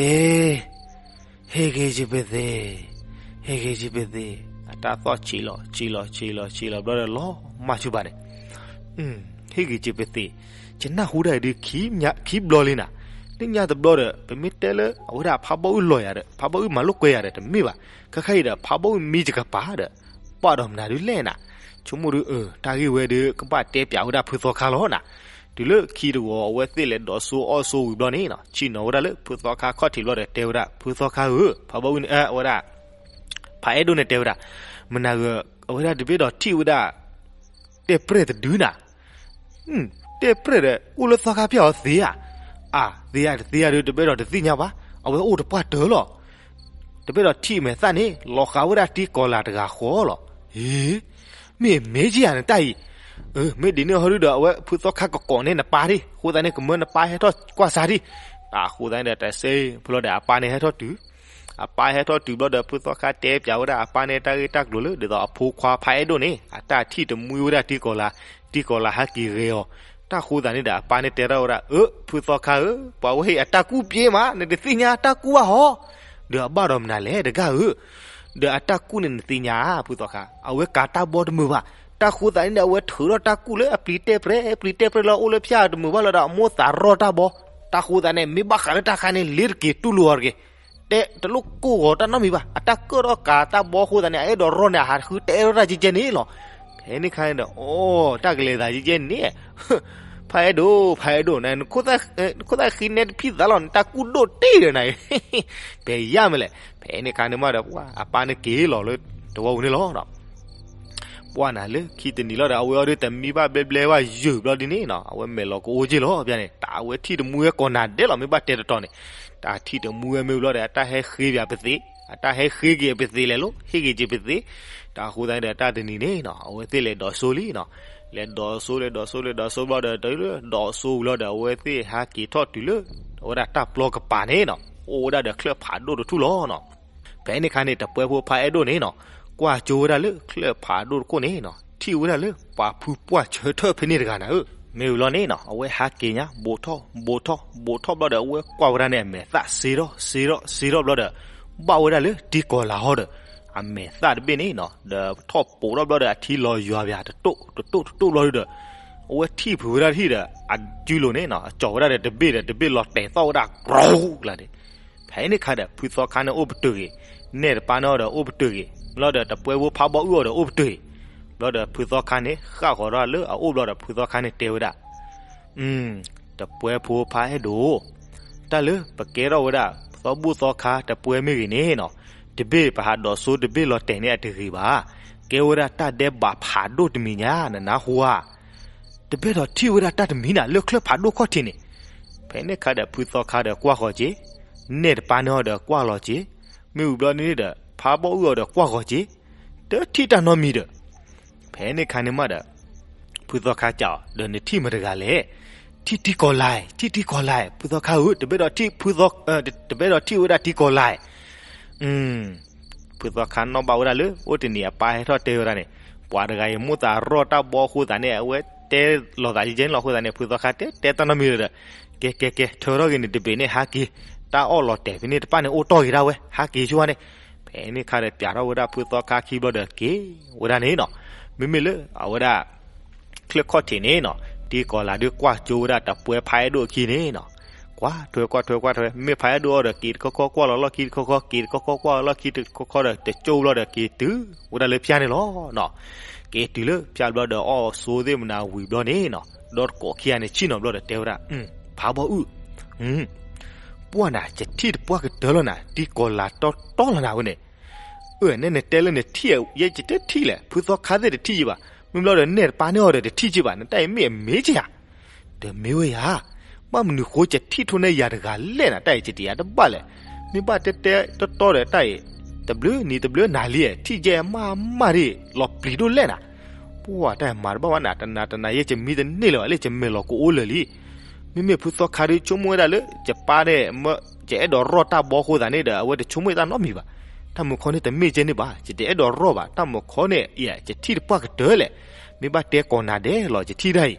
ဟ့ၣ်ဂ့ၤယပသ့, ဟ့ၣ်ဂ့ၤယပသ့, အတၢ်သီၣ်ဆံးလီၤဆံးလီၤဆံးလီၤဆံးလီၤဘျီဒီးလီၤမၢ်ဆူၣ်ဘၣ်န့ၣ်, ဟ့ၣ်ဂ့ၤယပသ့, ယနၢ်ဟူဒၣ်အံၤဒုး ခံဘျီလံနၤ, လၢညါတဘျီဒီး ပမ့ၢ်တဲလၢ အဝဲဒၣ်ဖးဘီအုၣ်လီၤယၤဒီး ဖးဘီအုၣ်မၤလိာ်ကွဲယၤဒီး တမ့ၢ်ဘၣ်, ခဲခါအံၤဒီး ဖးဘီအုၣ်မံယကပၤဒီး ပာ်ဒီးမနုၤဒုးလဲၣ်နၤ, ဆိကမိၣ်ဒုး တၢ်ဂ့ၢ်ဝဲဒုး ကဘၣ်တဲပၠးဝဲဒၣ်ဖုသီခါလီၤနၤ, တုၤလၢခံတဂီၤ အဝဲသ့ၣ်လဲၤဒိးစိအီၣ်စိဝံၤဘျီန့ၣ်နီၤ ဆ့ၣ်နီၤဝဲဒၣ်လၢဖုသီခါခီၣ်ထံးဘျီဒီး တဲဝဲဒၣ် ဖုသီခါဧၢ, ဖးဘီအုၣ်န့ၣ် အဝဲဒၣ် ဖးအဲၣ်ဒိၣ်န့ၣ်တဲဝဲဒၣ်, မနၤဂ့ၤ အဝဲဒၣ်တဘ့ၣ်ဒီးထံၣ်ဝဲဒၣ် တဲပြဲၢ်တဒုနၤ, တဲပြဲၢ်ဒီး အိၣ်လၢသီခါဖၠၣ်အီၤသ့ဧါ, အါ သ့ဧါတသ့ဧါဒုး တဘ့ၣ်ဒီးတသ့ၣ်ညါဘၣ်, အဝဲအိၣ်တပှၢ်တၢၢ်လီၤ. တဘ့ၣ်ဒီးထံၣ်မဲာ်သၣ်န့ၣ် လီၤဃာ်ဝဲဒၣ်တံၤကီၤလၤတဂၤဃီလီၤ. ဟ့ မ့ၢ်အမဲာ်ကယၤနတၢ်အံၤ, မ့ၢ်ဒ်န့ၣ်ဟီဒုဒီး အဝဲဖုသီခါကကိးန့ၢ်နပၢ်ဒံး အဃိသတးန့ၣ် ကမၢနပၢ်ဟဲထီၣ်ကွၢ်စၢ်ဒံး, အဃိသတးန့ၣ်ဒီး တစ့ဖိလီၤဒီး အပၢ်န့ၣ်ဟဲထီၣ်တုၤ အပၢ်ဟဲထီၣ်တုၤဘျီဒီး ဖုသီခါတဲပၠးဝဲဒၣ်အပၢ်န့ၣ် တၢ်ဂ့ၢ်တၢ်ကျိၤလၢ ဒ်သိးအဖိခွါဖးအဲၣ်ဒိၣ်န့ၣ် အတၢ်ထံၣ်တမှံဝဲဒၣ်တံကီၤလၤ, တံကီၤလၤဟးက့ၤဂဲၤအီၤ. တၢ်ဃိသးန့ၣ်ဒီး အပၢ်န့ၣ်တဲထီၣ်ဝဲဒၣ်, အၢ ဖုသီခါဧၢ, ပှၤဝဲဟ့ၣ်အတၢ်ကူၣ်ပျ့ၤမး, နတသ့ၣ်ညါတၢ်ကူၣ်ဘၣ်ဟီ, ဒီးအဘၣ်ဒီးမနုၤလဲၣ်တဂၤဧၢ, ဒီးအတၢ်ကူၣ်န့ၣ်နသ့ၣ်ညါဧါ ဖုသီခါ, အဝဲကၤတၢ်ဘီတမုာ်ဘၣ်. တၢ်ဃိသးန့ၣ်ဒီး အဝဲထုးထီၣ်တၢ်ကူၣ်လၢအပျံၤတဲာ်ပြဲ ပျံၤတဲာ်ပြဲလၢအအိၣ်လၢဖၠၣ်တမုာ်ဘၣ်လီၤဒီး အမိၢ်သးရီၣ်တၢ်ဘီ. တၢ်ဃိသးန့ၣ် မ့ၢ်ဘၣ်ဃးလၢတၢ်ခါန့ၣ် လ့ၤတက့ၤတူၢ်လိာ်အီၤတက့ၢ်. တဲတလိၣ်ကိၢ်ဂီၤတၢ်နီတမံၤဘၣ်. အတၢ်ကၢၣ်ထီၣ်ကၤတၢ်ဘီအဃိသးန့ၣ် အအဲၣ်ဒိးရီၣ်န့ၣ် အဟးဃုတဲအဲၣ်ထီၣ်တၢ်ကဲကဲန့ၣ်လီၤ. ဖဲန့ၣ်ခါန့ၣ်ဒီး အိ တၢ်ကလဲၤသးကဲကဲန့ၣ် ဖးအဲၣ်ဒိၣ် ဖးအဲၣ်ဒိၣ် နခိၣ်သၣ်ဃံနဲတဖံးသးလီၤ နတၢ်ကူၣ်ဒိၣ်တ့ၢ်ဒီးနၤ, ပယါမလဲၣ်. ဖဲန့ၣ်ခါန့ၣ်မးဒီး ပှၤအပၢ်န့ၣ်က့ၤလီၤလၢတဝီပူၤန့ၣ်လီၤ. ပှၢ်နၤလၢခံတနံၤလီၤဒီး အဝဲအီၤဒုးတမံဘၣ်ဘျဲဘျဲဘၣ်ယုာ်ဘျီဒ်န့ၣ်နီၤ အဝဲမဲာ်လီၤကအိက့ၢ်လီၤ. ဖဲန့ၣ် တၢ်အဝဲထံၣ်တမှံဝဲကိးနၤဒဲးလီၤ မ့ၢ်ဘၣ်တဲတတီၤန့ၣ် တၢ်ထံၣ်တမှံဝဲမ့ၢ်ဘျီဒီး အတၢ်ဟဲဃ့ပၠးပသ့, အတၢ်ဟဲဃ့က့ၤပသ့လဲၣ်လိၤ ဟ့ၣ်က့ၤက့ၤပသ့. တၢ်အဃိသတးန့ၣ်ဒီး တၢ်တနံၤန့ၣ်နီၤ အဝဲသ့ၣ်လဲၤဒိးစိလံနီၤ. လဲၤဒိးစိ လဲၤဒိးစိ လဲၤဒိးစိဘျီဒီး တၢ်ဒိးစိဝံၤလီၤဒီး အဝဲသ့ၣ်ဟးက့ၤထီၣ်တုၤလၢ အဝဲဒၣ်တၢ်ပျီကပၤန့ၣ်နီၤ အိၣ်ဝဲဒၣ်ဒီးချၢၣ်ဖးဒိၣ်တထူၣ်လီၤနီၤ. ဖဲန့ၣ်ခါန့ၣ် တပှဲဖိဖးအဲၣ်ဒိၣ်န့ၣ်နီၤ ကွၢ်ကၠိဝဲဒၣ်လၢချၢၣ်ဖးဒိၣ်တခိၣ်န့ၣ်နီၤ ထံၣ်ဝဲဒၣ်လၢပှၤဖုပှၢ်ဆၢထၢၣ်ဖဲန့ၣ်တဂၤနၤဧၢ. မ့ၢ်ဝံၤလီၤန့ၣ်နီၤ အဝဲဟးက့ၤညါ ဘူးထီၣ် ဘူးထီၣ် ဘူးထီၣ်ဘျီဒီး အဝဲကွၢ်ဝဲဒၣ်န့ၣ် အမဲာ်သၣ်စ့ထီၣ် စ့ထီၣ် စ့ထီၣ်ဘျီဒီး ဘၣ်ဝဲဒၣ်လၢတံကီၤလၤဟီဒီး အမဲာ်သၣ်တဘ့ၣ်န့ၣ်နီၤ ဒီးထီၣ်ပိးထီၣ်ဘျီဒီး အထံလီၤယွၤပၠး တတိၣ် တတိၣ် တတိၣ်ဘျီဒီး အဝဲထံၣ်ဖုးဝဲဒၣ်ထံၣ်ဒီး အစုလိၤန့ၣ်နီၤ အကၠီၤဝဲဒၣ်ဒီးတဘ့ၣ်ဒီး တဘ့ၣ်လီၤတဲာ်သီၣ်ဝဲဒၣ် ကြီကျါန့ၣ်. ဖဲန့ၣ်ခါဒီး ဖုသီခါန့ၣ်အိၣ်ပတုာ်ဂ့ၤ, နဲၣ်တပၢ်န့ၣ်အီၤဒီးအိၣ်ပတုာ်ဂ့ၤ, ဘျီဒီးတပှဲဖိဖးဘီၣ်အုၣ်အီၤဒီးအိၣ်ပတုာ်ဂ့ၤ, ဘျီဒီးဖုသီခါန့ၣ် ဃၣ်ဃီၤထီၣ်လၢအအိၣ်ဘျီဒီး ဖုသီခါန့ၣ်တဲဝဲဒၣ်, တပှဲဖိဖးအဲၣ်ဒိၣ်, တၢ်လၢပကဲထီၣ်ဝဲဒၣ်သီဘူၣ်သီခါတပှဲမ့ၢ်ဂ့ၤန့ၣ်နီၤ, တဘ့ၣ်ပဟးဒိးစိတဘ့ၣ်လီၤတဲာ်န့ၣ်အတဂ့ၤဘၣ်, ကဲဝဲဒၣ်တၢ်ဒဲးဘးဖးဒိၣ်တမံၤညါ နနၢ်ဟူဧါ. တဘ့ၣ်ဒီးထံၣ်ဝဲဒၣ်တၢ်တမံၤနၤ လၢချၢၣ်ဖးဒိၣ်ခီၣ်ထံးန့ၣ်. ဖဲန့ၣ်ခါဒီးဖုသီခါဒီးကွၢ်ဃီၤက့ၤ, နဲၣ်တပၢ်န့ၣ်အီၤဒီးကွၢ်လီၤက့ၤ, မ့ၢ်ဝံၤဘျီန့ၣ်ဒီး ဖးဘီၣ်အုၣ်အီၤဒီးကွၢ်ဃီၤက့ၤ, တထံၣ်တၢ်နီတမံၤဒီး ဖဲန့ၣ်ခါန့ၣ်မးဒီး ဖုသီခါစံးအီၤ ဒီးနထံၣ်မတၤတဂၤလဲၣ်. ထံၣ်တံကီၤလၤ, ထံၣ်တံကီၤလၤ, ဖုသီခါဧၢ, တဘ့ၣ်ဒီးထံၣ်ဖုသီ, တဘ့ၣ်ဒီးထံၣ်ဝဲဒၣ်တံကီၤလၤ. ဖုသီခါနီၣ်ဘၣ်ဝဲဒၣ်လၢ အိၣ်တနံၤအပၢ်ဟဲထီၣ်တဲဝဲဒၣ်န့ၣ်, ပှၤတဂၤအံၤမိၣ်သးရီၣ်တၢ်ဘီအဃိသတးန့ၣ် အဝဲတဲလီၤသးယဲန့ၣ်လီၤအဃိသတးန့ၣ် ဖုသီခါတဲ တဲတၢ်နီတမံၤဒီး ကဲကဲကဲ ထၢထီၣ်ဂ့ၤန့ၣ်တဘ့ၣ်န့ၣ် ဟးက့ၤ, တၢ်အီၣ်လီၤတဲာ်ဖဲန့ၣ်တဖၣ်န့ၣ် အိၣ်တီၢ်ဂ့ၤဒၣ်ဝဲ ဟးက့ၤဆိဝဲန့ၣ်. ဖဲန့ၣ်ခါဒီးပၠးထီၣ်ဝဲဒၣ်ဖုသီခါခံဘျီဒီးက့ၤဝဲဒၣ်န့ၣ်နီၤ. မ့မ့ၢ်လၢအဝဲဒၣ် ချၢၣ်ခီၣ်ထံးန့ၣ်နီၤ, တံကီၤလၤဒုးကွၢ်ကၠိဝဲဒၣ်တပှဲဖးအဲၣ်ဒိၣ်အခံန့ၣ်နီၤ, ကွၢ်ထွဲကွၢ်ထွဲကွၢ်ထွဲ မ့ၢ်ဖးအဲၣ်ဒိၣ်အီၤဒီး က့ၤတခီခီကွၢ်လီၤလီၢ်ခံတခီခီ, က့ၤတခီခီကွၢ်လီၢ်ခံတခီခီဒီး တကၠိဘျီဒီးက့ၤတုၤဝဲဒၣ်လၢဖၠၣ်န့ၣ်လီၤနီၤ. က့ၤတုၤလၢဖၠၣ်ဘျီဒီး အီၣ်စိသ့ၣ်မနၤဝံၤဘျီန့ၣ်နီၤ, ဒီတကိးခံဂၤန့ၣ်ဆ့ၣ်နီၤဘျီဒီး တဲဝဲဒၣ်, ဖးဘီၣ်အုၣ်, ပှၢ်နၤ ယထံၣ်တပှၢ်ကတၢၢ်လီၤနၤ, တံကီၤလၤတီတီလီၤနၤဝဲန့ၣ်. အၢ နဲနတဲလၢနထံၣ် ယဲယတထံၣ်လဲၣ်, ဖုသီခါသ့ၣ်တထံၣ်ယဘၣ်, မ့ၢ်ဘျီဒီးနဲၣ်တပၢ်န့ၢ်အီၤဒီးတထံၣ်ယဘၣ်, နတၢ်အံၤမ့ၢ်အမ့ၢ်ကယၤ, တမ့ၢ်ဝဲယၤ, ဘၣ်မနုၤဃိယထံၣ်ထိၣ်နဲၣ်ယၤတဂၤလဲၣ်နၤ, တၢ်အံၤယတယၤတဘၣ်လဲၣ်, မ့ၢ်ဘၣ်တဲတဲတီတီဒီးတၢ်အံၤ, တဘျုးနံၤတဘျုးနၤလံ, ထံၣ်ယဲမးမးဒ် လီၤပျံၤဒိၣ်လဲၣ်နၤ. ပှၢ်တၢ်မၤတဘၣ်ဘၣ်နၤ, တနၤတနၤယဲယမံတန့ၢ်လၢၤဘၣ်လၢယမဲာ်လီၤကအိၣ်လၢာ်လံ. မ့မ့ၢ်ဖုသီခါဒုးဆိကမိၣ်ဝဲဒၣ်လၢ ယပၢ်န့ၣ် ယအဲၣ်ဒိးရီၣ်တၢ်ဘီအဃိသတးန့ၣ်ဒီး အဝဲတဆိကမိၣ်တၢ်နီတမံၤဘၣ်. တၢ်မုၢ်ခီန့ၣ်တမ့ၢ်ကဲန့ၣ်ဘၣ်, ယတအဲၣ်ဒိးရီၣ်ဘၣ်, တၢ်မုၢ်ခီန့ၣ် ယထံၣ်တပှၢ်ကတၢၢ်လဲၣ်, မ့ၢ်ဘၣ်တဲကိးနၤဒဲးလီၤ ယထံၣ်တၢ်အံၤ.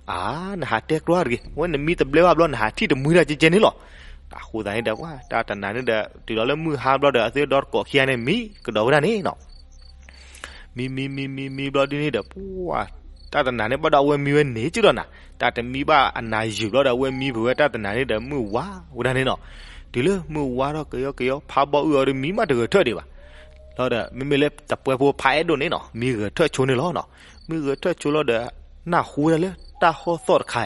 အါ နဟးတဲကျီတဂ့ၤ, အဝဲနမံတဘျဲဘၣ်ဘျီ နဟးထံၣ်တမှံတၢ်ကဲကဲန့ၣ်လီၤ. တၢ်ဃိသတးန့ၣ်ဒီး ပှၢ်တၢ်တနၤန့ၣ်ဒီး တုၤလီၤလၢမုၢ်ဟါဘျီဒီး အသုဒီတကိးခံဂၤန့ၣ်မံကဒီးဝဲဒၣ်န့ၣ်နီၤ. မံမံမံမံမံဘျီဒ်န့ၣ်ဒီး ပှၢ် တၢ်တနၤန့ၣ်ဘၣ်ဒီးအဝဲမံဝဲန့ၣ်က့ဒီးနၤ, တၢ်တမံဘၣ်အနၤယုာ်ဘျီဒီး အဝဲမံဖုးဝဲတၢ်တနၤန့ၣ်ဒီး မုၢ်ဝါဝဲဒၣ်န့ၣ်နီၤ. တုၤလၢမုၢ်ဝါထီၣ်ကယီကယီ ဖးဘီၣ်အုၣ်အီၤဒီးမံမးတဂဲၤထၢၣ်ဒံးဘၣ်. လီၤဒီး မ့မ့ၢ်လၢတပှဲဖိဖးအဲၣ်ဒိၣ်န့ၣ်နီၤ မံဂဲၤထၢၣ်ဆိန့ၣ်လီၤနီၤ. မံဂဲၤထၢၣ်ဆိလီၤဒီး နၢ်ဟူဝဲဒၣ်လၢတၢ်ဟီၣ်သီၣ်တခါ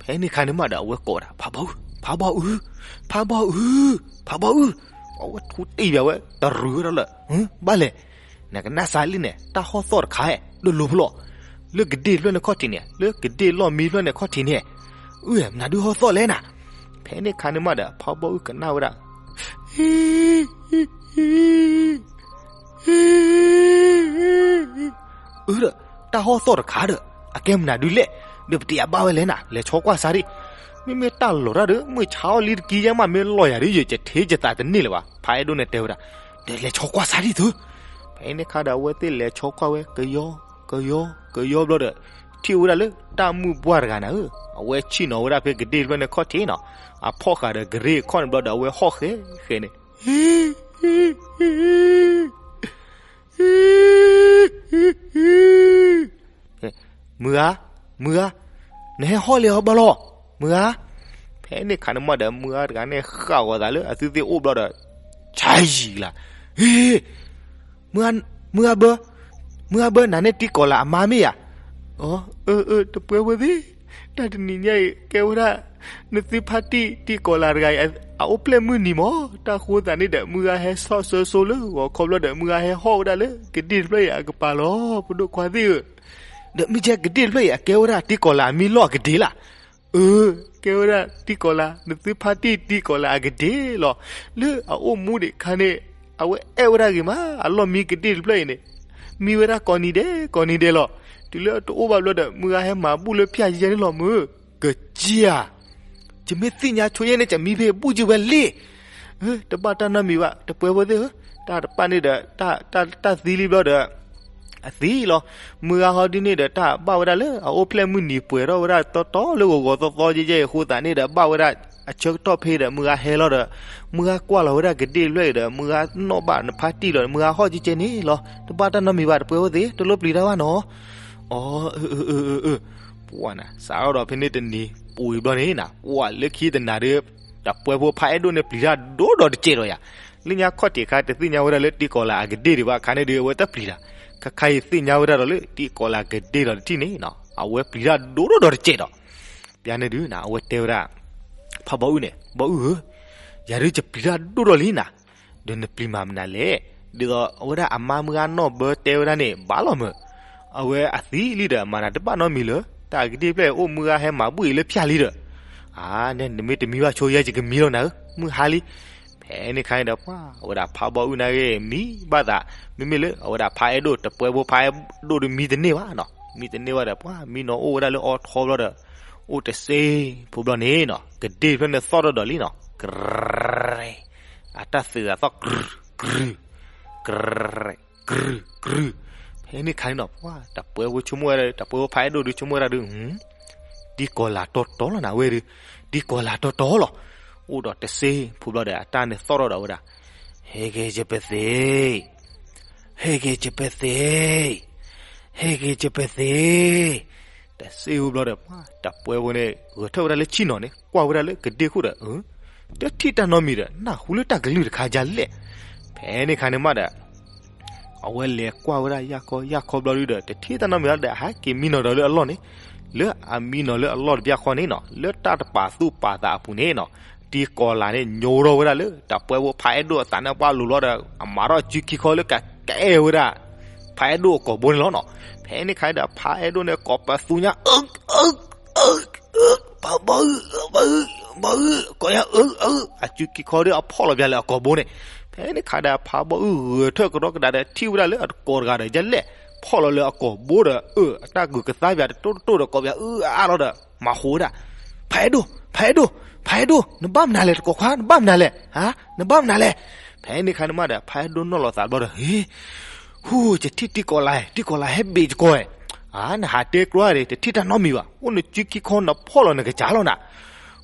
ဖဲန့ၣ်ခါန့ၣ်မးဒီး အဝဲကိးဝဲဒၣ် ဖးဘီၣ်အုၣ်, ဖးဘီၣ်အုၣ်, ဖးဘီၣ်အုၣ်, ဖးဘီၣ်အုၣ်, အဝဲထူတ့ၢ်ဘၣ်ဝဲ တရူးဝဲဒၣ်လၢ ဘၣ်လဲၣ်, နကနၣ်စၢ်လံန့ၣ် တၢ်ဟီၣ်သီၣ်တခါ ဒိၣ်လိာ်ဖဲလဲၣ်, လၢကဒ့ၣ်ဖျၢၣ်န့ၣ်ခီၣ်ထံးန့ၣ် လၢကဒ့ၣ်လီၢ်မံဖျၢၣ်န့ၣ်ခီၣ်ထံးန့ၣ်, အၢ မနုၤဒုးဟီၣ်သီၣ်လဲၣ်နၤ. ဖဲန့ၣ်ခါန့ၣ်မးဒီး ဖးဘီၣ်အုၣ်ကနၣ်ဝဲဒၣ် အၢဒီး တၢ်ဟီၣ်သီၣ်တခါဒီး အကဲမနုၤဒုးလဲၣ်, ဒီးပတယၤဘၣ်ဝဲလဲၣ်နၤ, လဲၤဆီကွၢ်စၢ်ဒံး. မ့မ့ၢ်တၢ်လီၤတၢ်ဒီး မုၢ်ဆါအီၣ်လံတကံယဲမး မ့ၢ်လီၤယၤဒုး ယကထ့ယသးတန့ၢ်လၢၤဘၣ်. ဖးအဲၣ်ဒိၣ်န့ၣ်တဲဝဲဒၣ်, ဒီးလဲၤဆီကွၢ်စၢ်ဒံးသု. ဖဲန့ၣ်ခါဒီး အဝဲသ့ၣ်လဲၤဆီကွၢ်ဝဲ ကယီ ကယီ ကယီဘျီဒီး ထံၣ်ဝဲဒၣ်လၢတၢ်မုၢ်ပှၢ်တဂၤနၤဧၢ, အဝဲဆ့ၣ်နီၤဝဲဒၣ်ဖဲကဒ့ၣ်တဖျၢၣ်န့ၣ်ခီၣ်ထံးနီၤ, အဖီၣ်ဃာ်ဒီးကရ့ၣ်အခီၣ်န့ၣ်ဘျီဒီး အဝဲဟီၣ်ဃဲဃဲန့ၣ် မုၢ်ဂၤ, မုၢ်ဂၤ, နဟဲဟီၣ်လံအီၤဘၣ်လီၤ, မုၢ်ဂၤ. ဖဲန့ၣ်ခါန့ၣ်မးဒီး မုၢ်ဂၤတဂၤန့ၣ် ဃၣ်ဂီၤသးလၢအသုသ့ၣ်အိၣ်ဘျီဒီး ဆါယံၤလၢ်, ဟ့, မုၢ်ဂၤဘၢ, မုၢ်ဂၤဘၢ နၤန့ၣ်တံကီၢ်လၤအမါမ့ၢ်ဧါ. အၢ အၢ တပှဲဖိသ့ၣ်, တၢ်တနံၤညါအံၤ ကဲဝဲဒၣ် နသုဖါတံၢ်တံကီၢ်လၤတဂၤအံၤ အအိၣ်ဖျဲၣ်မုၢ်နံၤမး, တၢ်ဃိသးန့ၣ်ဒီး မုၢ်ဂၤဟဲဆီၣ်ဆၢဆိလၢဂီၤခီဘျီဒီး မုၢ်ဂၤဟဲဟီၣ်ဝဲဒၣ်လၢကဒ့ၣ်တဖျၢၣ်အံၤအကပၤလီၤ. ပဒိၣ်ခွါသ့ၣ်ဧၢ, ဒီးမ့ၢ်ကဲကဒ့ၣ်တဖျၢၣ်အံၤ အကဲဝဲဒၣ်တံကီၢ်လၤအမံၤလီၢ်အကဒ့ၣ်လၢ်. အၢ ကဲဝဲဒၣ်တံကီၢ်လၤ, နသုဖါတံၢ်တံကီၢ်လၤအကဒ့ၣ်လီၤ. လၢအအိၣ်မူဒံးခါန့ၣ် အဝဲအဲၣ်ဝဲဒၣ်ဂ့ၤမး, အလီၢ်မံကဒ့ၣ်တဖျၢၣ်အံၤန့ၣ် မံဝဲဒၣ်ကိးနံၤဒဲးကိးနံၤဒဲးလီၤ. တုၤလၢတအိၣ်ဘၣ်ဘျီဒီး မုၢ်ဂၤဟဲမၤဘူၣ်လၢဖၠၣ်ယဲန့ၣ်လီၤမုၢ်, ကစံယၤ, ယမ့ၢ်သ့ၣ်ညါဆိယဲန့ၣ် ယမံဖဲဘူၣ်ယဲဝဲလံ. တဘၣ်တၢ်နီတမံၤဘၣ် တပှဲဖိသ့ၣ်ဧၢ, တၢ်တပာ်န့ၣ်ဒီး တၢ်သံလံဘျီဒီး အသံလီၤ. မုၢ်ဂၤဟီဒ်န့ၣ်ဒီး တၢ်ဘၣ်ဝဲဒၣ်လၢအအိၣ်ဖျဲၣ်မုၢ်နံၤပှဲၤထီၣ်ဝဲဒၣ်တီတီလၢဂီၤဂီၤသီသီယဲယဲအဃိသးန့ၣ်ဒီး ဘၣ်ဝဲဒၣ်အဆၢကတီၢ်ဖဲဒီး မုၢ်ဂၤဟဲလီၤဒီး မုၢ်ဂၤကွၢ်လီၤဝဲဒၣ်ကဒ့ၣ်တဖျၢၣ်အံၤဒီး မုၢ်ဂၤနီၣ်ဘၣ်နဖါတံၢ်လီၤ, မုၢ်ဂၤဟီၣ်ကဲကဲန့ၣ်လီၤ. တဘၣ်တၢ်နီတမံၤဘၣ် တပှဲဖိသ့ၣ်, တလိၣ်ပျံၤတၢ်ဘၣ်နီၤ. အၢ အၢ အၢ အၢ အၢ ပှၢ်နၤ စးထီၣ်ဒီးဖဲန့ၣ်တနံၤ ပူၤအံၤဘျီန့ၣ်နၤ ပှၢ်လၢခံတနၤဒီး တပှဲဖိဖးအဲၣ်ဒိၣ်န့ၣ်ပျံၤတၢ်ဒိၣ်ဒီးတစဲးဒီးယၤ, လၢညါခီၣ်ထံးခါ တသ့ၣ်ညါဝဲဒၣ်လၢတံကီၢ်လၤအကဒ့ၣ်ဒံးဘၣ်အခါန့ၣ်ဒီး အဝဲတပျံၤတၢ်, ခါခါအံၤသ့ၣ်ညါဝဲဒၣ်ဒီးလၢတံကီၢ်လၤအကဒ့ၣ်ဒီးတထံၣ်န့ၣ်နၤ အဝဲပျံၤတၢ်ဒိၣ်ဒိၣ်ဒီးတစဲးဒီး ပျၢ်န့ၣ်ဒုးနၤ အဝဲတဲဝဲဒၣ် ဖးဘီအုၣ်န့ၣ်, ဘီအုၣ်ဧၢ, ယၤဒုးယပျံၤတၢ်ဒိၣ်ဒီးလံနၤ, ဒီးနပျံၤမၤမနုၤလဲၣ်, ဒ်သိးအဝဲဒၣ်အမါမုၢ်ဂၤနီၣ်ဘၢတဲဝဲဒၣ်န့ၣ် ဘၣ်လီၤမုၢ်, အဝဲအသံလံဒီး မၤနၤတဘၣ်နီတမံၤလၢၤ, တၢ်အကဒ့ၣ်ဖျၢၣ်အံၤအိၣ်မုၢ်ဂၤဟဲမၤဘူၣ်အံၤလၢဖၠၣ်လံဒီး, အါ နမ့ၢ်တမံဘၣ်ဆိယဲ ယကမံလီၤနၤဧၢ, မုၢ်ဟါလံ. ဖဲန့ၣ်ခါန့ၣ်ဒီး ပှၢ် အဝဲဒၣ်ဖးဘီအုၣ်နာ်က့ မံဘၣ်သး, မ့မ့ၢ်လၢအဝဲဒၣ်ဖးအဲၣ်ဒိၣ် တပှဲဖိဖးအဲၣ်ဒိၣ်ဒီးမံတန့ၢ်ဘၣ်နီၤ, မံတန့ၢ်ဘၣ်ဒီး ပှၢ် မံနီၤအိၣ်ဝဲဒၣ်လၢအီထီဘျီဒီး အိၣ်တစ့ဖိဘျီန့ၣ်နီၤ ကဒ့ၣ်တဖျၢၣ်န့ၣ်သီၣ်ထီၣ်ဒီးလံနီၤ, ကရ့ အတၢ်သုးသးသီၣ် ကြု ကြု ကြု ကြု, ဖဲန့ၣ်ခါန့ၣ်နီၤ ပှၢ် တပှဲဖိဆိကမိၣ်ဝဲဒၣ် တပှဲဖိဖးအဲၣ်ဒိၣ်ဒုးဆိကမိၣ်ဝဲဒၣ်ဒုး, တံကီၢ်လၤတီတီလီၤနၤဝဲဒုး, တံကီၢ်လၤတီတီလီၤ, အိၣ်ဒီးတစ့ဖိဘျီဒီး အတၢ်န့ၣ်သီၣ်ထီၣ်ဒီးဝဲဒၣ်, ဟဲက့ၤကပသ့, ဟဲက့ၤကပသ့, ဟဲက့ၤကပသ့ တစ့ဖိဘျီဒီး ပှၢ် တပှဲဖိန့ၣ် ဂဲၤထၢၣ်ဝဲဒၣ်လၢဆ့ၣ်နီၤန့ၣ် ကွၢ်ဝဲဒၣ်လၢကဒ့ၣ်ခိၣ်ဒီး တထံၣ်တၢ်နီတမံၤဒီး နၢ်ဟူလၢတၢ်ကလုၢ်တခါဒ်လဲၣ်. ဖဲန့ၣ်ခါန့ၣ်မးဒီး အဝဲလဲၤကွၢ်ဝဲဒၣ်ယၢ်ခီယၢ်ခီဘျီဒုးဒီး တထံၣ်တၢ်နီတမံၤဒီး အဟဲက့ၤမံနီၤဒီးလၢအလီၢ်န့ၣ်, လၢအမံနီၤလၢအလီၢ်တဘျီဃီန့ၣ်နီၤ လၢတၢ်တပာ်သူၣ်ပာ်သးအပူၤန့ၣ်နီၤ, တံကီၢ်လၤန့ၣ် ညိထီၣ်ဝဲဒၣ်လၢ တပှဲဖိဖးအဲၣ်ဒိၣ်အသးန့ၣ်ပှၢ်လိၤလီၤဒီး အမၤထီၣ်အစုခံခီလၢကကအဲၣ်ဝဲဒၣ် ဖးအဲၣ်ဒိၣ်အကိာ်ဘိန့ၣ်လီၤနီၤ. ဖဲန့ၣ်ခါဒီး ဖးအဲၣ်ဒိၣ်န့ၣ် ကိးပသူညါ အၢ အၢ အၢ အၢ ဖးဘီအုၣ် ဘီအုၣ် ဘီအုၣ် ကိးညါ အၢ အၢ အစုခံခီဒီးအဖီၣ်လီၤပၠးလၢအကိာ်ဘိန့ၣ်. ဖဲန့ၣ်ခါဒီး ဖးဘီအုၣ်ဂဲၤထၢၣ်ကရီကဒါဒီး ထံၣ်ဝဲဒၣ်လၢအကိာ်တဂၤဒီး ယလဲၣ် ဖီၣ်လီၤလၢအကိာ်ဘိဒီး အၢ အတၢ်ဂုာ်ကသါပၠးတတိၢ်တတိၢ်ဒီး ကိးပၠးအုၣ်အအါလီၤဒီး မၤဃိးဝဲဒၣ် ဖးအဲၣ်ဒိၣ် ဖးအဲၣ်ဒိၣ် ဖးအဲၣ်ဒိၣ် နဘၣ်မနုၤလဲၣ် တကိးခွါ နဘၣ်မနုၤလဲၣ် ဟါ နဘၣ်မနုၤလဲၣ်. ဖဲန့ၣ်ခါန့ၣ်မးဒီး ဖးအဲၣ်ဒိၣ်နီၣ်လီၤသးဘျီဒီး ဟ့ ဟူ ယထံၣ်တံကီၢ်လၤ တံကီၢ်လၤဟဲဘ့ၣ်ယကိာ်ဝဲ, အါ နဟးတဲကျီၤဒၣ် တထံၣ်တၢ်နီတမံၤဘၣ်, အိၣ်နစုခံခီနဖီၣ်လီၤနကစၢ်လီၤနၤ.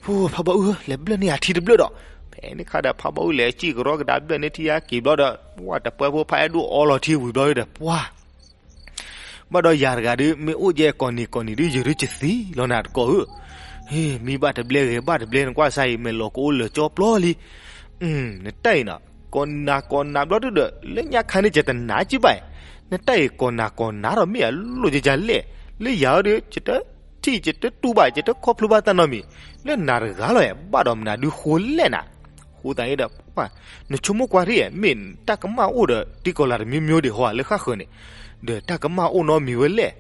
ဖးဘီအုၣ် လဲၤဘျၢၣ်န့ၢ်ယထံတဘျၢၣ်ဒီး. ဖဲန့ၣ်ခါဒီး ဖးဘီအုၣ်လဲၤစံၣ်ကရီကဒါဘျၢၣ်န့ၢ် ထံယါက့ၤဘျီဒီး ပှၢ် တပှဲဖိဖးအဲၣ်ဒိၣ်အီလီၤထံဝံၤဘျီဒီး ပှၢ် ဘၣ်ဒီးယၤတဂၤဒုး မ့ၢ်အိၣ်ကဲကိးနံၤကိးနံၤဒုး ယဒုးကသံလီၤနၤတကိးဧၢ. ဟ့ မံဘၣ်တဘျဲဂဲၤဘၣ်တဘျဲ နကွၢ်စၢ်အံၤ မဲာ်လီၤကအိၣ်လၢာ်ကၠီပျီလံ. နတၢ်အံၤနီၤ ကိးနၤကိးနၤဘျီဒုးဒီး လၢညါခါန့ၣ် ယတနာ်က့ဘၣ်, နတၢ်အံၤကိးနၤကိးနၤဒီးမ့ၢ်အလိၣ်ကကလဲၣ်, လၢယၤဒုး ယတထံၣ် ယတတူၢ်ဘၣ် ယတခီဖျိဘၣ်တၢ်နီတမံၤ, လၢနၤတဂၤလီၤ ဘၣ်ဒီးမနုၤဒုးဃိလဲၣ်နၤ. ဃိသတးန့ၣ်ဒီး နဆိကမိၣ်ကွၢ်ထံၣ် မ့ၢ်တၢ်ကမၣ်အိၣ်ဒီး တံကီၢ်လၤတမံၤမံၤဒံးဟီ လၢဃၣ်ဃၢၤန့ၣ်, ဒီးတၢ်ကမၣ်အိၣ်နီတမံၤဝဲလဲၣ်.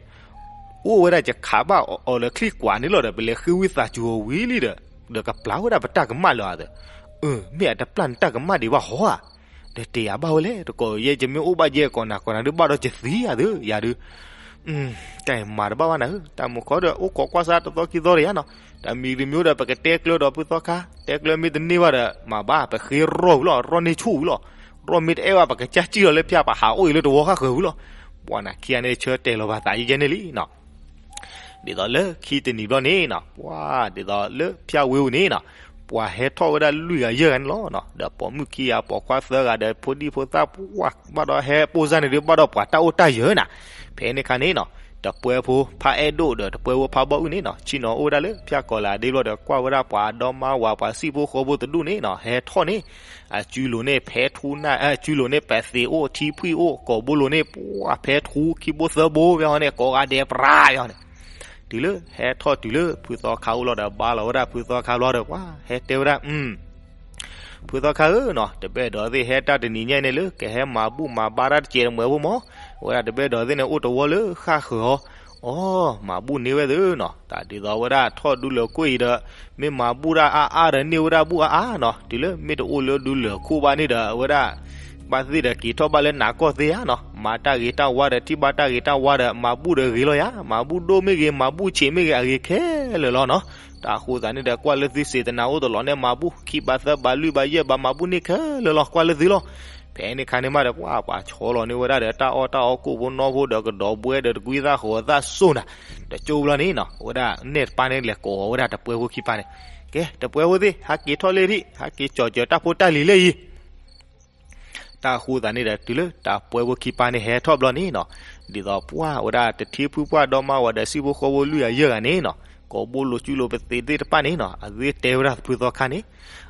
အိၣ်ဝဲဒၣ်ယခးဘၣ်အီၤလၢချံၣ်ကွာ်န့ၣ်လီၤဒီး ပလဲၤဃ့ဝံသးစူၤအီၤဝံၤလံဒီး ဒီးကပျၢ်ဝဲဒၣ်ပတၢ်ကမၣ်လၢအသး, အၢ မ့ၢ်အတပျၢ်နတၢ်ကမၣ်ဒံးဘၣ်ဟီဧါ. ဒီးတယၤဘၣ်ဝဲလဲၣ် တကိးယဲ ယမ့ၢ်အိၣ်ဘၣ်ယဲကိးနၤကိးနၤဒုး ဘၣ်ဒီးယသံယၤသၢ ယၤဒုး ကဲမၤတဘၣ်ဘၣ်နၤဧၢ, တၢ်မုၢ်ခီဒီး အိၣ်ခိးကွၢ်စးတသီခံသီဒီးယါနီၤ, တၢ်မံၤတမံၤဒီး ပကတဲကျၢၤဒီးဖုသီခါ, တဲကျၢၤမ့ၢ်တန့ၢ်ဘၣ်ဒီး မၤဘၣ် ပဃ့ရီၢ်ဝံၤလီၤ, ရီၢ်န့ၢ်ဆူၣ်ဝံၤလီၤ, ရီၢ်မ့ၢ်တအဲၣ်ဘၣ် ပကစၢ်စံၣ်လီၤလၢဖၠါ ပဟးအိၣ်အံၤလၢတဝီဃၣ်ဃၢၤဝံၤလီၤ, ပှၤနၤခံဂၤန့ၣ်ဆၢတဲာ်လီၤဘၣ်သးယဲယဲန့ၣ်လံနီၤ ဒ်သိးလၢခံတနံၤဘျီန့ၣ်နီၤ, ပှၤဒ်သိးလၢဖၠါဝ့ၢ်ပူၤန့ၣ်နီၤ, ပှၤဟဲထီၣ်ဝဲဒၣ်လွံၢ်ဂၤယဲၢ်ဂၤန့ၣ်လီၤနီၤ, ဒီးပိာ်မုၣ်ခံဂၤပိာ်ခွါသၢဂၤဒီးဖိဒံဖိသၣ်ပှၢ် ဘၣ်ဒီးဟဲပိၢ်စၢ်န့ၣ်ဒုး ဘၣ်ဒီးပှၤတၢ်အိၣ်တၢ်ယၢၤနၤ, ဖဲန့ၣ်ခါန့ၣ်နီၤ, တပှဲဖိဖးအဲၣ်ဒိၣ်ဒီးတပှဲဖိဖးဘီၣ်အုၣ်န့ၣ်နီၤ, ဆ့ၣ်နီၤအိၣ်ဝဲဒၣ်လၢဖၠါကီၤလၤဒ့ဘျီဒီး ကွၢ်ဝဲဒၣ်ပှၤဒီမါဝၤ ပှၤစံၣ်ဖိဃီဖိတဒူၣ်န့ၣ်နီၤ, ဟဲထီၣ်န့ၣ် အစုလိၤန့ၣ်ဖဲထူနၢ် အစုလိၤန့ၣ် ပသ့းအိၣ် ထံဖှံၣ်အိၣ် ကိာ်ဘိလိၤန့ၣ် ပှၤဖဲထူခံဘိသၢဘိ ဖဲဟီန့ၣ် ကိးဂၤဒဲးပြးဖဲဟီန့ၣ်, တုၤလၢဟဲထီၣ်တုၤလၢဖုသီခါအိၣ်လီၤဒီး ဘါလီၤဝဲဒၣ်ဖုသီခါဘျီဒီး ပှၤဟဲတဲဝဲဒၣ် ဖုသီခါဧၢနီၤ, တဘဲၣ်ဒီးသ့ၣ်ဟဲတၢ်တနံၤညါအံၤန့ၣ်လၢ ကဟဲမၤဘူၣ်မၤဘါတၢ်တစဲးတမှဲၤဖိမး, အဝဲဒၣ်တဘဲၣ်ဒီးသ့ၣ်န့ၣ် အိၣ်တဝီလၢဃၣ်ဃၢၤအီၤ, အီ မၤဘူၣ်န့ၢ်ဝဲသ့ၣ်နီၤ, တၢ်ဒ်သိးဝဲဒၣ်ထီၣ်ဒူလၢာ်ခိၣ်အံၤဒီး မ့ၢ်မၤဘူၣ်တၢ်အါအါဒီးန့ၢ်ဝဲဒၣ်ဘူၣ်အါအါနီၤ, တုၤလၢမ့ၢ်တအိၣ်လၢဒူလၢာ်ခိၣ်ဘၣ်န့ၣ်ဒီး အဝဲဒၣ် ဘၣ်သ့ၣ်ဒီးက့ၤထီၣ်ဘၣ်လၢနးကီၢ်သ့ဧါနီၤ, မၤတၢ်ဂ့ၤတၢ်ဝါဒီး ထံၣ်ဘၣ်တၢ်ဂ့ၤတၢ်ဝါဒီး မၤဘူၣ်ဒီးဂ့ၤလီၤယါ, မၤဘူၣ်ဒိၣ်မ့ၢ်ဂ့ၤ မၤဘူၣ်ဆံးမ့ၢ်ဂ့ၤ အဂ့ၤခဲလၢာ်လီၤနီၤ, တၢ်အဃိသတးန့ၣ်ဒီး ကွၢ်လၢသုစ့တနၤအိၣ်တလီၤန့ၣ် မၤဘူၣ်ခံဘးသၢဘးလွံၢ်ဘးယဲၢ်ဘး မၤဘူၣ်န့ၢ်ခဲလၢာ်လီၤ, ကွၢ်လၢသုလီၤ, ဖဲန့ၣ်ခါန့ၣ်မးဒီး ပှၤပှၤဆီလီၤန့ၢ်ဝဲဒၣ်ဒီး တၢ်အီၣ်တၢ်အီကိၣ်ဖိနီၢ်ဖိဒီး ကဒီးဘှဲဒီးတကွံသၣ်ဃီၤသၣ်စိၢ်နၤ, တကၠိဘျီန့ၣ်နီၤ, အဝဲဒၣ်နဲၣ်တပၢ်န့ၣ်လဲၤကိးအီၤဝဲဒၣ်တပှဲဖိခံပၢ်န့ၣ်, ကဲ တပှဲဖိသ့ၣ် ဟးက့ၤထီၣ်လၢထံၣ် ဟးက့ၤကၠီၤစၢၤတၢ်ဖိတၢ်လံၤလၢအံၤ တၢ်အဃိသတးန့ၣ်ဒီး တုၤလၢတၢ်ပှဲၤဖိခံပၢ်န့ၣ်ဟဲထီၣ်ဘျီန့ၣ်နီၤ, ဒ်သိးပှၢ်ဝဲဒၣ်တထံဖုပှၢ်ဒီမါဝၤဒီးစံၣ်ဖိဃီဖိလွံၢ်ဂၤယဲၢ်ဂၤန့ၣ်နီၤ, ကိးဘိလိၤစုလိၤပသ့းသ့ၣ်တဖၣ်န့ၣ်နီၤ, အသ့တဲဝဲဒၣ်ဖုသီခါန့ၣ်,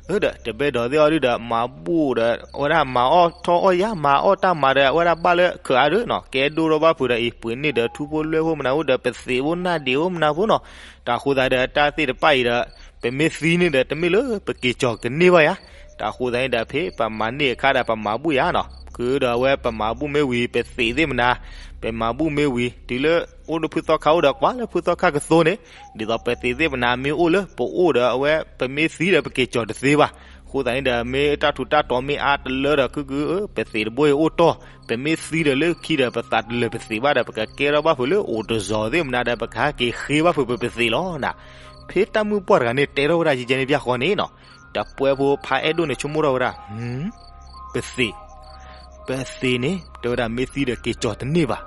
အၢဒီးတဘဲဒီးသ့ၣ်အီၤဒုဒီး မၤဘူၣ်ဒီး အဝဲဒၣ်မၤအီၣ်ထီၣ်အီၣ်ယါ မၤအီၣ်တၢ်မၤဒီး အဝဲဒၣ်ဘၣ်လၢခၢးအါဒုနီၤ, ကဲဒိၣ်ထီၣ်ဘၣ်ဖုးဒီးအံၤ ပှ့ၤန့ၢ်ဒီးထူဖိလွဲၢ်ဖိမနုၤဖိဒီး ပသ့းဖိနၢ်ဒံးဖိမနုၤဖိနီၤ, တၢ်အဃိသတးဒီး တၢ်သ့ၣ်တဖၣ်အံၤဒီး ပမ့ၢ်သံန့ၣ်ဒီး တမ့ၢ်လၢပက့ၤကၠီၤကန့ၢ်ဘၣ်ယါ, တၢ်အဃိသတးန့ၣ်ဒီး ဖဲပမၤန့ၢ်အခါဒီး ပမၤဘူၣ်ယါနီၤ, ဃုာ်ဒီးအဝဲပမၤဘူၣ်မ့ၢ်ဝံၤ ပသ့းသ့ၣ်မနၤ, ပမၤဘူၣ်မ့ၢ်ဝံၤ တုၤလၢအိၣ်လၢဖုသီခါအိၣ်ဒီးကွၢ်လၢဖုသီခါကသိးန့ၣ်, ဒ်သိးပသ့းသ့ၣ်မနၤမ့ၢ်အိၣ်လၢ ပအိၣ်ဒီးအဝဲ ပမ့ၢ်သံဒီးပက့ၤကၠီၤတသ့ဘၣ်, အဃိသတးန့ၣ်ဒီး မ့ၢ်တၢ်ထူးတၢ်တီၤမ့ၢ်အါတလၢဒီး ကုၢ်ကုၢ် ပသ့းတဘိအံၤအိၣ်တီၢ်, ပမ့ၢ်သံဒီးလၢခံဒီး ပသးတလၢာ်ပသ့းဘၣ်ဒီး ပကကဲထီၣ်ဘၣ်ဖုးလၢအိၣ်တစီၤသ့ၣ်မနၤဒီး ပကဟဲက့ၤဃ့ဘၣ်ဖုးပပသ့းလီၤနၤ, ဖဲတၢ်မုၢ်ပှၢ်တဂၤန့ၣ် တဲထီၣ်ဝဲဒၣ်ယဲယဲန့ၣ် ပျၢ်ဃီန့ၣ်နီၤ, တပှဲဖိဖးအဲၣ်ဒိၣ်န့ၣ် ဆိကမိၣ်ထီၣ်ဝဲဒၣ်, ပသ့း, ပသ့းန့ၣ် တဲဝဲဒၣ်မ့ၢ်သံဒီးက့ၤကၠီၤတန့ၢ်ဘၣ်,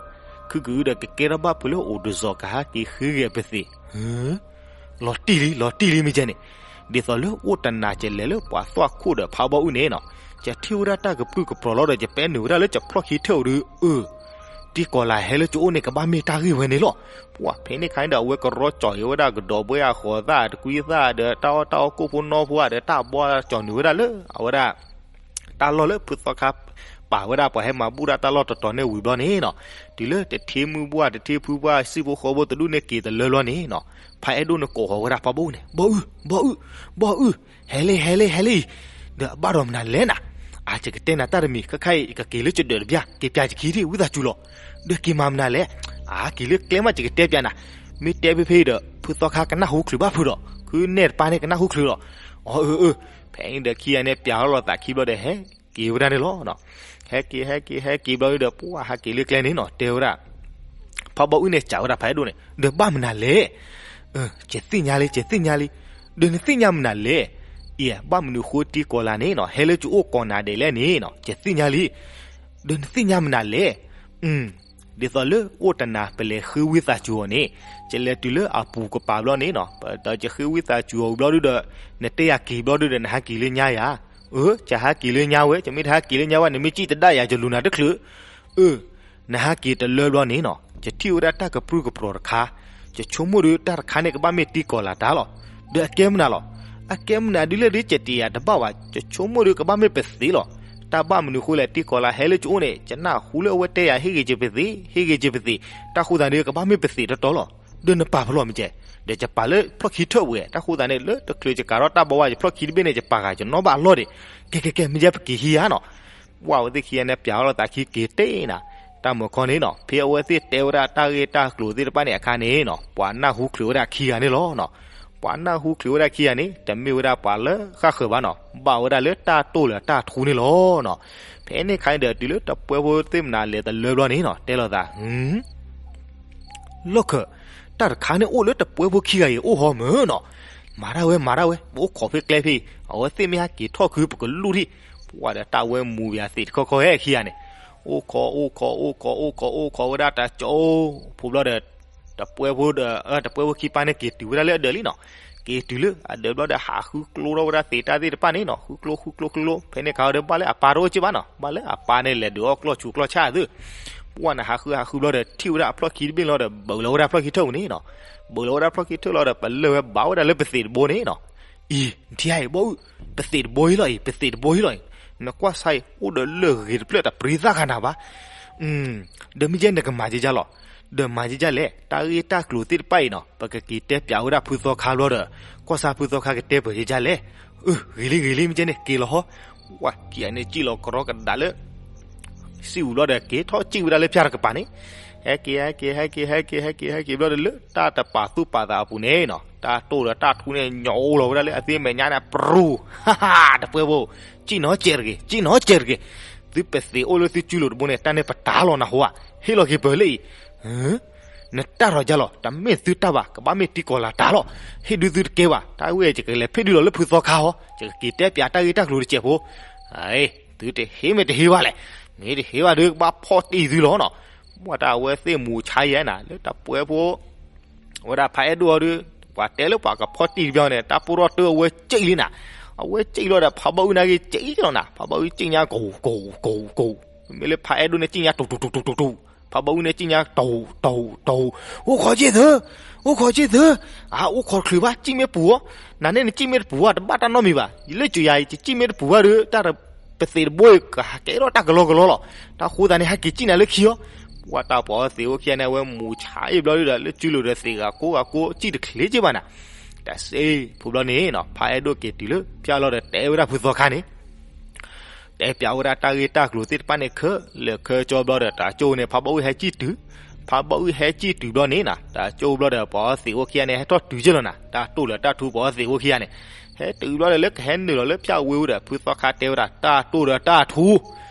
ခုကဒီးကကဲထီၣ်ဘၣ်ဖုးလၢအိၣ်တစီၤ ကဟဲက့ၤဃ့ဂ့ၤပသ့း, လီၤတံၢ်လံ လီၤတံၢ်လံမ့ၢ်ကဲန့ၣ်, ဒ်သိးလၢအိၣ်တနၤ ယလဲၤလၢပှၤသွၣ်ခိၣ်ဒီးဖးဘီအုၣ်န့ၣ်နီၤ, ယထံၣ်ဝဲဒၣ်တၢ်ကပြုၢ်ကပြီၤလီၤဒီး ယပဲနုာ်ဝဲဒၣ်လၢယဖျီၣ်ခံထၢၣ်အံၤဒီး, အၢ တံၤကီၤလၤဟဲလၢယအိၣ်န့ၣ် ကဘၣ်မ့ၢ်တၢ်ဂ့ၢ်ဝဲန့ၣ်လီၤ, ပှၢ်ဖဲန့ၣ်ခါန့ၣ်ဒီး အဝဲကရီကၠီၤအံၤဝဲဒၣ်ကဒီးဘှဲအဃီၤသၣ်တကွံသၣ်ဒီး တၢ်အီၣ်တၢ်အီကိၣ်ဖိနီၢ်ဖိဧါဒီး တၢ်ဘီကၠီၤနုာ်ဝဲဒၣ်လၢ အဝဲဒၣ် တၢ်လီၢ်လၢဖုသီခါ ပာ်ဝဲဒၣ်ပှၤဟဲမၤဘူၣ်ဒၣ်တၢ်လီၢ်တတီၤန့ၣ်ဝံၤဘျီန့ၣ်နီၤ, တုၤလၢတထံမုၢ်ပှၢ် တထံဖုပှၢ် စံၣ်ဖိဃီဖိတဒူၣ်န့ၣ်က့ၤတလၢဘျီန့ၣ်နီၤ, ဖးအဲၣ်ဒိၣ်န့ၣ်ကိးဃီၤဝဲဒၣ်ဖးဘီအုၣ်န့ၣ် ဘီအုၣ် ဘီအုၣ် ဘီအုၣ် ဟဲလံ ဟဲလံ ဟဲလံအံၤ, ဒီးအဘၣ်ဒီးမနုၤလဲၣ်နၤ, အါ ယကတဲနၤတၢ်တမံၤ ခဲခါအံၤ ယကက့ၤလၢယဒၢးတဘျီ က့ၤပျးယခံထံၣ် ဝံသးစူၤလီၤ, ဒီးက့ၤမၤမနုၤလဲၣ်, အါ က့ၤလၢကျဲမး ယကတဲပျးနၤ, မ့ၢ်တဲဖဲဖဲအံၤဒီး ဖုသီခါကနၢ်ဟူချုးဘၣ်ဖုးဒီး ခုနဲၣ်တပၢ်န့ၣ်ကနၢ်ဟူချုးဒီး, အီ အၢ အၢ ဖဲန့ၣ်ဒီးခံဂၤန့ၣ် ပျးထီၣ်လိာ်သးခံဘျီဒီး ဟဲက့ၤဝဲဒၣ်န့ၣ်လီၤ. ဟဲက့ၤ ဟဲက့ၤ ဟဲက့ၤဘျီဒီး ပှၢ်ဟဲက့ၤလၢကျဲန့ၣ်နီၤ တဲဝဲဒၣ် ဖးဘီအုၣ်န့ၣ် စံးဝဲဒၣ်ဖးအဲၣ်ဒိၣ်န့ၣ် ဒီးဘၣ်မနုၤလဲၣ်. ယသ့ၣ်ညါလံ ယသ့ၣ်ညါလံ. ဒီးနသ့ၣ်ညါမနုၤလဲၣ်. အံၤ ဘၣ်မနုၤဃိတံၤကီၤလၤန့ၣ်နီၤ ဟဲလၢယအိၣ်ကိးနၤဒဲးလဲၣ်န့ၣ်နီၤ ယသ့ၣ်ညါလံ. ဒီးနသ့ၣ်ညါမနုၤလဲၣ်. ဒ်သိးလၢအိၣ်တနၤပလဲၤဃ့ဝံသးစူၤအီၤန့ၣ် ယလဲၤတုၤလၢအပူၤကပၤဘျီန့ၣ်နီၤ ဒီးယဃ့ဝံသးစူၤအီၤဘျီဒုဒီး နတဲယၤက့ၤဘျီဒုဒီး နဟးက့ၤလၢညါယၤ. အၢ ယဟးက့ၤလၢညါဝဲ ယမ့ၢ်တဟးက့ၤလၢညါဝဲ နမ့ၢ်စံၣ်တဒၣ်ယၤ ယလူၤနၤတချုး. အၢ နဟးက့ၤတလၢဘျီန့ၣ်နီၤ ယထံၣ်ဝဲဒၣ်တၢ်ကပြုၢ်ကပြီၤတခါ ယဆိကမိၣ်ဒီးတၢ်တခါန့ၣ် ကဘၣ်မ့ၢ်တံၤကီၤလၤတၢ်လီၤ. ဒီးအကဲမနုၤလီၤ. အကဲမနုၤဒ်လဲၣ်ဒ် ယတ့ယၤတဘၣ်ဘၣ် ယဆိကမိၣ်ဒီးကဘၣ်မ့ၢ်ပသ့လီၤ. တၢ်ဘၣ်မနုၤဃိလဲၣ် တံၤကီၤလၤဟဲလၢယအိၣ်န့ၣ် ယနၢ်ဟူလၢအဝဲတဲယၤ ဟ့ၣ်ဂ့ၤယပသ့ ဟ့ၣ်ဂ့ၤယပသ့ တၢ်ဃိသးန့ၣ် ကဘၣ်မ့ၢ်ပသ့တီတီလီၤ. ဒီးနပာ်ဖဲလဲၣ်မ့ၢ်ကဲ ဒီးယပာ်လၢဖျီၣ်ခံထၢၣ်ဝဲ တၢ်ဃိသးန့ၣ် လၢတချုးယကၤထီၣ်တၢ်ဘီဝါ ယဖျီၣ်ခံတဘ့ၣ်န့ၣ် ယပာ်ဃာ်ယနီၣ်ဘၣ်အလီၢ်ဒံး. ကဲ ကဲ ကဲ မ့ၢ်ယဲပက့ၤဟံးဧါနီၤ. ပှၢ်ဝဲသ့ၣ်ခံဂၤန့ၣ် ပျးထီၣ်လိာ်သးခံက့ၤတ့ၢ်နၤ. တၢ်မုၢ်ခီန့ၣ်နီၤ ဖဲအဝဲသ့ၣ်တဲဝဲဒၣ်တၢ်ဂ့ၢ်တၢ်ကျိၤသ့ၣ်တဖၣ်န့ၣ်အခါန့ၣ်နီၤ ပှၤနၢ်ဟူချုးဝဲဒၣ်ခံဂၤန့ၣ်လီၤနီၤ. ပှၤနၢ်ဟူချုးဝဲဒၣ်ခံဂၤန့ၣ် တမ့ၢ်ဝဲဒၣ်ပှၤလၢဃၣ်ဃၢၤဘၣ်နီၤ ဘၣ်ဝဲဒၣ်လၢတၢ်တိၢ်လၢတၢ်ထူန့ၣ်လီၤနီၤ. ဖဲန့ၣ်ခါန့ၣ်ဒီး တုၤလၢတပှဲဖိသ့ၣ်မနၤလဲၤတလၢဘျီန့ၣ်နီၤ တဲလိာ်သး ဟ လီၢ်ခၢၣ်, တၢ်တခါန့ၣ်အိၣ်လၢတပှဲဖိခံဂၤအံၤအိၣ်ဟီမၢ်နီၤ. မၤတၢ်ဝဲ မၤတၢ်ဝဲ, ပအိၣ်ခိးဖဲကျဲဖဲအံၤ, အဝဲသ့ၣ်မ့ၢ်ဟဲက့ၤထီၣ်ခုပကလူၢ်ထံၣ်. ပှၤဒီးတၢ်ဝဲမူၤဘၣ်သ့ၣ်တခီခီဟဲခံဂၤန့ၣ်, အိၣ်ခိး အိၣ်ခိး အိၣ်ခိး အိၣ်ခိး အိၣ်ခိးဝဲဒၣ်တၢ်ကၠိဖိဘျီဒီး တပှဲဖိဒီး တပှဲဖိခံပၢ်န့ၣ်က့ၤတုၤဝဲဒၣ်လၢအဒၢးလံနီၤ. က့ၤတုၤလၢအဒၢးဘျီဒီး ဟးဃုကျိထီၣ်ဝဲဒၣ်သ့ၣ်တၢ်သ့ၣ်တဖၣ်န့ၣ်နီၤ, ဃုကျိ ဃုကျိ ဃုကျိ, ဖဲန့ၣ်ခါဒီးဘၣ်လၢအပၢ်တအိၣ်က့ဘၣ်နီၤ, ဘၣ်လၢအပၢ်န့ၣ်လဲၤဒုးအီၣ်ကျီၢ်ဆူးကျီၢ်ဆၣ်သု. ပှၢ်န့ၣ် ဟးဃုဟးဃုဘျီဒီး ထံၣ်ဝဲဒၣ်အဖျီၣ်ခံတဘ့ၣ်လီၤဒီး ဘၢးလီၤဝဲဒၣ်ဖျီၣ်ခံထၢၣ်ပူၤန့ၣ်နီၤ. ဘၢးလီၤဝဲဒၣ်ဖျီၣ်ခံထၢၣ်လီၤဒီး ပလၢၢ်ဝဲဘၣ်ဝဲဒၣ်လၢပသ့ၣ်တဘိန့ၣ်နီၤ. အံၤ ထံၣ်ဧါအံၤ ဘီၣ်အုၣ်, ပသ့ၣ်တဘိအံၤလီၤအံၤ, ပသ့ၣ်တဘိအံၤလီၤအံၤ, နကွၢ်ဆါအံၤ အိၣ်ဒီးလၢၢ်ဂ့ၤတဖျၢၣ် တပြံသၣ်ခါနၤဘၣ်. ဒီးမ့ၢ်ကဲနကမၤက့ၤကၢ်လီၤ. ဒီးမၤက့ၤကၢ်လဲၣ်, တၢ်ဂ့ၢ်တၢ်ကျိၤသ့ၣ်တဖၣ်အံၤနီၤ ပကက့ၤတဲပၠးဝဲဒၣ်ဖုသီခါဘျီဒီး ကွၢ်ဆါဖုသီခါကတဲပၢၤက့ၤကၢ်လဲၣ်. အၢ ဂ့ၤလံ ဂ့ၤလံ မ့ၢ်ကဲန့ၣ် က့ၤလီၤဟီ. ဝဲခံဂၤန့ၣ် စံၣ်လီၤကရီကဒါလၢ စံၣ်ပူၤဘျီဒီး က့ၤထီၣ်စံၣ်ဝဲဒၣ်လၢဖၠၣ်တကပၤန့ၣ်, ဟဲက့ၤ ဟဲက့ၤ ဟဲက့ၤ ဟဲက့ၤ ဟဲက့ၤ ဟဲက့ၤဘျီဒီး လၢတၢ်တပာ်သူၣ်ပာ်သးအပူၤန့ၣ်နီၤ တၢ်တိၢ်ဒီးတၢ်ထူန့ၣ် ညိးလီၤဝဲဒၣ်လၢအသ့ၣ်မဲာ်ညါန့ၣ် ပြူၤ, ဟးဟး တပှဲဖိ, စံၣ်နီၤစဲးတဂ့ၤ, စံၣ်နီၤစဲးတဂ့ၤ. သုပသ့ၣ်အိၣ်လၢသုစုလိၤတဘိန့ၣ် တၢ်န့ၣ်ပတၢ်လီၤနဟူဧါ, ဟ့ၣ်လီၤက့ၤပၢၤလၢအံၤ နတၢ်ထီၣ်ကၢ်လီၤ, တမ့ၢ်သုတၢ်ဘၣ်, ကဘၣ်မ့ၢ်တံၤကီၤလၤတၢ်လီၤ. ဟ့ၣ်ဒုးသုတကဲဘၣ်, တၢ်ဝဲယကလဲၤဖ့ၣ်ဒုးလီၤလၢဖုသီခါဟီ, ယကက့ၤတဲပၠးတၢ်ဂ့ၢ်တၢ်ကျိၤတစဲးဖိ. အ့ သုတဟ့ၣ်မ့ၢ်တဟ့ၣ်ဘၣ်လဲၣ်, မ့ၢ်တဟ့ၣ်ဘၣ်ဒီး ကဘၣ်ဖီၣ်တံၢ်သုလီၤနီၤ. ပှၤတၢ်အဝဲသ့ၣ်မူၤဆါယဲနၤ လၢတၢ်ပှဲဖိ အဝဲဒၣ်ဖးအဲၣ်ဒိၣ်အီၤဒီး ပှၤတဲလၢပှၤကဖီၣ်တံၢ်တဘျီန့ၣ် တၢ်ပိၢ်ထီၣ်တၢ်အဝဲစံၣ်လံနၤ, အဝဲစံၣ်လီၤဒီး ဖးဘီအုၣ်နာ်က့ၤစံၣ်လီၤနၤ, ဖးဘီအုၣ်စံၣ်ညါ ကိၤ ကိၤ ကိၤ ကိၤ, မ့မ့ၢ်လၢဖးအဲၣ်ဒိၣ်န့ၣ် စံၣ်ညါ တူၤ တူၤ တူၤ တူၤ တူၤ, ဖးဘီအုၣ်န့ၣ် စံၣ်ညါ တူၤ တူၤ တူၤ, အိၣ်ခိးက့ၤသု, အိၣ်ခိးက့ၤသု, အအိၣ်ခိးတချုးဘၣ် စံၣ်မ့ၢ်ပူၤအီၤ, နန့ၣ်နစံၣ်မ့ၢ်တပူၤဘၣ် တဘၣ်တၢ်နီတမံၤဘၣ်, ယလၢကၠိယၤအံၤ ယစံၣ်မ့ၢ်တပူၤဘၣ်ဒီး တၢ်ပသ့ၣ်တဘိအံၤ ကဟးကဲထီၣ်တၢ်ကလီကလီလီၤ, တၢ်ဃိသးန့ၣ် ဟဲက့ၤစံၣ်နၤလၢခံအီၤ. ပှၤတၢ်ပှၤအီသံးအိၣ်ခံဂၤန့ၣ် အဝဲမူၤဆါအံၤဘျီဒီး လၢစုလိၤဒီးသ့ၣ်ဂၤကိးဂၤကိး စံၣ်တချ့က့ဘၣ်နၤ, တၢ်စ့ဖိဘျီန့ၣ်နီၤ ဖးအဲၣ်ဒိၣ်က့ၤတုၤလၢဖၠၣ်လီၤဒီး တဲဝဲဒၣ်ဖုသီခါန့ၣ် တဲပၠးဝဲဒၣ်တၢ်ဂ့ၢ်တၢ်ကျိၤသ့ၣ်တဖၣ်န့ၣ် ခဲလၢာ်ခဲဆ့ဘျီဒီး တၢ်ကၠိန့ၣ် ဖးဘီအုၣ်ဟဲစံၣ်တုၤ, ဖးဘီအုၣ်ဟဲစံၣ်တုၤဘျီန့ၣ်နီၤ တၢ်ကၠိဘျီဒီး ပှၤအီသံးအိၣ်ခံဂၤန့ၣ် ဟဲထီၣ်တုၤက့လီၤနၤ, တၢ်တိၢ်လၢတၢ်ထူပှၤအီသံးအိၣ်ခံဂၤန့ၣ်, ဟဲတုၤဘျီဒီး လၢကဟဲနုာ်လီၤလၢဖၠၣ်ဝ့ၢ်အူဒီး ဖုသီခါတဲဝဲဒၣ် တၢ်တိၢ်ဒီးတၢ်ထူ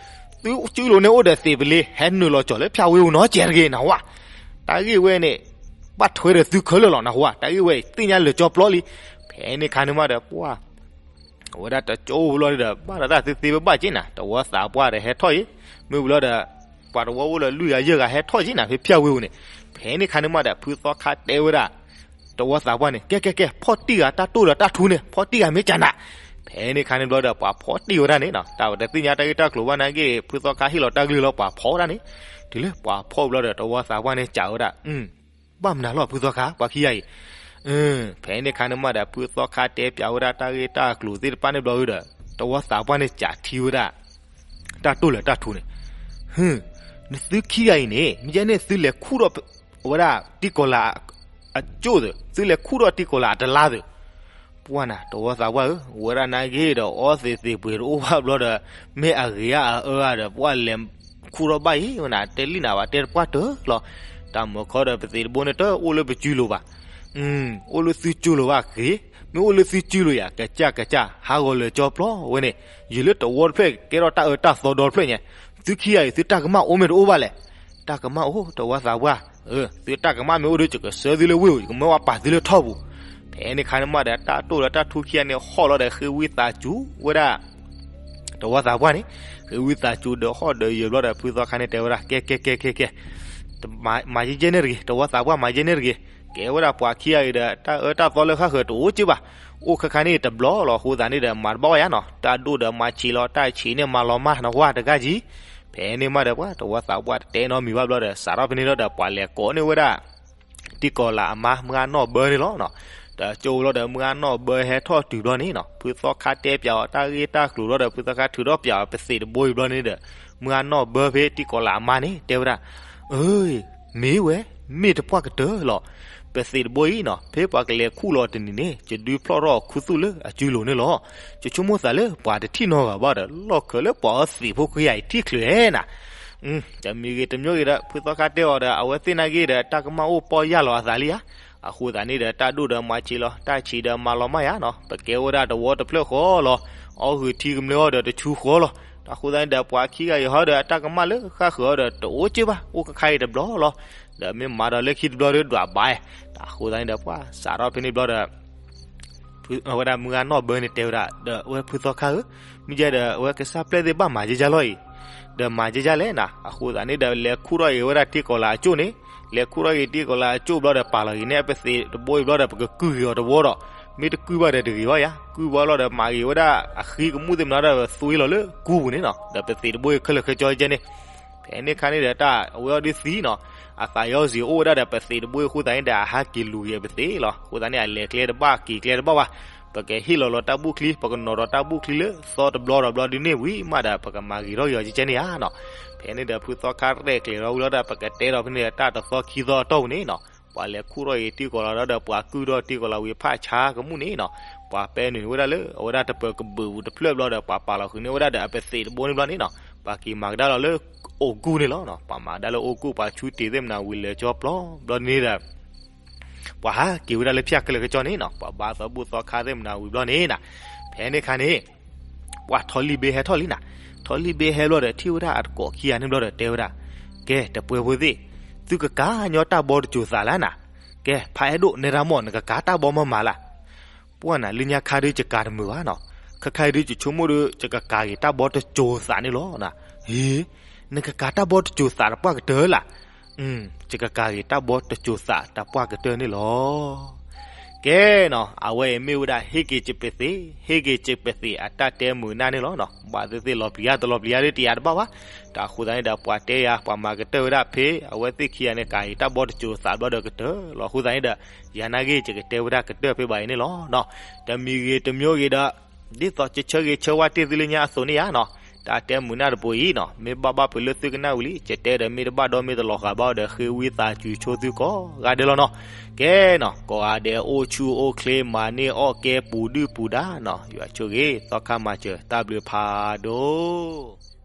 သုစုလိၤန့ၣ်အိၣ်ဒီးသ့ၣ်ပလ့ ဟဲနုာ်လီၤကၠီၤလၢဖၠၣ်ဝ့ၢ်အူနီၤ ကဲတဂ့ၤနဝဲ, တၢ်ဂ့ၢ်ဝဲန့ၣ် ဘၣ်ထွဲဒီးသုခဲလၢာ်လီၤနဟူဧါ, တၢ်ဂ့ၢ်ဝဲအံၤ သ့ၣ်ညါလၢာ်ကၠီပျီလံ. ဖဲန့ၣ်ခါန့ၣ်မးဒီး ပှၢ် အဝဲဒၣ်တၢ်ကၠိဖိလီၤဒီး ဘၣ်ဒီးတၢ်သ့သ့ဘၣ်ဘၣ်က့နၤ, တဝီသးပှၢ်ဒီးဟဲထီၣ်အံၤ, မ့ၢ်ဝံၤလီၤဒီး ပှၤတဝီအိၣ်လၢလွံၢ်ဂၤယဲၢ်ဂၤဟဲထီၣ်က့နၤ ဖဲဖၠၣ်ဝ့ၢ်အူန့ၣ်, ဖဲန့ၣ်ခါန့ၣ်မးဒီး ဖုသီခါတဲဝဲဒၣ် တဝီသးပှၢ်န့ၣ် ကဲကဲကဲ ဖီၣ်တံၢ်ဂၤ တၢ်တိၢ်ဒီးတၢ်ထူန့ၣ် ဖီၣ်တံၢ်ဂၤမ့ၢ်ကနး, ဖဲန့ၣ်ခါန့ၣ်ဘျီဒီး ပှၤဖီၣ်တံၢ်ဝဲဒၣ်န့ၣ်နီၤ, တၢ်ဝဲတသ့ၣ်ညါတၢ်ဂ့ၢ်တၢ်ကျိၤဘၣ်နာ်က့ ဖုသီခါဟ့ၣ်လီၤတၢ်ကလုၢ်လီၤ ပှၤဖီၣ်ဝဲဒၣ်န့ၣ်, တုၤလၢပှၤဖီၣ်ဘျီဒီး တဝီသးပှၢ်န့ၣ် ကးဝဲဒၣ် ဘၣ်မနုၤလီၤဖုသီခါ ပှၤခံဂၤအံၤ, ဖဲန့ၣ်ခါန့ၣ်မးဒီး ဖုသီခါတဲပၠးဝဲဒၣ်တၢ်ဂ့ၢ်တၢ်ကျိၤသ့ၣ်တဖၣ်န့ၣ်ဘျီဒီး တဝီသးပှၢ်န့ၣ် ကးထံဝဲဒၣ် တၢ်တိၢ်လၢာ်တၢ်ထူန့ၣ်, နသုခံဂၤအံၤန့ၣ် မ့ၢ်ကဲန့ၣ် သုလဲၤခူၣ်ထီၣ်ဝဲဒၣ်တံၤကီၤလၤအကၠိၣ်သုး, သုလဲၤခူၣ်ထီၣ်တံၤကီၤလၤအတလါသုး, ပှၢ်နၤ တဝီသးပှၢ်ဧၢ, ဝဲဒၣ်နာ်က့ဒီး အီသံးသ့ၣ်ပှ့ၤတအိၣ်ဘၣ်ဘျီဒီး မ့ၢ်အဂ့ၤအအၢအါဒီး ပှၢ်လဲၤခူၣ်ထီၣ်ဘၣ်အံၤဝဲနၤ တဲလံနၤဘၣ် တဲတပှၢ်တၢၢ်လီၤ. တၢ်မုာ်ခီဒီးပသ့ၣ်တဘိန့ၣ် တအိၣ်လၢပစုလိၤဘၣ်, အိၣ်လၢသုစုလိၤဘၣ်ဂ့ၤ, မ့ၢ်အိၣ်လၢသုစုလိၤယၤ ကစၢ်ကစၢ် ဟးဂီၤလၢာ်ကၠီပျီဝဲန့ၣ်, ယလၢတဝီတဖျၢၣ် ကဲထီၣ်တၢ်အၢတၢ်သီဒီတဖျၢၣ်ညါ, သုခံဂၤအံၤ သုတၢ်ကမၣ်အိၣ်မ့ၢ်တအိၣ်ဘၣ်လဲၣ်. တၢ်ကမၣ်အိၣ် တဝီသးပှၢ်, သုတၢ်ကမၣ်မ့ၢ်အိၣ်ဒီး ယကဆှၢသုလၢဝ့ၢ်ဧိၤ ယကမၢဝဲပာ်သုလၢထီၣ်ပူၤ. ဖဲန့ၣ်ခါန့ၣ်မးဒီး တၢ်တိၢ်လၢတၢ်ထူခံဂၤန့ၣ် ဟီၣ်လီၤဒီး ဃ့ဝံသးစူၤဝဲဒၣ် တဝီသးပှၢ်န့ၣ်, ဃ့ဝံသးစူၤဒီးဟီၣ်ဒီးယၢၤဘျီဒီး ဖုသီခါန့ၣ်တဲဝဲဒၣ် ကဲကဲကဲကဲကဲ, မၤယဲယဲန့ၣ်တဂ့ၤ, တဝီသးပှၢ် မၤယဲန့ၣ်တဂ့ၤ, ကဲဝဲဒၣ်ပှၤခံဂၤအံၤဒီး တၢ်အၢတၢ်သီလၢဃၣ်ဃၢၤတအိၣ်က့ဘၣ်, အိၣ်ခါခါန့ၣ်တဘျီလီၤ. အဃိသတးန့ၣ်ဒီး မၤတဘၣ်ဝဲယါနီၤ, တၢ်ဒိၣ်ဒီးမၤဆံးလီၤ, တၢ်ဆံးန့ၣ်မၤလီၤမၢ် နဟူတဂၤကံ. ဖဲန့ၣ်မးဒီး ပှၤတဝီသးပှၢ်တတဲနီတမံၤဘၣ်ဘျီဒီး စးထီၣ်ဖဲန့ၣ်လီၤဒီး ပှၤလဲၤကိးန့ၢ်ဝဲဒၣ် တံၤကီၤလၤအမါ မုၢ်ဂၢ်နီၢ်ဘၢန့ၣ်လီၤ. တၢ်ကၠိလီၤဒီး မုၢ်ဂၢ်နီၢ်ဘၢဟဲထီၣ်တုၤဘျီန့ၣ်နီၤ, ဖုသီခါတဲပၠးအီၤတၢ်ဂ့ၢ်တၢ်ကျိၤလီၤဒီး ဖုသီခါထုးထီၣ်ပၠးအီၤပသ့ၣ်တဘိအံၤဘျီန့ၣ်ဒီး မုၢ်ဂၢ်နီၢ်ဘၢဖဲတံၤကီၤလၤအမါန့ၣ် တဲဝဲဒၣ်, အၢ မ့ၢ်ဝဲ မ့ၢ်တပှၢ်ကတၢၢ်လီၤ. ပသ့ၣ်တဘိအံၤနီၤ ဖဲပှၤကလဲၤခူၣ်လီၤတနံၤန့ၣ် ယဒုးဖျီၣ်ထီၣ်ခူသူၣ်လၢအစုလိၤန့ၣ်လီၤ. ယဆိကမိၣ်သးလၢပှၤတထံၣ်နီတဂၤဘၣ်ဒီး လီၢ်ခၢၣ်လၢပှၤအီသံးဖိခွံဂၤအံၤထံၣ်ချုးဧဲနၤ. တမံၤဂ့ၤတမံၤဂ့ၤဒီး ဖုသီခါတဲအီၤဒီး အဝဲသ့ၣ်နာ်က့ဒီး တၢ်ကမၣ်အိၣ်ပီၢ်ယၢ်လီၤအသးလံဧါ. အဃိသတးန့ၣ်ဒီး တၢ်ဒိၣ်ဒီးမၤဆံးလီၤ တၢ်ဆံးဒီးမၤလီၤမၢ်ယါနီၤ. ပကဲဝဲဒၣ်တဝီတဖျၢၣ်ဃီလီၤ. အီၣ်ဂုာ်ထံကမျၢၢ်အီၤဒီးတဆူဃီလီၤ. အဃိသတးန့ၣ်ဒီး ပှၤခံဂၤအံၤဟီဒီး အတၢ်ကမၣ်လၢဃၣ်ဃုာ်ဟီဒီး တအိၣ်က့ၢ်ဘၣ်, အိၣ်ခါခါအံၤတဘျီလီၤ. ဒီးမ့ၢ်မၤဒီးလၢခံတဘျီဒီး ဒွးဘၣ်, အဃိသတးန့ၣ်ဒီး ပှၤစးထီၣ်ဖဲန့ၣ်ဘျီဒီး အဝဲဒၣ်မုၢ်ဂၤနီၢ်ဘၢန့ၣ်တဲဝဲဒၣ် ဒီးအဝဲဖုသီခါဧၢ, မ့ၢ်ယဲဒီး အဝဲကစၢ်ပျဲၢ်သ့ၣ်ဘၣ်မၤယဲယဲလီၤအံၤ, ဒီးမၤယဲယဲလဲၣ်နၤ. အဃိသတးန့ၣ်ဒီး လဲၤခူၣ်ထီၣ်အံၤဝဲဒၣ်တံၢ်ကီၤလၤအကၠိၣ်န့ၣ်, လဲၤခူၣ်ထီၣ်အံၤတံၢ်ကီၤလၤအကၠိၣ်ဘျီဒီး ပာ်လီၤက့ၤန့ၢ်အပသံးတဘိအံၤဘျီဒီး ပကကုၢ်က့ၤအီၤတဝီဒီး, မ့ၢ်တကုၢ်ဘၣ်ဒီးတဂ့ၤဘၣ်ယါ, ကုၢ်ဘၣ်လီၤဒီး မၤက့ၤဝဲဒၣ်အဃံကမူၣ်သ့ၣ်မနုၤဒီးသွံလီၤလၢကူပူၤန့ၣ်နီၤ, ဒီးပသံးတဘိအံၤခဲလၢာ်ခဲဆ့ကဲန့ၣ် ဖဲန့ၣ်ခါန့ၣ်ဒီး တၢ်အဝဲအီၤဒ်သံနီၤ, အသးယီၤစံးအိၣ်ဝဲဒၣ်ဒီးပသံးတဘိအံၤအဃိသတးန့ၣ်ဒီး အဟးက့ၤလူၤက့ၤအပသံးလီၤ. အဃိသတးန့ၣ် အလဲၤကျဲတဘၣ်က့ၤကျဲတဘၣ်ဘၣ်, ပကဟ့ၣ်လီၤလီၤတၢ်ဘူၣ်ချံ, ပကနီၤဒီးတၢ်ဘူၣ်ချံလၢသီတဘျီဒီးဘျီဒ်န့ၣ်ဝံၤမးဒီး ပကမၤဂ့ၤထီၣ်က့ၤအီၤကဲန့ၣ်ဧါနီၤ. ဖဲန့ၣ်ဒီး ဖုသီခါရဲၣ်ကျဲၤထီၣ်ဝံၤလီၤဒီး ပကတဲဒီးဖဲန့ၣ်ဒီး တၢ်တသီခံသီအတီၢ်ပူၤန့ၣ်နီၤ, ပှၤလဲၤခူၣ်ထီၣ်အံၤတံၢ်ကီၤလၤဒီး ပှၤကုၢ်ထီၣ်တံၢ်ကီၤလၤဝံၤဖးဆါကမူၣ်န့ၣ်နီၤ, ပှၤပဲနုာ်ဝဲဒၣ်လၢ အဝဲဒၣ်တပၢၤကဘုးပူၤတဖျၢၣ်ဘျီဒီး ပှၤပာ်လီၤဃုာ်န့ၢ်ဝဲဒၣ်ဒီးအပသံးတဘိန့ၣ်ဘျီန့ၣ်နီၤ, ပှၤက့ၤမၤကဒါလီၤလၢအိၣ်ကူၢ်န့ၣ်လီၤ. ပှၤမၤကဒါလၢအိၣ်ကူၢ် ပှၤဆူတ့ၢ်သ့ၣ်မနၤဝံၤလဲၤကၠီပျီဘျီန့ၣ်ဒီး ပှၤဟးက့ၤဝဲဒၣ်လၢဖၠၣ်ခဲလၢာ်ခဲဆ့န့ၣ်နီၤ, ပှၤဘါသီဘူၣ်သီခါသ့ၣ်မနၤဝံၤဘျီန့ၣ်နီၤ, ဖဲန့ၣ်ခါန့ၣ် ပှၤထီလံၣ်ဘ့ဟဲထီၣ်လံနီၤ, ထီလံၣ်ဘ့ဟဲဘျီဒီး ထံၣ်ဝဲဒၣ်အတကိးခံဂၤန့ၣ်ဘျီဒီးတဲဝဲဒၣ်, ကဲ တပှဲၤဖိသ့ၣ်, သုကကၤညီတၢ်ဘီတစိၤသးလၢနၤ, ကဲ ဖးအဲၣ်ဒိၣ် နဲဒၣ်မီၢ် နကကၤတၢ်ဘီမၤမၤလၢ် ပှၢ်နၤ လၢညါခါဒုး ယကၤတမုာ်ဘၣ်နီၤ, ခဲခါအံၤဒုး ယဆိကမိၣ်ဒီး ယကကၤက့ၤတၢ်ဘီတစိၤသးန့ၣ်လီၤ. ဟ့, နကကၤတၢ်ဘီတစိၤသးတပှၢ်ကတၢၢ်လၢ်, ယကကၤက့ၤတၢ်ဘီတစိၤသးတပှၢ်ကတၢၢ်န့ၣ်လီၤ. ကဲနီၤ, အဝဲအံၤမ့ၢ်ဝဲဒၣ် ဟ့ၣ်က့ၤကပသံး, ဟ့ၣ်က့ၤကပသံးအတၢ်တဲမုာ်နၢ်န့ၣ်လီၤနီၤ, ဘၣ်သ့ၣ်သ့ၣ်လီၤပျံၤယါတလီၤပျံၤယါဒ်တယၤတဘၣ်ဘၣ်, တၢ်အဃိသတးန့ၣ်ဒီး ပှၤတဲယၤ ပှၤမၤကတၢၢ်ဝဲဒၣ်ဖဲ အဝဲသ့ၣ်ခံဂၤန့ၣ် ကၤက့ၤတၢ်ဘီတစိၤသးဘျီဒီးကတၢၢ်လီၤ. အဃိသတးန့ၣ်ဒီး ယၤနာ်က့ ယကတဲဝဲဒၣ်ကတၢၢ်ဖဲဘၣ်အံၤန့ၣ်လီၤနီၤ, တမံၤဂ့ၤတမံၤဂ့ၤဒီး ဒ်သိးကဆၢဂ့ၤဆၢဝါတ့ၢ်သုလၢညါအသိးန့ၣ်ဧါနီၤ, တၢ်တဲမုာ်နၢ်တပူၤအံၤနီၤ, မ့ၢ်ဘၣ်ဘၣ်ဖုးလၢသုကနၣ်ဝံၤလံ, ယတဲဒီးမ့ၢ်တဘၣ်ဒီးမ့ၢ်တလီၤဃာ်ဘၣ်ဒီး ဃ့ဝံသးစူၤဆိသုကိးဂၤဒဲးလီၤနီၤ. ကဲနီၤ, ကိးဂၤဒဲးအိၣ်ဆူၣ်အိၣ်ချ့ မၤန့ၢ်အီၣ်ကဲပူၤဒုၣ်ပူၤဒါနီၤ, ယွၤဆိၣ်ဂ့ၤ သီခါမၤစၢၤ တၢ်ဘျုးဖးဒိၣ်